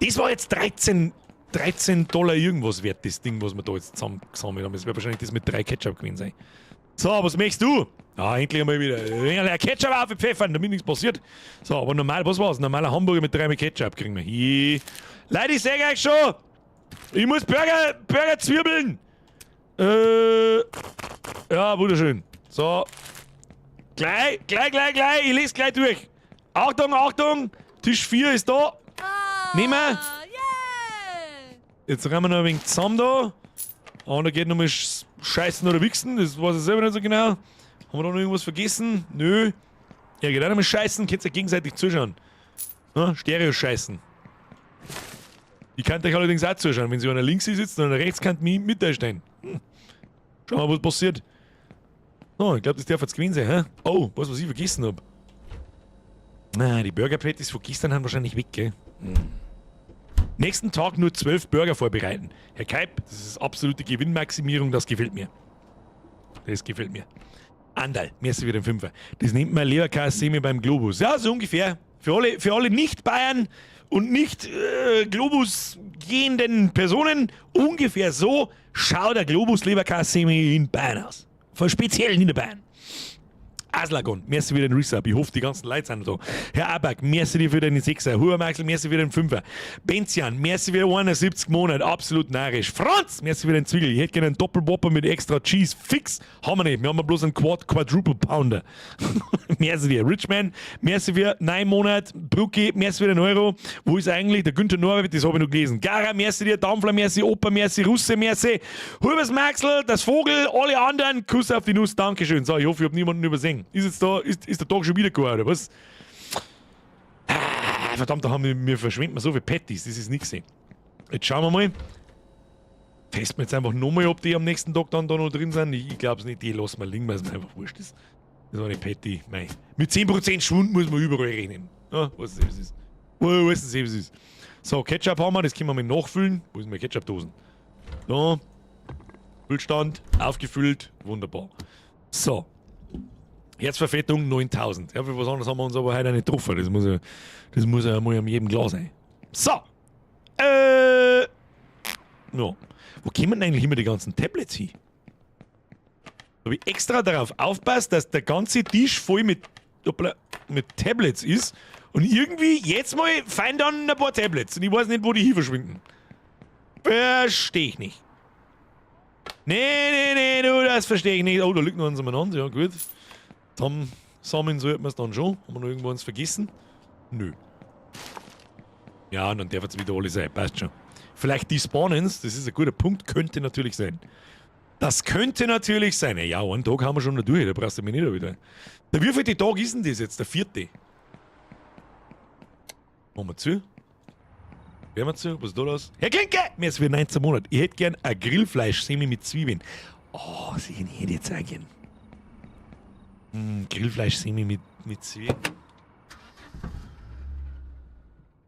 Das war jetzt 13 Dollar irgendwas wert, das Ding, was wir da jetzt zusammengesammelt haben. Das wird wahrscheinlich das mit 3 Ketchup gewesen sein. So, was möchtest du? Ja, endlich einmal wieder. Ein Ketchup aufgepfeffern, damit nichts passiert. So, aber normal, was war's? Normaler Hamburger mit 3 Ketchup kriegen wir. Hi. Leute, ich sag euch schon, ich muss Burger zwirbeln. Ja, wunderschön. So. Gleich, gleich, gleich, gleich. Ich lese gleich durch. Achtung, Achtung. Tisch 4 ist da. Nehmen wir. Yeah. Jetzt rennen wir noch ein wenig zusammen da. Und da geht nochmal scheißen oder wichsen. Das weiß ich selber nicht so genau. Haben wir da noch irgendwas vergessen? Nö. Ja, geht auch nochmal scheißen. Könnt ihr gegenseitig zuschauen. Ja, Stereo-Scheißen. Ich kann euch allerdings auch zuschauen. Wenn sie einer links sitzt und einer rechts, kann mich mit einstellen. Schauen wir mal, was passiert. Oh, ich glaub, das darf jetzt gewesen sein, hä? Oh, was ich vergessen hab. Na, die Burger Patties von gestern haben wahrscheinlich weg, gell? Nächsten Tag nur 12 Burger vorbereiten. Herr Keip, das ist absolute Gewinnmaximierung, das gefällt mir. Das gefällt mir. Andal, merci für den Fünfer. Das nennt man Leberkäse beim Globus. Ja, so ungefähr. Für alle Nicht-Bayern und nicht Globus gehenden Personen, ungefähr so schaut der Globus Leberkäse in Bayern aus. Von speziell in Bayern. Aslagon, merci für den Resub. Ich hoffe, die ganzen Leute sind da. Herr Abak, merci dir für deine Sechser. Huber Maxel, merci für den Fünfer. Benzian, merci für 71 Monate. Absolut narrisch. Franz, merci für den Zwiegel. Ich hätte gerne einen Doppelwhopper mit extra Cheese. Fix, haben wir nicht. Wir haben bloß einen Quadruple Pounder. Merci dir. Richman, merci für 9 Monate. Brucki, merci für den Euro. Wo ist eigentlich der Günther Norbert? Das habe ich noch gelesen. Gara, merci dir. Dampfler, merci. Opa, merci. Russe, merci. Hubers Maxel, das Vogel, alle anderen. Kuss auf die Nuss, Dankeschön. So, ich hoffe, ich habe niemanden übersehen. Ist jetzt da, ist der Tag schon wieder gekommen, oder was? Ah, verdammt, da haben wir verschwenden wir so viele Patties, das ist nix. Jetzt schauen wir mal. Testen wir jetzt einfach nochmal, ob die am nächsten Tag dann da noch drin sind. Ich glaube es nicht, die lassen wir liegen, weil es mir einfach wurscht ist. Das war eine Patty. Mei. Mit 10% Schwund muss man überall rechnen. Ja, was es ist. Was es ist. So, Ketchup haben wir, das können wir mal nachfüllen. Wo sind meine Ketchup-Dosen? Da. Füllstand, aufgefüllt, wunderbar. So. Herzverfettung 9000. Ja, für was anderes haben wir uns aber heute auch nicht getroffen. Das muss ja mal an jedem klar sein. So. Ja. Wo kommen denn eigentlich immer die ganzen Tablets hin? Da habe ich extra darauf aufpasst, dass der ganze Tisch voll mit, hoppla, mit Tablets ist. Und irgendwie jetzt mal fein dann ein paar Tablets. Und ich weiß nicht, wo die hin verschwinden. Verstehe ich nicht. Nee, nee, nee, du, das verstehe ich nicht. Oh, da liegt noch eins umeinander. Ja, gut. Zusammen sammeln sollten wir es dann schon. Haben wir noch irgendwo eins vergessen? Nö. Ja, und dann darf es wieder alle sein. Passt schon. Vielleicht despawnen's, das ist ein guter Punkt, könnte natürlich sein. Das könnte natürlich sein. Ja, einen Tag haben wir schon noch durch, da brauchst du mich nicht wieder. Der wievielte Tag ist denn das jetzt? Der vierte? Machen wir zu? Werden wir zu? Was ist da los? Herr Klinke! Mir ist für 19 Monate. Ich hätte gern ein Grillfleisch-Semi mit Zwiebeln. Oh, sie hätte ich jetzt auch gern. Grillfleisch-Semi mit Zwiebeln.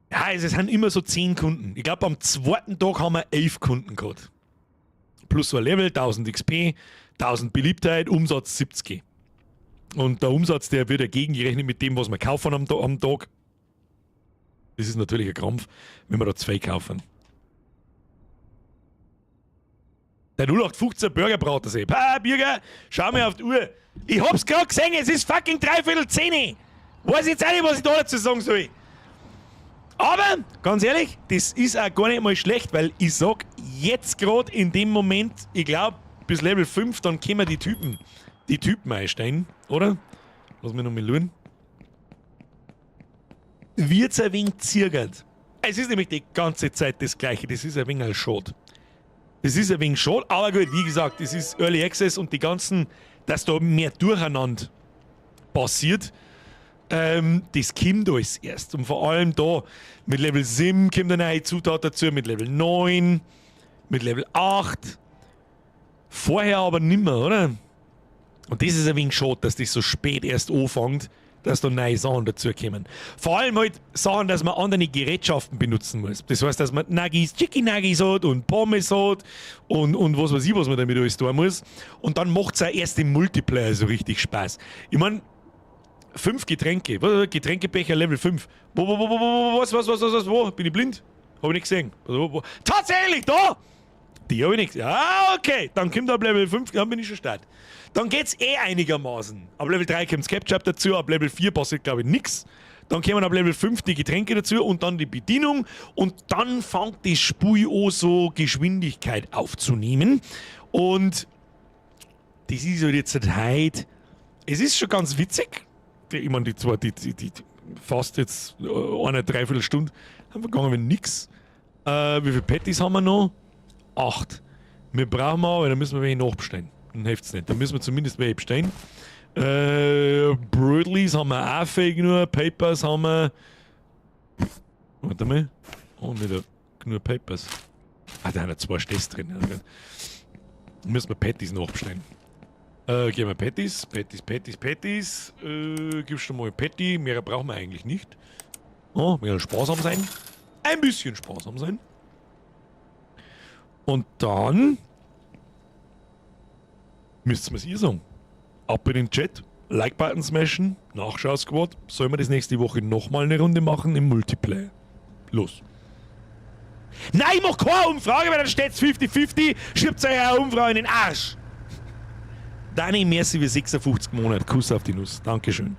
Ja, also es sind immer so 10 Kunden. Ich glaube, am zweiten Tag haben wir 11 Kunden gehabt. Plus so ein Level, 1000 XP, 1000 Beliebtheit, Umsatz 70. Und der Umsatz, der wird ja gegengerechnet mit dem, was wir kaufen am Tag. Das ist natürlich ein Krampf, wenn wir da zwei kaufen. Der 0815 Burgerbrater sehe. Pa, Birger, schau mir auf die Uhr. Ich hab's grad gesehen, es ist fucking 9:45. Weiß jetzt auch nicht, was ich da dazu sagen soll. Aber, ganz ehrlich, das ist auch gar nicht mal schlecht, weil ich sag, jetzt grad in dem Moment, ich glaub, bis Level 5, dann können wir die Typen einstellen, oder? Lass mich noch mal schauen. Wird's ein wenig zirgert. Es ist nämlich die ganze Zeit das Gleiche, das ist ein wenig schade. Das ist ein wenig schade, aber gut, wie gesagt, das ist Early Access und die ganzen, dass da mehr Durcheinander passiert, das kommt alles erst. Und vor allem da mit Level 7 kommt eine neue Zutat dazu, mit Level 9, mit Level 8. Vorher aber nimmer, oder? Und das ist ein wenig schade, dass das so spät erst anfängt, dass da neue Sachen dazukommen. Vor allem halt Sachen, dass man andere Gerätschaften benutzen muss. Das heißt, dass man Nuggies, Chicken Nuggies hat und Pommes hat und was weiß ich, was man damit alles tun muss. Und dann macht's auch erst im Multiplayer so richtig Spaß. Ich mein, 5 Getränke. Was, Getränkebecher Level 5. Wo, wo, wo, wo, wo, was, was, was, was, was, wo? Bin ich blind? Hab ich nicht gesehen. Wo, wo? Tatsächlich, da! Die hab ich nicht gesehen. Ah, okay. Dann kommt ab Level 5, dann bin ich schon start. Dann geht's eh einigermaßen. Ab Level 3 kommt Ketchup dazu, ab Level 4 passiert, glaub ich, nix. Dann kommen ab Level 5 die Getränke dazu und dann die Bedienung. Und dann fängt das Spiel an, so Geschwindigkeit aufzunehmen. Und das ist halt jetzt halt heute. Es ist schon ganz witzig. Die, ich mein, die zwei, die, die, die, die fast jetzt eine Dreiviertelstunde haben wir gegangen wie nix. Wie viele Patties haben wir noch? 8. Wir brauchen mal, weil dann müssen wir welche nachbestellen. Dann hilft's nicht. Dann müssen wir zumindest welche bestellen. Brötlis haben wir auch viel genug. Papers haben wir. Warte mal. Oh, wieder genug Papers. Ah, da haben wir 2 Stess drin. Ja, gut. Dann müssen wir Patties nachbestellen. Gehen wir Patties, Patties, Patties, Patties. Gibst du mal Patty? Mehr brauchen wir eigentlich nicht. Oh, mehr sparsam sein. Ein bisschen sparsam sein. Und dann müsst ihr mir's ihr sagen. Ab in den Chat, Like-Button smashen, Nachschau-Squad. Sollen wir das nächste Woche nochmal eine Runde machen im Multiplayer? Los. Nein, ich mach keine Umfrage, weil dann steht's 50-50. Schiebt euch eine Umfrage in den Arsch. Dani, merci für 56 Monate. Kuss auf die Nuss. Dankeschön.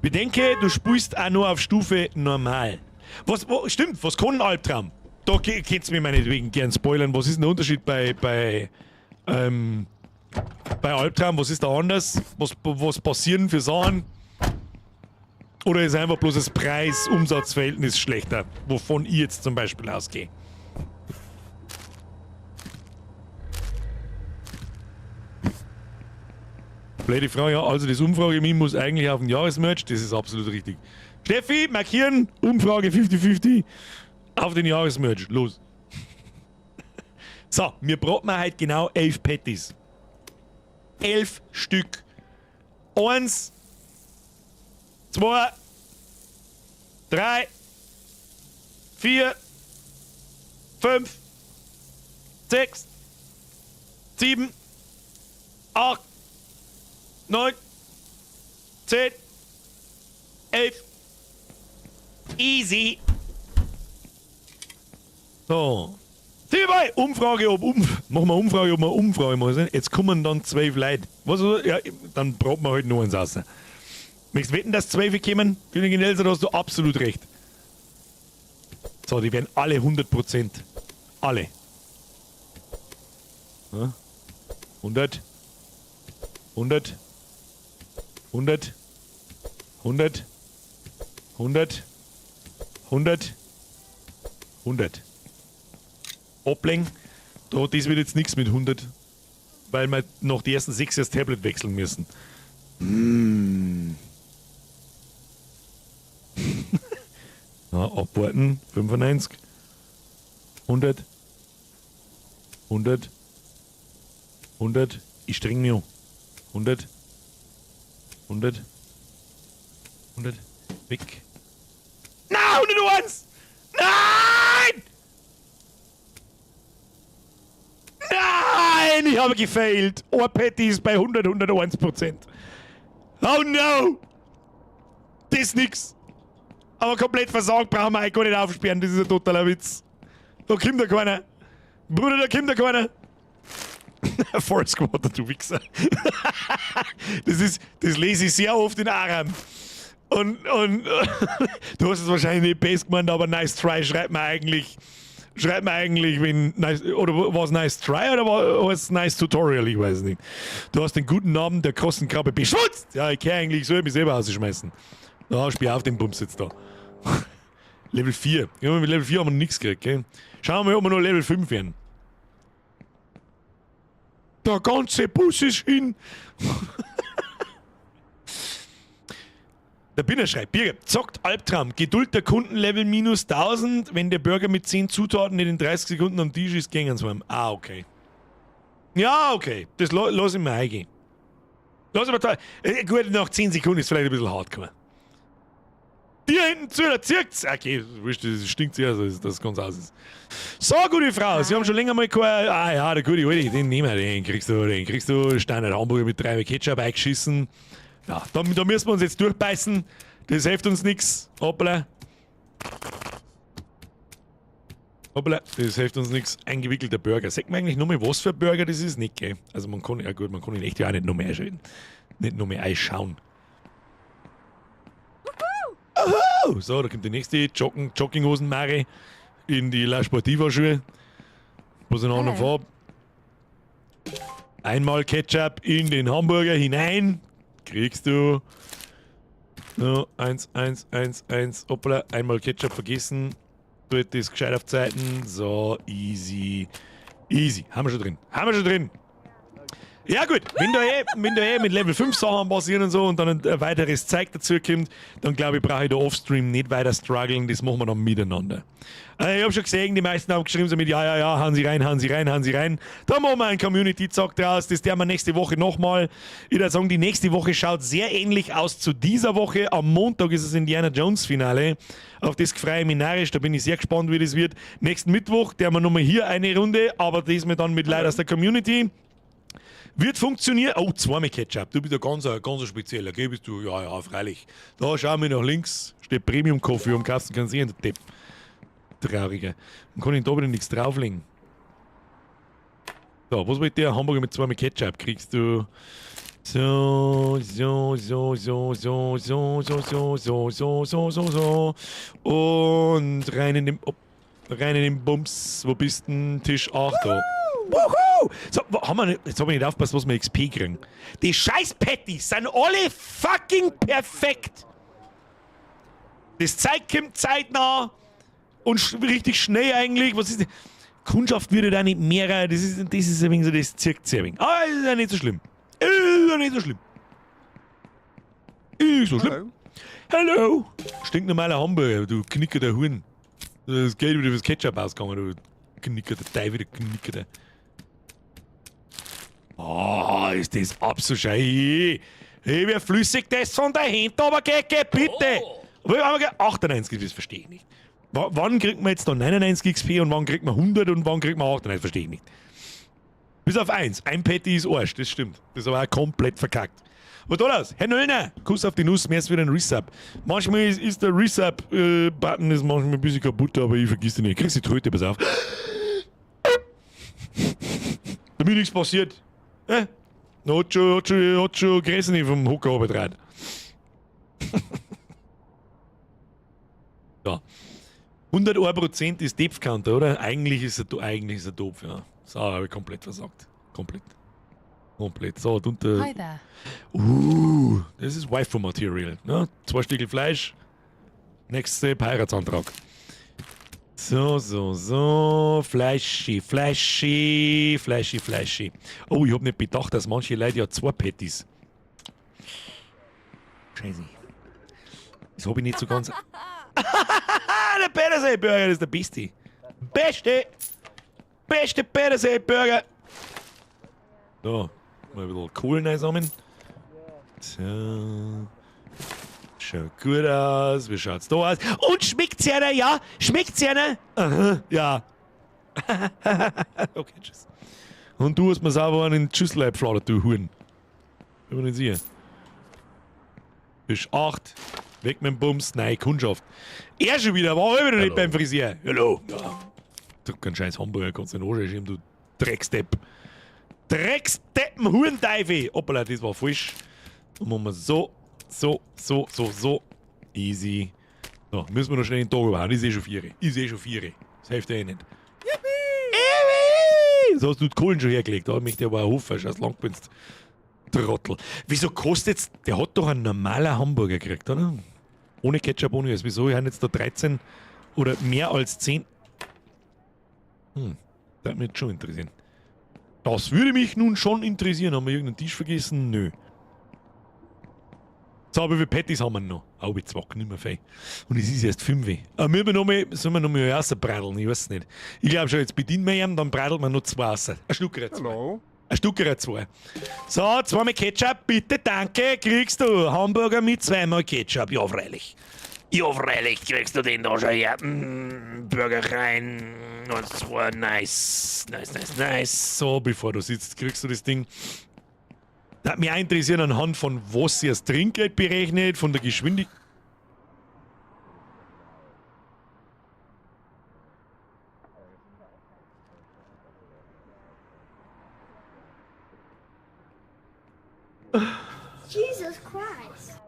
Bedenke, du spielst auch nur auf Stufe normal. Was, wo, stimmt, was kann ein Albtraum? Da könnt ihr mir meinetwegen gern spoilern. Was ist denn der Unterschied bei Albtraum? Was ist da anders? Was passieren für Sachen? Oder ist einfach bloß das Preis-Umsatz-Verhältnis schlechter? Wovon ich jetzt zum Beispiel ausgehe. Blöde Frage, ja. Also das Umfrage-Meme muss eigentlich auf den Jahresmerch. Das ist absolut richtig. Steffi, markieren, Umfrage 50-50 auf den Jahresmerch. Los. So, wir brauchen heute genau 11 Patties. 11 Stück. 1, 2, 3, 4, 5, 6, 7, 8, 9, 10, 11. Easy. So. Dabei, Umfrage, ob machen wir Umfrage, ob wir Umfrage machen. Jetzt kommen dann 12 Leute. Was, ja, dann braucht man halt nur eins raus. Möchtest du wetten, dass 12 kommen? Königin Elsa, da hast du absolut recht. So, die werden alle 100%. Alle. Ja. 100. 100. 100. 100. 100. 100. 100. Ablenken. Da, das wird jetzt nichts mit 100, weil wir noch die ersten 6 das Tablet wechseln müssen. Mm. Na, abwarten. 95. 100. 100. 100. Ich streng mich an. 100. 100. 100. Weg. Na, 101! Nein! Nein, ich habe gefailt. Oh, Patty ist bei 100, 101%. Oh no! Das ist nix. Aber komplett versagt brauchen wir eigentlich gar nicht aufsperren. Das ist ein totaler Witz. Da kommt ja keiner. Bruder, da kommt ja keiner. Forest Squatter, du Wichser. Das lese ich sehr oft in Aram. Und du hast es wahrscheinlich nicht best gemeint, aber nice try schreibt man eigentlich. Schreibt man eigentlich, wenn nice, oder war es nice try oder war es nice tutorial? Ich weiß nicht. Du hast den guten Namen der krossen Krabbe beschmutzt! Ja, ich kann eigentlich so mich selber rausschmeißen. Na, spiel auf den Bums jetzt da. Level 4. Ja, mit Level 4 haben wir nichts gekriegt, gell? Schauen wir mal, ob wir noch Level 5 werden. Der ganze Bus ist hin! Der Binner schreibt, Birger, zockt Albtraum, Geduld der Kunden Level minus 1000, wenn der Burger mit 10 Zutaten nicht in 30 Sekunden am Tisch ist, gängen sie ihm. Ah, okay. Ja, okay. Das lass ich mir eingehen. Lass ich mir da. Gut, nach 10 Sekunden ist vielleicht ein bisschen hart gekommen. Dir hinten zu, da zirkt's. Okay, wurscht, das stinkt sehr, also, dass das ganz aus ist. So, gute Frau, Sie haben schon länger mal kein. Ah ja, der gute Alte, den nehmen wir, den kriegst du Standard Hamburger mit 3 Ketchup eingeschissen. Ja, da müssen wir uns jetzt durchbeißen. Das hilft uns nix. Hoppla. Hoppla, das hilft uns nix. Eingewickelter Burger. Sagt man eigentlich nur mal, was für ein Burger das ist? Nicht, gell? Also man kann, ja gut, man kann ihn echt ja auch nicht noch mehr einschalten. Nicht noch mehr einschauen. Uhu! So, da kommt die nächste Jogginghosen-Mare in die La Sportiva-Schuhe. Was in einer anderen Farbe. Einmal Ketchup in den Hamburger hinein. Kriegst du. So, 1, 1, 1, 1. Hoppla, einmal Ketchup vergessen. Tut das gescheit auf Zeiten. So, easy. Easy. Haben wir schon drin. Haben wir schon drin. Ja gut, wenn da eh mit Level 5 Sachen passieren und so und dann ein weiteres Zeug dazu kommt, dann glaube ich, brauche ich da offstream nicht weiter strugglen, das machen wir dann miteinander. Ich habe schon gesehen, die meisten haben geschrieben so mit ja, ja, ja, hauen Sie rein, hauen Sie rein, hauen Sie rein. Da machen wir einen Community-Zock draus, das werden wir nächste Woche nochmal. Ich würde sagen, die nächste Woche schaut sehr ähnlich aus zu dieser Woche. Am Montag ist es Indiana Jones Finale. Auf das freue ich mich narrisch, da bin ich sehr gespannt, wie das wird. Nächsten Mittwoch, der haben wir nochmal hier eine Runde, aber diesmal dann mit Leuten aus der Community. Wird funktionieren. Oh, zweimal Ketchup. Du bist ja ganz spezieller, gell? Bist du? Ja, ja, freilich. Da schauen wir nach links. Steht Premium Coffee am Kasten, kann sehen, der Depp. Trauriger. Man kann ihn da wieder nichts drauflegen. So, was wollt der? Hamburger mit 2 mit Ketchup kriegst du. So, so, so, so, so, so, so, so, so, so, so, so, so. Und rein in den, oh, rein in den Bums. Wo bist denn? Tisch 8 da. Wuhu! So, haben wir nicht, jetzt hab ich nicht aufgepasst, was wir XP kriegen. Die scheiß Patties sind alle fucking perfekt. Das Zeug kommt zeitnah und richtig schnell eigentlich. Was ist denn? Kundschaft würde da nicht mehr. Das ist ein wenig so, das zirkt sehr wenig. Aber ist ja nicht so schlimm. Ist ja nicht so schlimm. Ist so schlimm. Hello. Hallo! Stinknormaler Hamburger, du Knicker der Huren. Das Geld wieder fürs Ketchup ausgegangen, du Knicker der Teufel, du Knicker der. Ah, ist das abzuschei. Hey, wie flüssig das von der Hand aber geht, geht, bitte. Oh. 98, das verstehe ich nicht. W wann kriegt man jetzt da 99 XP und wann kriegt man 100 und wann kriegt man 98? Verstehe ich nicht. Bis auf eins. Ein Patty ist Arsch, das stimmt. Das ist aber auch komplett verkackt. Was da los? Herr Nöllner, Kuss auf die Nuss, mir ist wieder ein Resub. Manchmal ist der Resub-Button ist manchmal ein bisschen kaputt, aber ich vergiss den nicht. Kriegst die Tröte, pass auf. Damit nichts passiert. Hat schon Gräsen vom Hocker runtergedreht. Ja. 101% ist Depth Counter, oder? Eigentlich ist er doof, ja. So, habe ich komplett versagt. Komplett. Komplett. So, und unter. Hi there. Das ist Waifu Material. Ne? 2 Stücke Fleisch. Next Step, Heiratsantrag. So, so, so. Fleischi, Fleischi, Fleischi, Fleischi. Oh, ich hab nicht bedacht, dass manche Leute ja 2 Patties. Scheiße. Das hab ich nicht so ganz. Der Petersee Burger ist der beste. Beste! Beste Petersee Burger! So, mal ein bisschen Kohlen einsammeln. So. Schaut gut aus. Wie schaut's da aus? Und schmeckt's einer? Ja? Schmeckt's einer? Aha, ja. Okay, tschüss. Und du hast mir sauber einen Schüssel eingepfladert, du Huhn. Bin mir nicht sicher. Tisch 8. Weg mit dem Bums. Nein, Kundschaft. Er schon wieder, war auch wieder nicht Hallo. beim Frisier. Hallo. Ja. Du keinen scheiß Hamburger kannst du den Arsch schieben, du Drecksdepp. Drecksdeppen, Hurenteufel. Hoppala, das war falsch. Dann machen wir so, so, so, so, so. Easy. So, müssen wir noch schnell den Tag überhauen. Ist eh schon 4. Ist eh schon 4. Das hilft ja eh nicht. Yippie! So hast du die Kohlen schon hergelegt. Da möchte ich aber auch hoffen, dass du lang bist. Trottel. Wieso kostet jetzt. Der hat doch einen normalen Hamburger gekriegt, oder? Ohne Ketchup, ohne alles. Wieso haben jetzt da 13 oder mehr als 10? Das würde mich jetzt schon interessieren. Das würde mich nun schon interessieren. Haben wir irgendeinen Tisch vergessen? Nö. So, aber wie viele Patties haben wir noch? Oh, ich zwack nicht mehr viel. Und es ist erst 5. Müssen wir noch mal, sollen wir noch mal rausbradeln? Ich weiß nicht. Ich glaube schon, jetzt bedienen wir ihn, dann bradelt man noch 2 raus. Ein Schluckerl 2. Hallo. Ein Stückerl 2. So, 2 Ketchup, bitte, danke, kriegst du. Hamburger mit 2-mal Ketchup, ja, freilich. Ja, freilich kriegst du den da schon her. Burger rein. 1, 2, nice. Nice, nice, nice. So, bevor du sitzt, kriegst du das Ding. Das hat mich auch interessiert, anhand von was sie das Trinkgeld berechnet, von der Geschwindigkeit. Jesus Christ.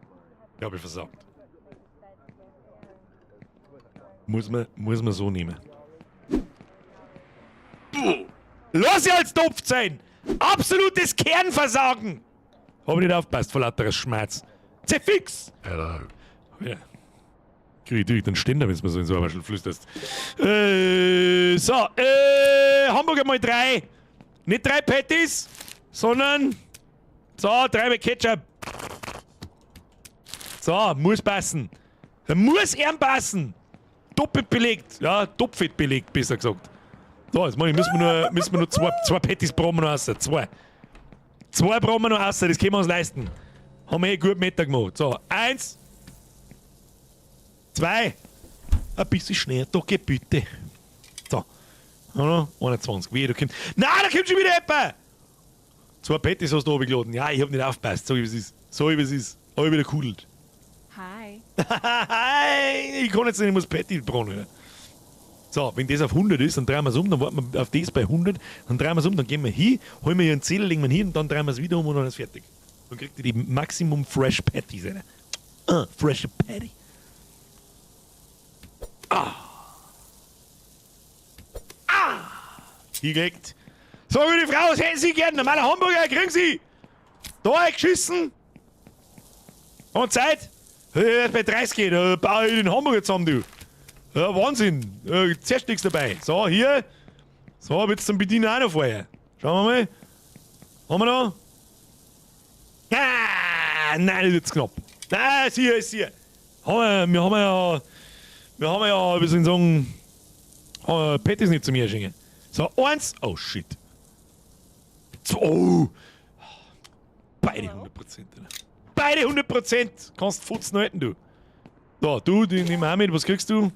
Ich habe versagt. Muss man so nehmen. Lass sie als Topf sein! Absolutes Kernversagen! Hab ich nicht aufgepasst vor lauter Schmerz. Zerfix! Hello. Ja. Krieg ich natürlich den Ständer, wenn du mir so ins Ohr flüsterst. So, Hamburger mal 3. Nicht 3 Patties, sondern so, 3 mit Ketchup. So, muss passen. Muss ihm passen. Doppelt belegt. Ja, doppelt belegt, besser gesagt. So, jetzt müssen wir nur zwei Patties brauchen wir noch raus. 2. 2 brauchen wir noch raus, das können wir uns leisten. Haben wir eh gut Mittag gemacht. So, 1. 2. Ein bisschen schneller, da geht bitte. So. Ja, 21. Wie, da kommt. Nein, da kommt schon wieder jemand! 2 Patties hast du runtergeladen. Ja, ich hab nicht aufgepasst. Sag ich, wie es ist. Sag ich, wie es ist. Hab ich wieder gekudelt. Hi. Hi. Ich kann jetzt nicht, ich muss Patty braten. Oder? So, wenn das auf 100 ist, dann drehen wir es um, dann warten wir auf das bei 100, dann drehen wir es um, dann gehen wir hin, holen wir hier einen Zettel, legen wir ihn hin und dann drehen wir es wieder um und dann ist fertig. Dann kriegt ihr die Maximum Fresh Patties, Alter. Ah, Fresh Patty. Ah. Ah. Hingelegt. So, gute Frau, was hätten Sie gern? Normaler Hamburger, kriegen Sie. Da eingeschissen. Und Zeit. Hey, bei 30 geht, da baue ich den Hamburger zusammen, du. Ja, Wahnsinn. Zuerst nichts dabei. So, hier. So, jetzt zum Bediener auch noch vorher. Schauen wir mal. Haben wir da? Ah, nein, das wird knapp. Nein, ist hier, ist hier. Haben wir, wir haben ja, wie soll ich sagen, Patties nicht zu mir schenken. So, eins. Oh, shit. Zwei, oh. Beide 100%, Alter. Beide 100%. Kannst Futzen halten, du. So, du, die nehmen wir auch mit. Was kriegst du?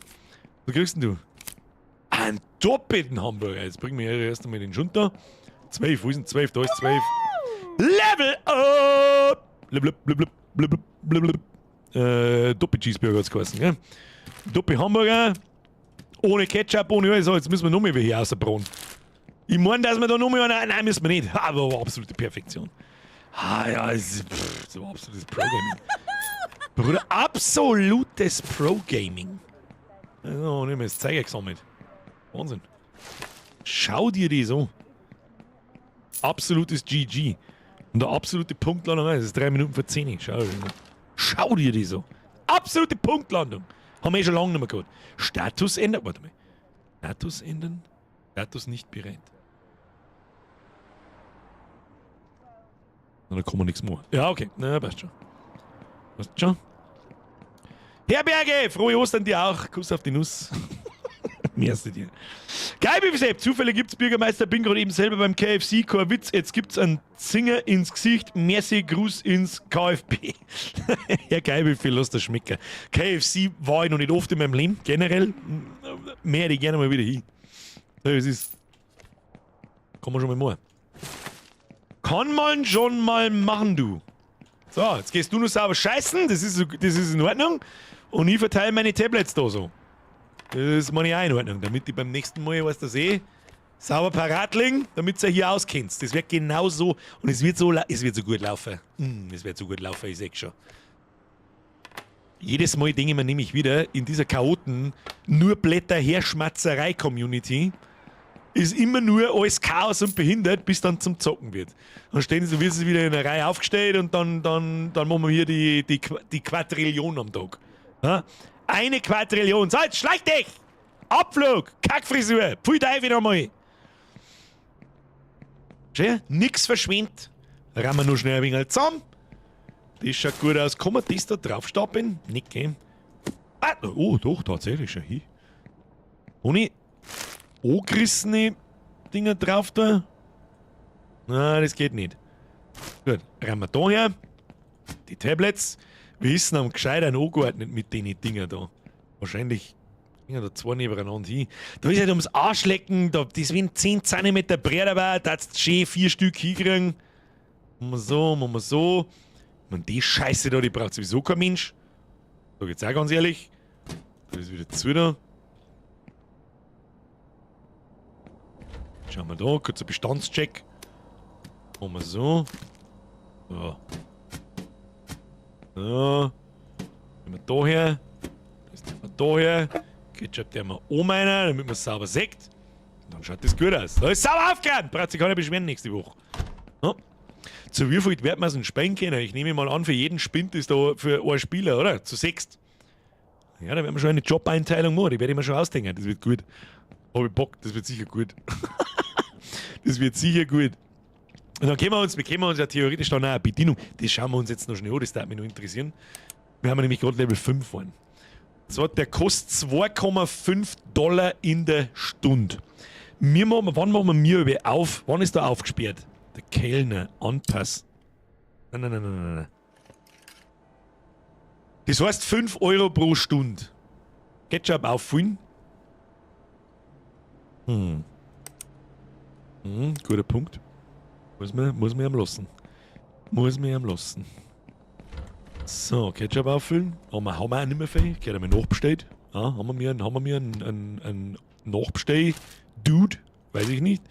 Was kriegst denn du? Einen doppelten Hamburger. Jetzt bringen wir erst einmal den Schunter. 12, wo ist denn 12? Da ist 12. Level up! Blub, blub, blub, blub, blub, blub. Doppel-Cheeseburger hat's geheißen, gell? Doppel-Hamburger. Ohne Ketchup, ohne alles. So, jetzt müssen wir noch mehr hier rausbrauen. Ich meine, dass wir da noch mehr. Nein, nein, müssen wir nicht. Aber absolute Perfektion. Ah ja, es ist, pff, so absolutes Pro-Gaming. Bruder, absolutes Pro-Gaming. Also, nicht mehr das Zeiger gesammelt. Wahnsinn. Schau dir die so. Absolutes GG. Und der absolute Punktlandung, es ist 3 Minuten vor 10. Schau, schau dir die so. Absolute Punktlandung. Haben wir eh schon lange nicht mehr gehabt. Status ändern. Warte mal. Status ändern? Status nicht bereit. Na, da kann man nichts machen. Ja, okay. Na, passt schon. Passt schon. Herberge, frohe Ostern dir auch. Kuss auf die Nuss. Merci dir. Geil, Baby. Zufälle gibt's, Bürgermeister. Bin gerade eben selber beim KFC. Kein Witz. Jetzt gibt's einen Zinger ins Gesicht. Merci, Gruß ins KFB. Ja, geil, wie viel lass das schmecken. KFC war ich noch nicht oft in meinem Leben. Generell. Mehr hätte ich gerne mal wieder hin. So, es ist. Kann man schon mal machen. Kann man schon mal machen, du. So, jetzt gehst du nur sauber scheißen. Das ist in Ordnung. Und ich verteile meine Tablets da so. Das ist meine auch in Ordnung, damit ich beim nächsten Mal, weißt du, das eh, sauber parat liegen, damit ihr hier auskennt. Das wird genau so und es wird so, es wird so gut laufen. Es wird so gut laufen, ich seh schon. Jedes Mal denke ich mir nämlich wieder, in dieser Chaoten, nur Blätter-Herschmatzerei-Community ist immer nur alles Chaos und behindert, bis dann zum Zocken wird. Dann stehen sie, wird sie wieder in einer Reihe aufgestellt und dann machen wir hier die Quadrillion am Tag. Ja? Eine Quadrillion. So, jetzt schleich dich! Abflug! Kackfrisur! Pfui Teufel nochmal! Schön, nix verschwindet. Rammen wir nur schnell ein wenig zusammen. Das schaut gut aus. Kann man das da drauf stapeln? Nicht, gell? Ah, oh, doch, tatsächlich schon hin. Ohne angerissene Dinger drauf da. Nein, das geht nicht. Gut, rammen wir da her. Die Tablets. Wir wissen am gescheitern angeordnet mit den Dinger da. Wahrscheinlich gingen da zwei nebeneinander hin. Da ist halt ums Arschlecken, da, das wenn 10 cm breiter war, da hat's schön 4 Stück hinkriegen. Machen wir so, machen wir so. Und die Scheiße da, die braucht sowieso kein Mensch. Sag ich jetzt auch ganz ehrlich. Da ist wieder zu da. Schauen wir da, kurzer Bestandscheck. Machen wir so. So. So. Nehmen wir da her. Das nehmen wir da her. Ketchup der wir oben rein, damit man es sauber sieht. Und dann schaut das gut aus. Da ist sauber aufgeräumt. Braucht sich keiner beschweren nächste Woche. Ja. Zu wie viel wird man es denn spielen können? Ich nehme mal an, für jeden Spind ist da für einen Spieler, oder? Zu 6. Ja, da werden wir schon eine Job-Einteilung machen. Die werde ich mir schon ausdenken. Das wird gut. Hab ich Bock, das wird sicher gut. Das wird sicher gut. Und dann können wir uns, wir können uns ja theoretisch dann auch eine Bedienung. Das schauen wir uns jetzt noch schnell an, das würde mich noch interessieren. Wir haben nämlich gerade Level 5 fahren. So, der kostet 2,5 Dollar in der Stunde. Wir machen, wann machen wir mir über auf? Wann ist da aufgesperrt? Der Kellner, anpassen. Nein, nein, nein, nein, nein, nein. Das heißt 5 Euro pro Stunde. Ketchup auffüllen. Hm. Hm, guter Punkt. Muss man ihm lassen. Muss man ihm lassen. So, Ketchup auffüllen. Haben wir auch nicht mehr viel. Gehört einmal nachbestellt. Ja, haben wir mir einen Nachbestell-Dude, weiß ich nicht.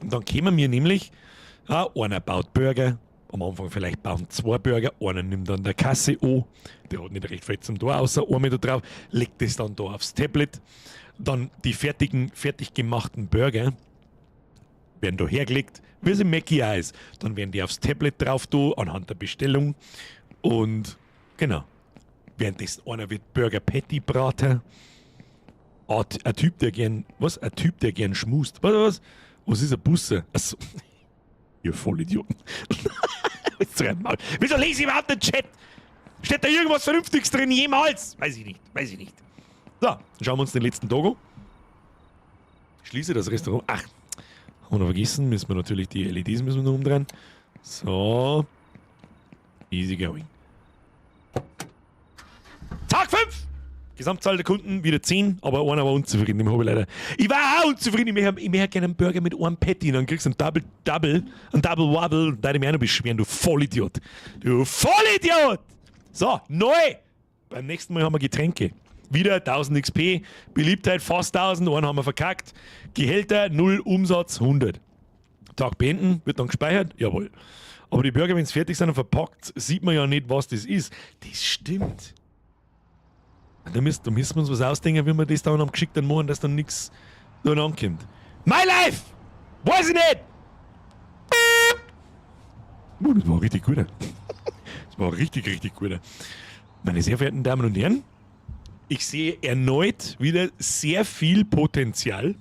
Und dann kämen wir nämlich, ja, einer baut Burger, am Anfang vielleicht bauen zwei Burger, einer nimmt dann der Kasse an, der hat nicht recht viel zum Tor, außer einmal da drauf, legt das dann da aufs Tablet, dann die fertig gemachten Burger werden da hergelegt, wie sie Mackie auch ist. Dann werden die aufs Tablet drauf da, anhand der Bestellung und genau. Währenddessen einer wird Burger Patty braten. Ein Typ, der gern, was? Ein Typ, der gern schmust. Was, was? Was ist ein Busse? Achso. Ihr Vollidioten. Wieso lese ich überhaupt den Chat? Steht da irgendwas Vernünftiges drin jemals? Weiß ich nicht, weiß ich nicht. So, dann schauen wir uns den letzten Tag an. Schließe das Restaurant. Ach, haben wir noch vergessen, müssen wir natürlich die LEDs müssen wir noch umdrehen. So. Easy going. Tag 5! Gesamtzahl der Kunden wieder 10, aber einer war unzufrieden, dem habe ich leider. Ich war auch unzufrieden, ich möchte gerne einen Burger mit einem Patty, dann kriegst du einen Double, Double, einen Double Wobble, da ich mich auch noch beschweren, du Vollidiot. Du Vollidiot! So, neu! Beim nächsten Mal haben wir Getränke. Wieder 1000 XP, Beliebtheit fast 1000, einen haben wir verkackt. Gehälter 0, Umsatz 100. Tag beenden, wird dann gespeichert? Jawohl. Aber die Burger, wenn sie fertig sind und verpackt, sieht man ja nicht, was das ist. Das stimmt. Da müssen wir uns was ausdenken, wie wir das dann am geschickten machen, dass dann nichts da ankommt. My life! Weiß ich nicht! Oh, das war richtig gut. Das war richtig, richtig gut. Meine sehr verehrten Damen und Herren, ich sehe erneut wieder sehr viel Potenzial.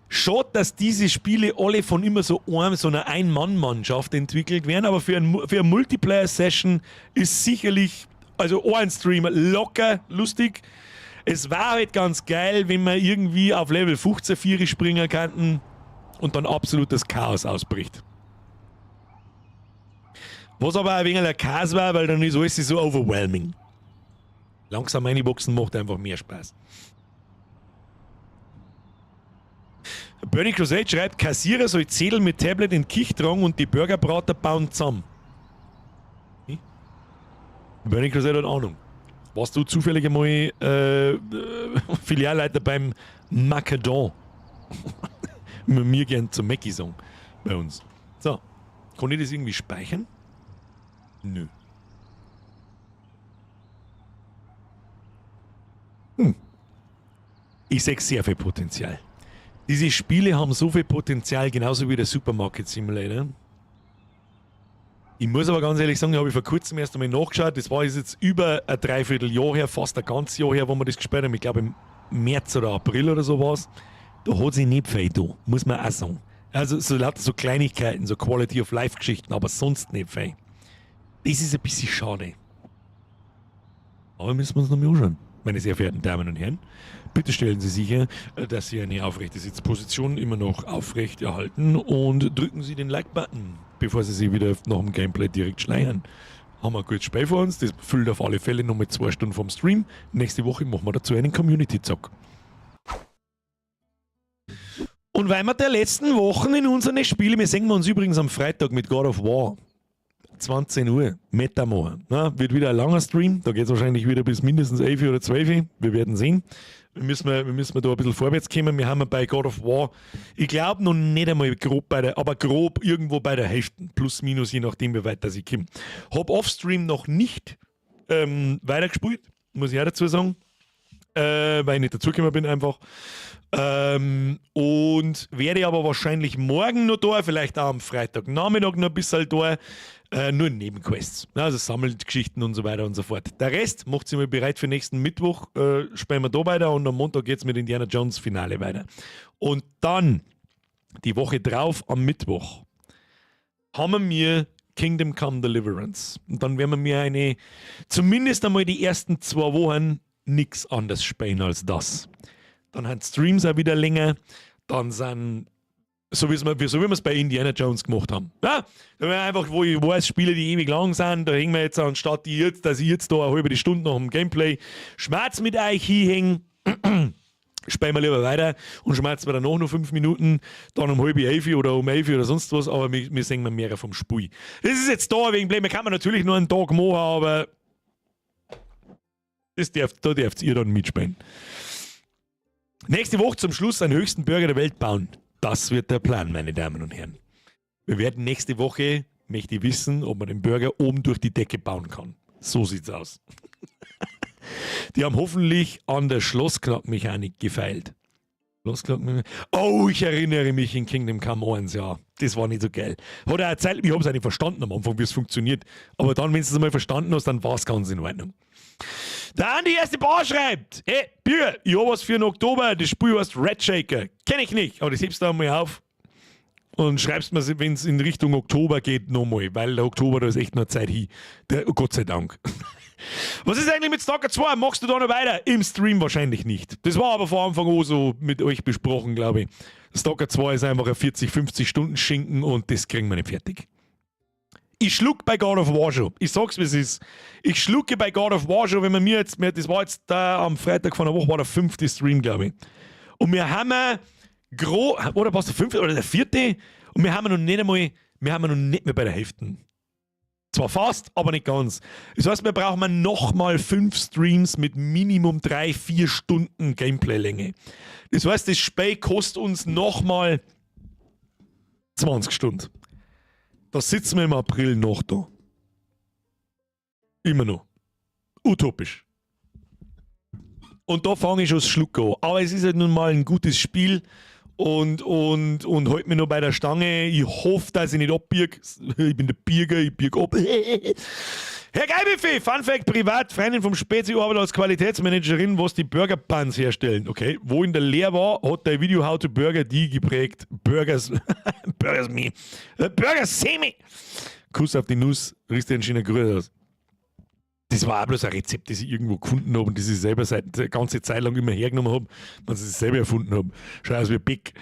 Schade, dass diese Spiele alle von immer so einem, so einer Ein-Mann-Mannschaft entwickelt werden, aber für eine Multiplayer-Session ist sicherlich, also ein Streamer locker lustig. Es war halt ganz geil, wenn wir irgendwie auf Level 15 Viere springen könnten und dann absolutes Chaos ausbricht. Was aber auch ein wenig ein Chaos war, weil dann ist alles so overwhelming. Langsam einboxen macht einfach mehr Spaß. Bernie Crusade schreibt, Kassierer soll Zettel mit Tablet in den Kich tragen und die Burgerbrater bauen zusammen. Hm? Bernie Crusade hat Ahnung. Warst du zufällig einmal Filialleiter beim Macadon? Mir gern zum Mackie sagen bei uns. So, kann ich das irgendwie speichern? Nö. Ich sehe sehr viel Potenzial. Diese Spiele haben so viel Potenzial, genauso wie der Supermarket Simulator. Ich muss aber ganz ehrlich sagen, habe ich vor kurzem erst einmal nachgeschaut. Das war jetzt über ein Dreivierteljahr her, fast ein ganzes Jahr her, wo wir das gespielt haben. Ich glaube im März oder April oder sowas. Da hat sich nicht viel da, muss man auch sagen. Also so lauter so Kleinigkeiten, so Quality of Life Geschichten, aber sonst nicht viel. Das ist ein bisschen schade. Aber müssen wir uns noch mal anschauen. Meine sehr verehrten Damen und Herren, bitte stellen Sie sicher, dass Sie eine aufrechte Sitzposition immer noch aufrecht erhalten und drücken Sie den Like-Button, bevor Sie sich wieder nach dem Gameplay direkt schleiern. Haben wir ein gutes Spiel vor uns, das füllt auf alle Fälle noch mit 2 Stunden vom Stream. Nächste Woche machen wir dazu einen Community-Zock. Und weil wir der letzten Wochen in unseren Spielen, wir sehen uns übrigens am Freitag mit God of War. 20 Uhr, Metamor. Na, wird wieder ein langer Stream, da geht's wahrscheinlich wieder bis mindestens 11 oder 12 Uhr. Wir werden sehen. Wir müssen da ein bisschen vorwärts kommen. Wir haben bei God of War, ich glaub noch nicht einmal grob bei der, aber grob irgendwo bei der Hälfte, plus minus, je nachdem, wie weit das ich komme. Hab Offstream noch nicht weitergespielt, muss ich auch dazu sagen, weil ich nicht dazugekommen bin einfach. Und werde aber wahrscheinlich morgen noch da, vielleicht auch am Freitagnachmittag noch ein bisschen da. Nur Nebenquests, ne, also Sammelgeschichten und so weiter und so fort. Der Rest macht sich mal bereit für nächsten Mittwoch, spielen wir da weiter und am Montag geht's mit Indiana Jones Finale weiter. Und dann, die Woche drauf am Mittwoch, haben wir Kingdom Come Deliverance. Und dann werden wir mir zumindest einmal die ersten 2 Wochen nix anderes spielen als das. Dann haben Streams auch wieder länger, dann sind, so wie wir's bei Indiana Jones gemacht haben. Ja, da wir einfach, wo ich weiß, Spiele, die ewig lang sind, da hängen wir jetzt anstatt die jetzt, dass ich jetzt da eine halbe Stunde nach dem Gameplay Schmerz mit euch hinhängen, spielen wir lieber weiter und schmerzen wir danach noch 5 Minuten, dann um halb elf oder um 11 oder sonst was, aber wir sehen mehr vom Spiel. Das ist jetzt da wegen Blame, kann man natürlich nur einen Tag machen, aber Da dürft ihr dann mitspielen. Nächste Woche zum Schluss einen höchsten Burger der Welt bauen. Das wird der Plan, meine Damen und Herren. Wir werden nächste Woche, möchte ich wissen, ob man den Burger oben durch die Decke bauen kann. So sieht's aus. Die haben hoffentlich an der Schlossknackmechanik gefeilt. Schlossknackmechanik. Oh, ich erinnere mich in Kingdom Come 1, ja. Das war nicht so geil. Hat er erzählt, ich habe es auch nicht verstanden am Anfang, wie es funktioniert. Aber dann, wenn du es einmal verstanden hast, dann war es ganz in Ordnung. Der Andi erste Bar schreibt: Hey, Bier, ich hab was für den Oktober. Das Spiel heißt Red Shaker. Kenn ich nicht, aber das hebst du einmal auf und schreibst mir, wenn es in Richtung Oktober geht, nochmal, weil der Oktober, da ist echt noch Zeit hin. Der, oh Gott sei Dank. Was ist eigentlich mit Stalker 2? Machst du da noch weiter? Im Stream wahrscheinlich nicht. Das war aber vor Anfang auch so mit euch besprochen, glaube ich. Stalker 2 ist einfach ein 40, 50 Stunden Schinken und das kriegen wir nicht fertig. Ich schluck bei God of War schon. Ich sag's, wie es ist. Ich schlucke bei God of War schon, wenn man mir jetzt, das war jetzt da am Freitag vor einer Woche, war der fünfte Stream, glaube ich. Und wir haben gro oder was der fünfte oder der vierte? Und wir haben noch nicht einmal, wir haben noch nicht mehr bei der Hälfte. Zwar fast, aber nicht ganz. Das heißt, wir brauchen nochmal fünf Streams mit Minimum 3, 4 Stunden Gameplay-Länge. Das heißt, das Spiel kostet uns nochmal 20 Stunden. Da sitzen wir im April noch da. Immer noch. Utopisch. Und da fange ich schon das Schlucken an. Aber es ist halt nun mal ein gutes Spiel und halt mich noch bei der Stange. Ich hoffe, dass ich nicht abbieg. Ich bin der Bieger, ich bieg ab. Herr Geilbuffet, Fun Fact privat, Freundin vom Spezi arbeitet als Qualitätsmanagerin, was die Burger Buns herstellen. Okay, wo in der Lehre war, hat der Video How to Burger die geprägt. Burgers, Burgers me. Burger Semi. Kuss auf die Nuss, richte einen schönen Gruß aus. Das war auch bloß ein Rezept, das ich irgendwo gefunden habe und das ich selber seit der ganze Zeit lang immer hergenommen habe, wenn sie es selber erfunden haben. Schau aus wie Big.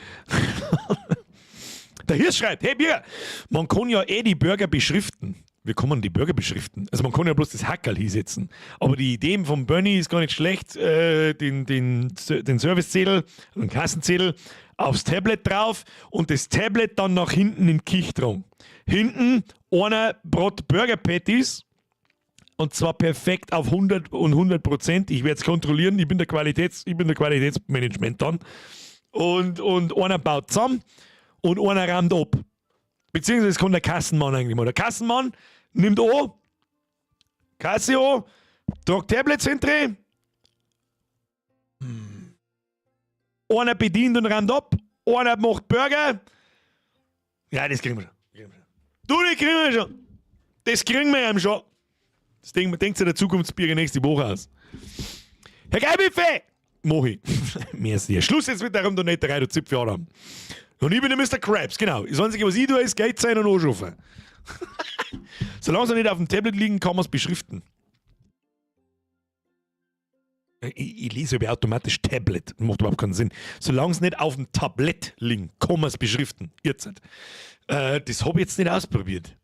Der Hirsch schreibt: Hey Birger, man kann ja eh die Burger beschriften. Wie kann man die Burger beschriften? Also man kann ja bloß das Hackerl hinsetzen. Aber die Idee vom Bernie ist gar nicht schlecht. Den Servicezettel, den Kassenzettel aufs Tablet drauf und das Tablet dann nach hinten in den Küch tragen. Hinten einer brat Burger Patties und zwar perfekt auf 100 und 100%. Ich werde es kontrollieren. Ich bin der Qualitätsmanagement dann. Und einer baut zusammen und einer räumt ab. Beziehungsweise es kommt der Kassenmann eigentlich mal. Der Kassenmann nimmt an, Kasse an, tragt Tablets hinter. Einer bedient und räumt ab, einer macht Burger. Ja, das kriegen wir schon. Du, das kriegen wir schon. Das kriegen wir ihm schon. Das Ding, denkt sich der Zukunftsbierger nächste Woche aus. Herr Geilbuffet! Mach ich. Merci. Schluss jetzt mit der Rumdonetterei, du Zipfel Adam. Und ich bin der Mr. Krabs, genau. Das Einzige, was ich tue, ist Geld sein und anschaffen. Solange sie nicht auf dem Tablet liegen, kann man es beschriften. Ich lese aber automatisch Tablet. Macht überhaupt keinen Sinn. Solange es nicht auf dem Tablett liegen, kann man es beschriften. Jetzt. Das habe ich jetzt nicht ausprobiert.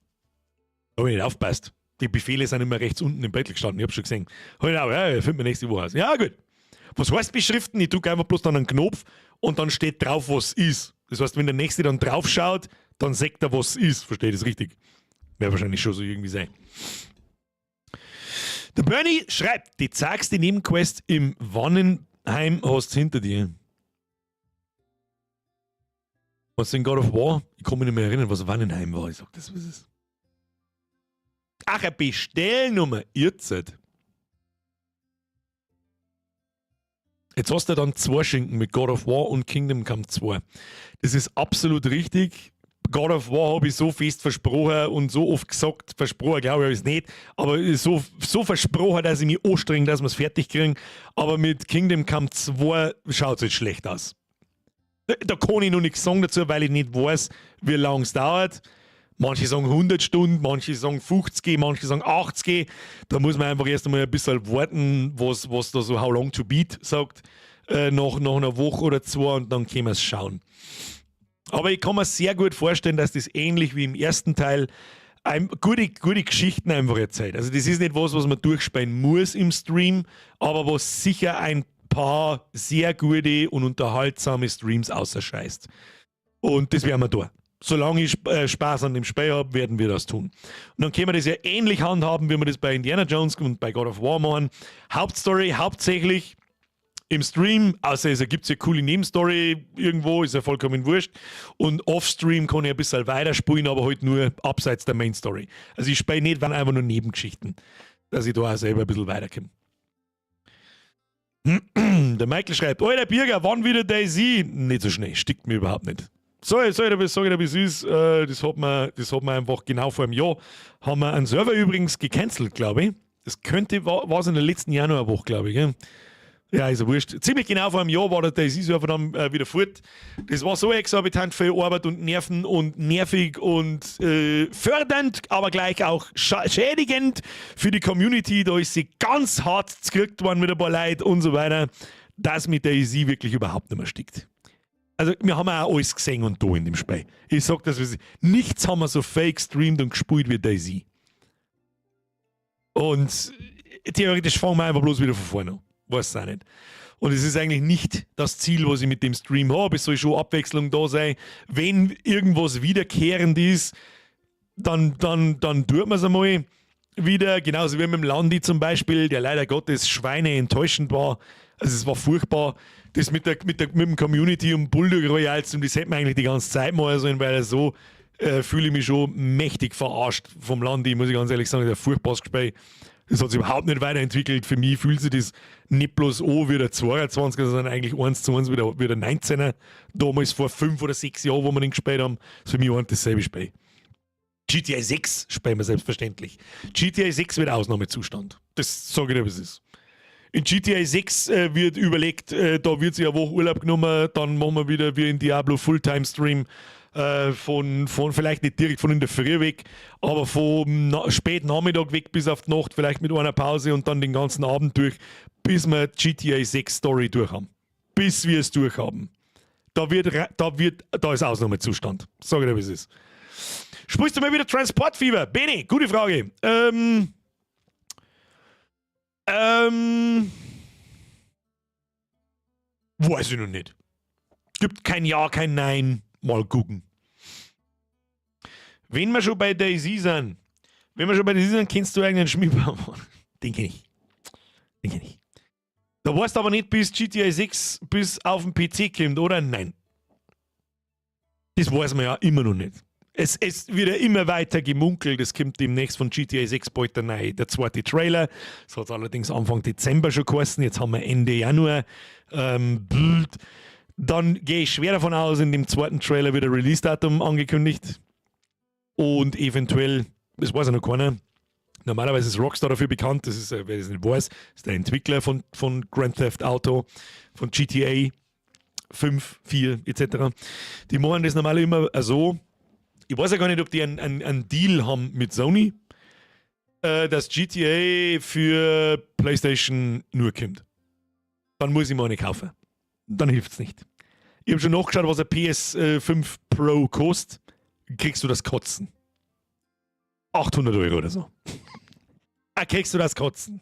Habe ich nicht aufpasst. Die Befehle sind immer rechts unten im Bett gestanden. Ich habe schon gesehen. Hab ich auch, ja, finden wir nächste Woche aus. Ja, gut. Was heißt beschriften? Ich drücke einfach bloß dann einen Knopf und dann steht drauf, was ist. Das heißt, wenn der Nächste dann drauf schaut, dann sagt er, was ist. Verstehe ich das richtig? Wäre wahrscheinlich schon so irgendwie sein. Der Bernie schreibt, die zagste Nebenquest im Vanaheim hast hinter dir. Was in God of War? Ich kann mich nicht mehr erinnern, was Vanaheim war. Ich sag das, was ist. Ach, eine Bestellnummer. Jetzt. Jetzt hast du dann zwei Schinken mit God of War und Kingdom Come 2. Das ist absolut richtig. God of War habe ich so fest versprochen und so oft gesagt, versprochen, glaube ich, habe ich es nicht, aber so, so versprochen, dass ich mich anstrenge, dass wir es fertig kriegen. Aber mit Kingdom Come 2 schaut es jetzt schlecht aus. Da kann ich noch nichts sagen dazu, weil ich nicht weiß, wie lange es dauert. Manche sagen 100 Stunden, manche sagen 50, manche sagen 80. Da muss man einfach erst einmal ein bisschen warten, was da so How Long to Beat sagt, nach einer Woche oder zwei und dann können wir es schauen. Aber ich kann mir sehr gut vorstellen, dass das ähnlich wie im ersten Teil ein, gute, gute Geschichten einfach erzählt. Also das ist nicht was, was man durchspielen muss im Stream, aber was sicher ein paar sehr gute und unterhaltsame Streams außerscheißt. Und das werden wir tun. Solange ich Spaß an dem Spiel habe, werden wir das tun. Und dann können wir das ja ähnlich handhaben, wie wir das bei Indiana Jones und bei God of War machen. Hauptstory hauptsächlich im Stream, außer es ergibt sich eine coole Nebenstory irgendwo, ist ja vollkommen wurscht. Und off-Stream kann ich ein bisschen weiterspielen, aber halt nur abseits der Main Story. Also ich spiele nicht, wenn einfach nur Nebengeschichten, dass ich da auch selber ein bisschen weiterkomme. Der Michael schreibt: Alter Birger, wann wieder DayZ? Nicht so schnell, stickt mir überhaupt nicht. Soll ich, wie es ist, das hat man einfach genau vor einem Jahr, haben wir einen Server übrigens gecancelt, glaube ich. Das könnte, war es in der letzten Januarwoche, glaube ich. Gell? Ja, ist ja wurscht. Ziemlich genau vor einem Jahr war der DayZ-Server dann wieder fort. Das war so exorbitant viel Arbeit und Nerven und nervig und fördernd, aber gleich auch schädigend für die Community. Da ist sie ganz hart z'kriegt worden mit ein paar Leuten und so weiter, dass mit DayZ wirklich überhaupt nicht mehr stickt. Also, wir haben auch alles gesehen und da in dem Spiel. Ich sag das, wie es ist. Nichts haben wir so fake gestreamt und gespielt wie DayZ. Und theoretisch fangen wir einfach bloß wieder von vorne an. Weiß es auch nicht. Und es ist eigentlich nicht das Ziel, was ich mit dem Stream habe. Es soll schon Abwechslung da sein. Wenn irgendwas wiederkehrend ist, dann tut man es einmal wieder. Genauso wie mit dem Landi zum Beispiel, der leider Gottes Schweine enttäuschend war. Also es war furchtbar. Das mit dem Community und Bulldog Royals und das hätte man eigentlich die ganze Zeit mal sollen, weil so fühle ich mich schon mächtig verarscht vom Landi, muss ich ganz ehrlich sagen. Das ist ein furchtbares Spiel. Das hat sich überhaupt nicht weiterentwickelt. Für mich fühlt sich das nicht bloß an wie der 22er, sondern eigentlich 1:1 wie der 19er. Damals vor 5 oder 6 Jahren, wo wir den gespielt haben, ist für mich ein dasselbe Spiel. GTA 6 spielen wir selbstverständlich. GTA 6 wird Ausnahmezustand. Das sage ich dir, was es ist. In GTA 6 wird überlegt, da wird sich eine Woche Urlaub genommen, dann machen wir wieder wie in Diablo Fulltime-Stream von vielleicht nicht direkt von in der Früh weg, aber vom na späten Nachmittag weg bis auf die Nacht, vielleicht mit einer Pause und dann den ganzen Abend durch, bis wir GTA 6 Story durch haben. Bis wir es durchhaben. Da ist Ausnahmezustand. Sag ich dir, wie es ist. Spielst du mal wieder Transport Fever? Bene, gute Frage. Weiß ich noch nicht. Gibt kein Ja, kein Nein. Mal gucken. Wenn wir schon bei DayZ sind, wenn wir schon bei DayZ sind, kennst du irgendeinen Schmierbauer? Den kenn ich. Den kenn ich. Da weißt du aber nicht, bis GTA 6 bis auf den PC kommt, oder? Nein. Das weiß man ja immer noch nicht. Es wird ja immer weiter gemunkelt, es kommt demnächst von GTA 6 bald der neue, der zweite Trailer. Das hat allerdings Anfang Dezember schon geheißen, jetzt haben wir Ende Januar. Dann gehe ich schwer davon aus, in dem zweiten Trailer wird ein Release-Datum angekündigt. Und eventuell, das weiß ja noch keiner, normalerweise ist Rockstar dafür bekannt, das ist, wer das nicht weiß, ist der Entwickler von Grand Theft Auto, von GTA 5, 4 etc. Die machen das normal immer so. Ich weiß ja gar nicht, ob die einen Deal haben mit Sony, dass GTA für PlayStation nur kommt. Dann muss ich mir eine kaufen. Dann hilft es nicht. Ich habe schon nachgeschaut, was ein PS5 Pro kostet. Kriegst du das Kotzen. 800 € oder so. Ah, kriegst du das Kotzen.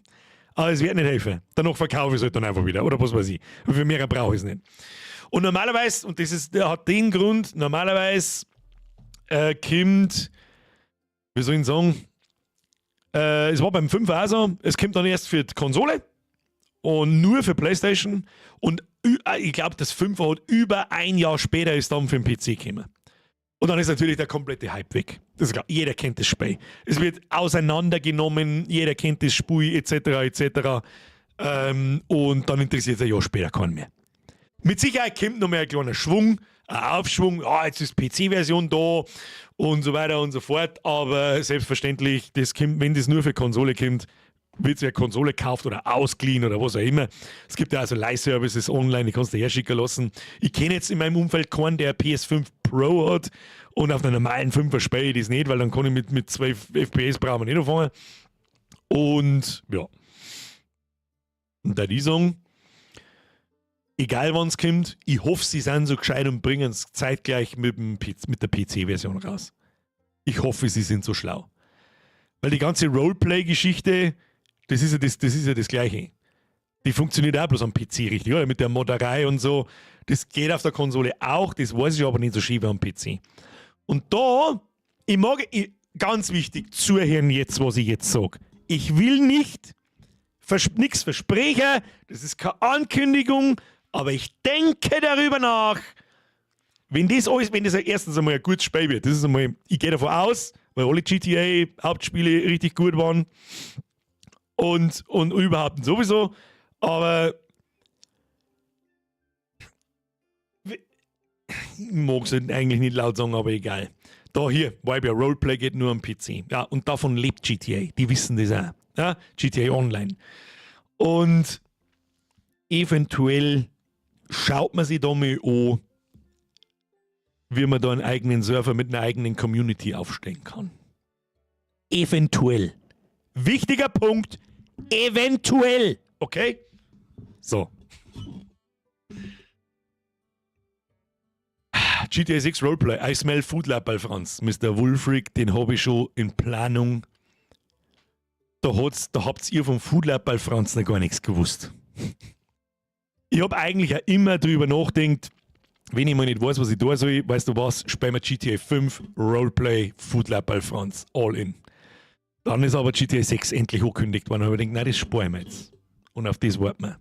Aber es wird nicht helfen. Danach verkaufe ich es halt dann einfach wieder. Oder was weiß ich. Für mehr brauche ich es nicht. Und normalerweise, und das ist, hat den Grund, normalerweise kommt, wie soll ich sagen, es war beim 5 auch so, es kommt dann erst für die Konsole und nur für PlayStation und ich glaube, das 5 hat über ein Jahr später ist dann für den PC gekommen. Und dann ist natürlich der komplette Hype weg. Das ist klar, jeder kennt das Spiel. Es wird auseinandergenommen, jeder kennt das Spiel, etc., etc. Und dann interessiert es ein Jahr später keinen mehr. Mit Sicherheit kommt noch mehr ein kleiner Schwung, ein Aufschwung, ah, jetzt ist PC-Version da und so weiter und so fort. Aber selbstverständlich, das kommt, wenn das nur für Konsole kommt, wird sich eine Konsole gekauft oder ausgeliehen oder was auch immer. Es gibt ja also Leihservices online, die kannst du herschicken lassen. Ich kenne jetzt in meinem Umfeld keinen, der PS5 Pro hat und auf einer normalen 5er spiele ich das nicht, weil dann kann ich mit 12 FPS brauchen wir nicht anfangen. Und ja. Und da die sagen, egal wann es kommt, ich hoffe, sie sind so gescheit und bringen es zeitgleich mit der PC-Version raus. Ich hoffe, sie sind so schlau. Weil die ganze Roleplay-Geschichte, das ist ja das Gleiche. Die funktioniert auch bloß am PC richtig, oder? Mit der Modderei und so. Das geht auf der Konsole auch, das weiß ich aber nicht so schön wie am PC. Und da, ich mag, ich, ganz wichtig, zuhören jetzt, was ich jetzt sage. Ich will nicht vers nichts versprechen, das ist keine Ankündigung, aber ich denke darüber nach, wenn das alles, wenn das erstens einmal ein gutes Spiel wird, das ist einmal, ich gehe davon aus, weil alle GTA-Hauptspiele richtig gut waren und überhaupt sowieso, aber ich mag es eigentlich nicht laut sagen, aber egal. Da hier, weil ja Roleplay geht nur am PC. Ja, und davon lebt GTA. Die wissen das auch. Ja, GTA Online. Und eventuell schaut man sich da mal an, wie man da einen eigenen Server mit einer eigenen Community aufstellen kann. Eventuell. Wichtiger Punkt, eventuell. Okay? So. GTA 6 Roleplay, I Smell Food Lab bei Franz. Mr. Wulfric, den habe ich schon in Planung. Da, da habt ihr vom Food Lab bei Franz noch gar nichts gewusst. Ich habe eigentlich auch immer drüber nachgedacht, wenn ich mal nicht weiß, was ich da soll, weißt du was, spielen wir GTA 5 Roleplay Food Lab bei Franz. All in. Dann ist aber GTA 6 endlich angekündigt worden. Und ich gedacht, nein, das sparen wir jetzt. Und auf das warten wir.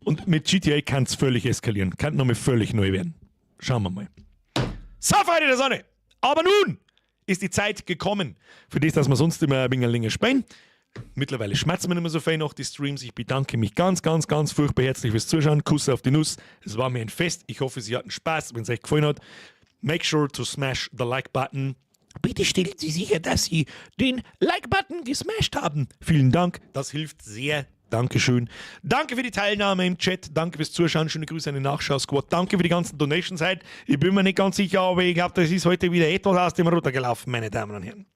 Und mit GTA kann es völlig eskalieren. Kann nochmal völlig neu werden. Schauen wir mal. So, Freunde der Sonne! Aber nun ist die Zeit gekommen, für das, dass wir sonst immer ein wenig länger spielen. Mittlerweile schmerzen wir nicht mehr so viel nach die Streams. Ich bedanke mich ganz, ganz, ganz furchtbar herzlich fürs Zuschauen. Kuss auf die Nuss. Es war mir ein Fest. Ich hoffe, Sie hatten Spaß. Wenn es euch gefallen hat, make sure to smash the like button. Bitte stellen Sie sicher, dass Sie den Like-Button gesmashed haben. Vielen Dank. Das hilft sehr. Dankeschön. Danke für die Teilnahme im Chat. Danke fürs Zuschauen. Schöne Grüße an den Nachschau-Squad. Danke für die ganzen Donations heute. Ich bin mir nicht ganz sicher, aber ich glaube, das ist heute wieder etwas aus dem Ruder gelaufen, meine Damen und Herren.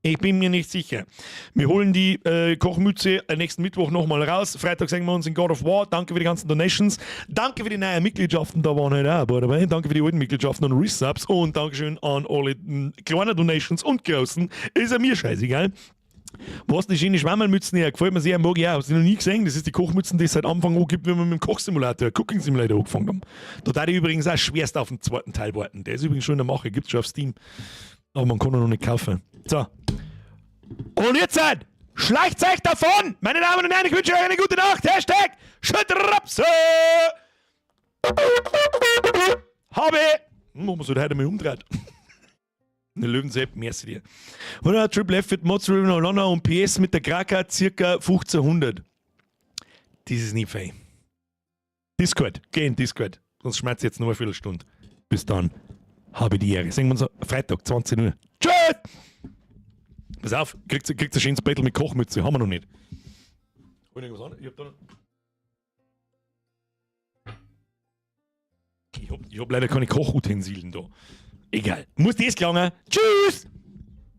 Ich bin mir nicht sicher. Wir holen die Kochmütze nächsten Mittwoch nochmal raus. Freitag sehen wir uns in God of War. Danke für die ganzen Donations. Danke für die neuen Mitgliedschaften. Da waren heute auch ein paar dabei. Danke für die alten Mitgliedschaften und Resubs. Und Dankeschön an alle kleinen Donations und großen. Ist ja mir scheißegal. Was die schöne Schwammerlmützen her, gefällt mir sehr, mag ich auch. Hab sie noch nie gesehen. Das ist die Kochmützen, die es seit Anfang an gibt, wenn wir mit dem Kochsimulator, Cooking Simulator angefangen haben. Da darf ich übrigens auch schwerst auf den zweiten Teil warten. Der ist übrigens schon in der Mache, gibt es schon auf Steam. Aber man kann ihn noch nicht kaufen. So. Und jetzt halt, schleicht euch davon! Meine Damen und Herren, ich wünsche euch eine gute Nacht. Hashtag Schütterapse! Habe! Wo man sich heute mal umdreht. Eine Löwensepp, merci dir. Oder Triple F wird Mozzarella Lonna und PS mit der Kraka circa 1500. Das ist nicht fein. Discord, geh in Discord. Sonst schmerzt jetzt nur eine Viertelstunde. Bis dann. Habe die Ehre. Sehen wir uns Freitag, 20 Uhr. Tschüss! Pass auf, kriegt ein schönes Bettel mit Kochmütze. Haben wir noch nicht. Hol ich irgendwas an? Ich hab da noch. Ich hab leider keine Kochutensilien da. Egal. Muss das gelangen. Tschüss!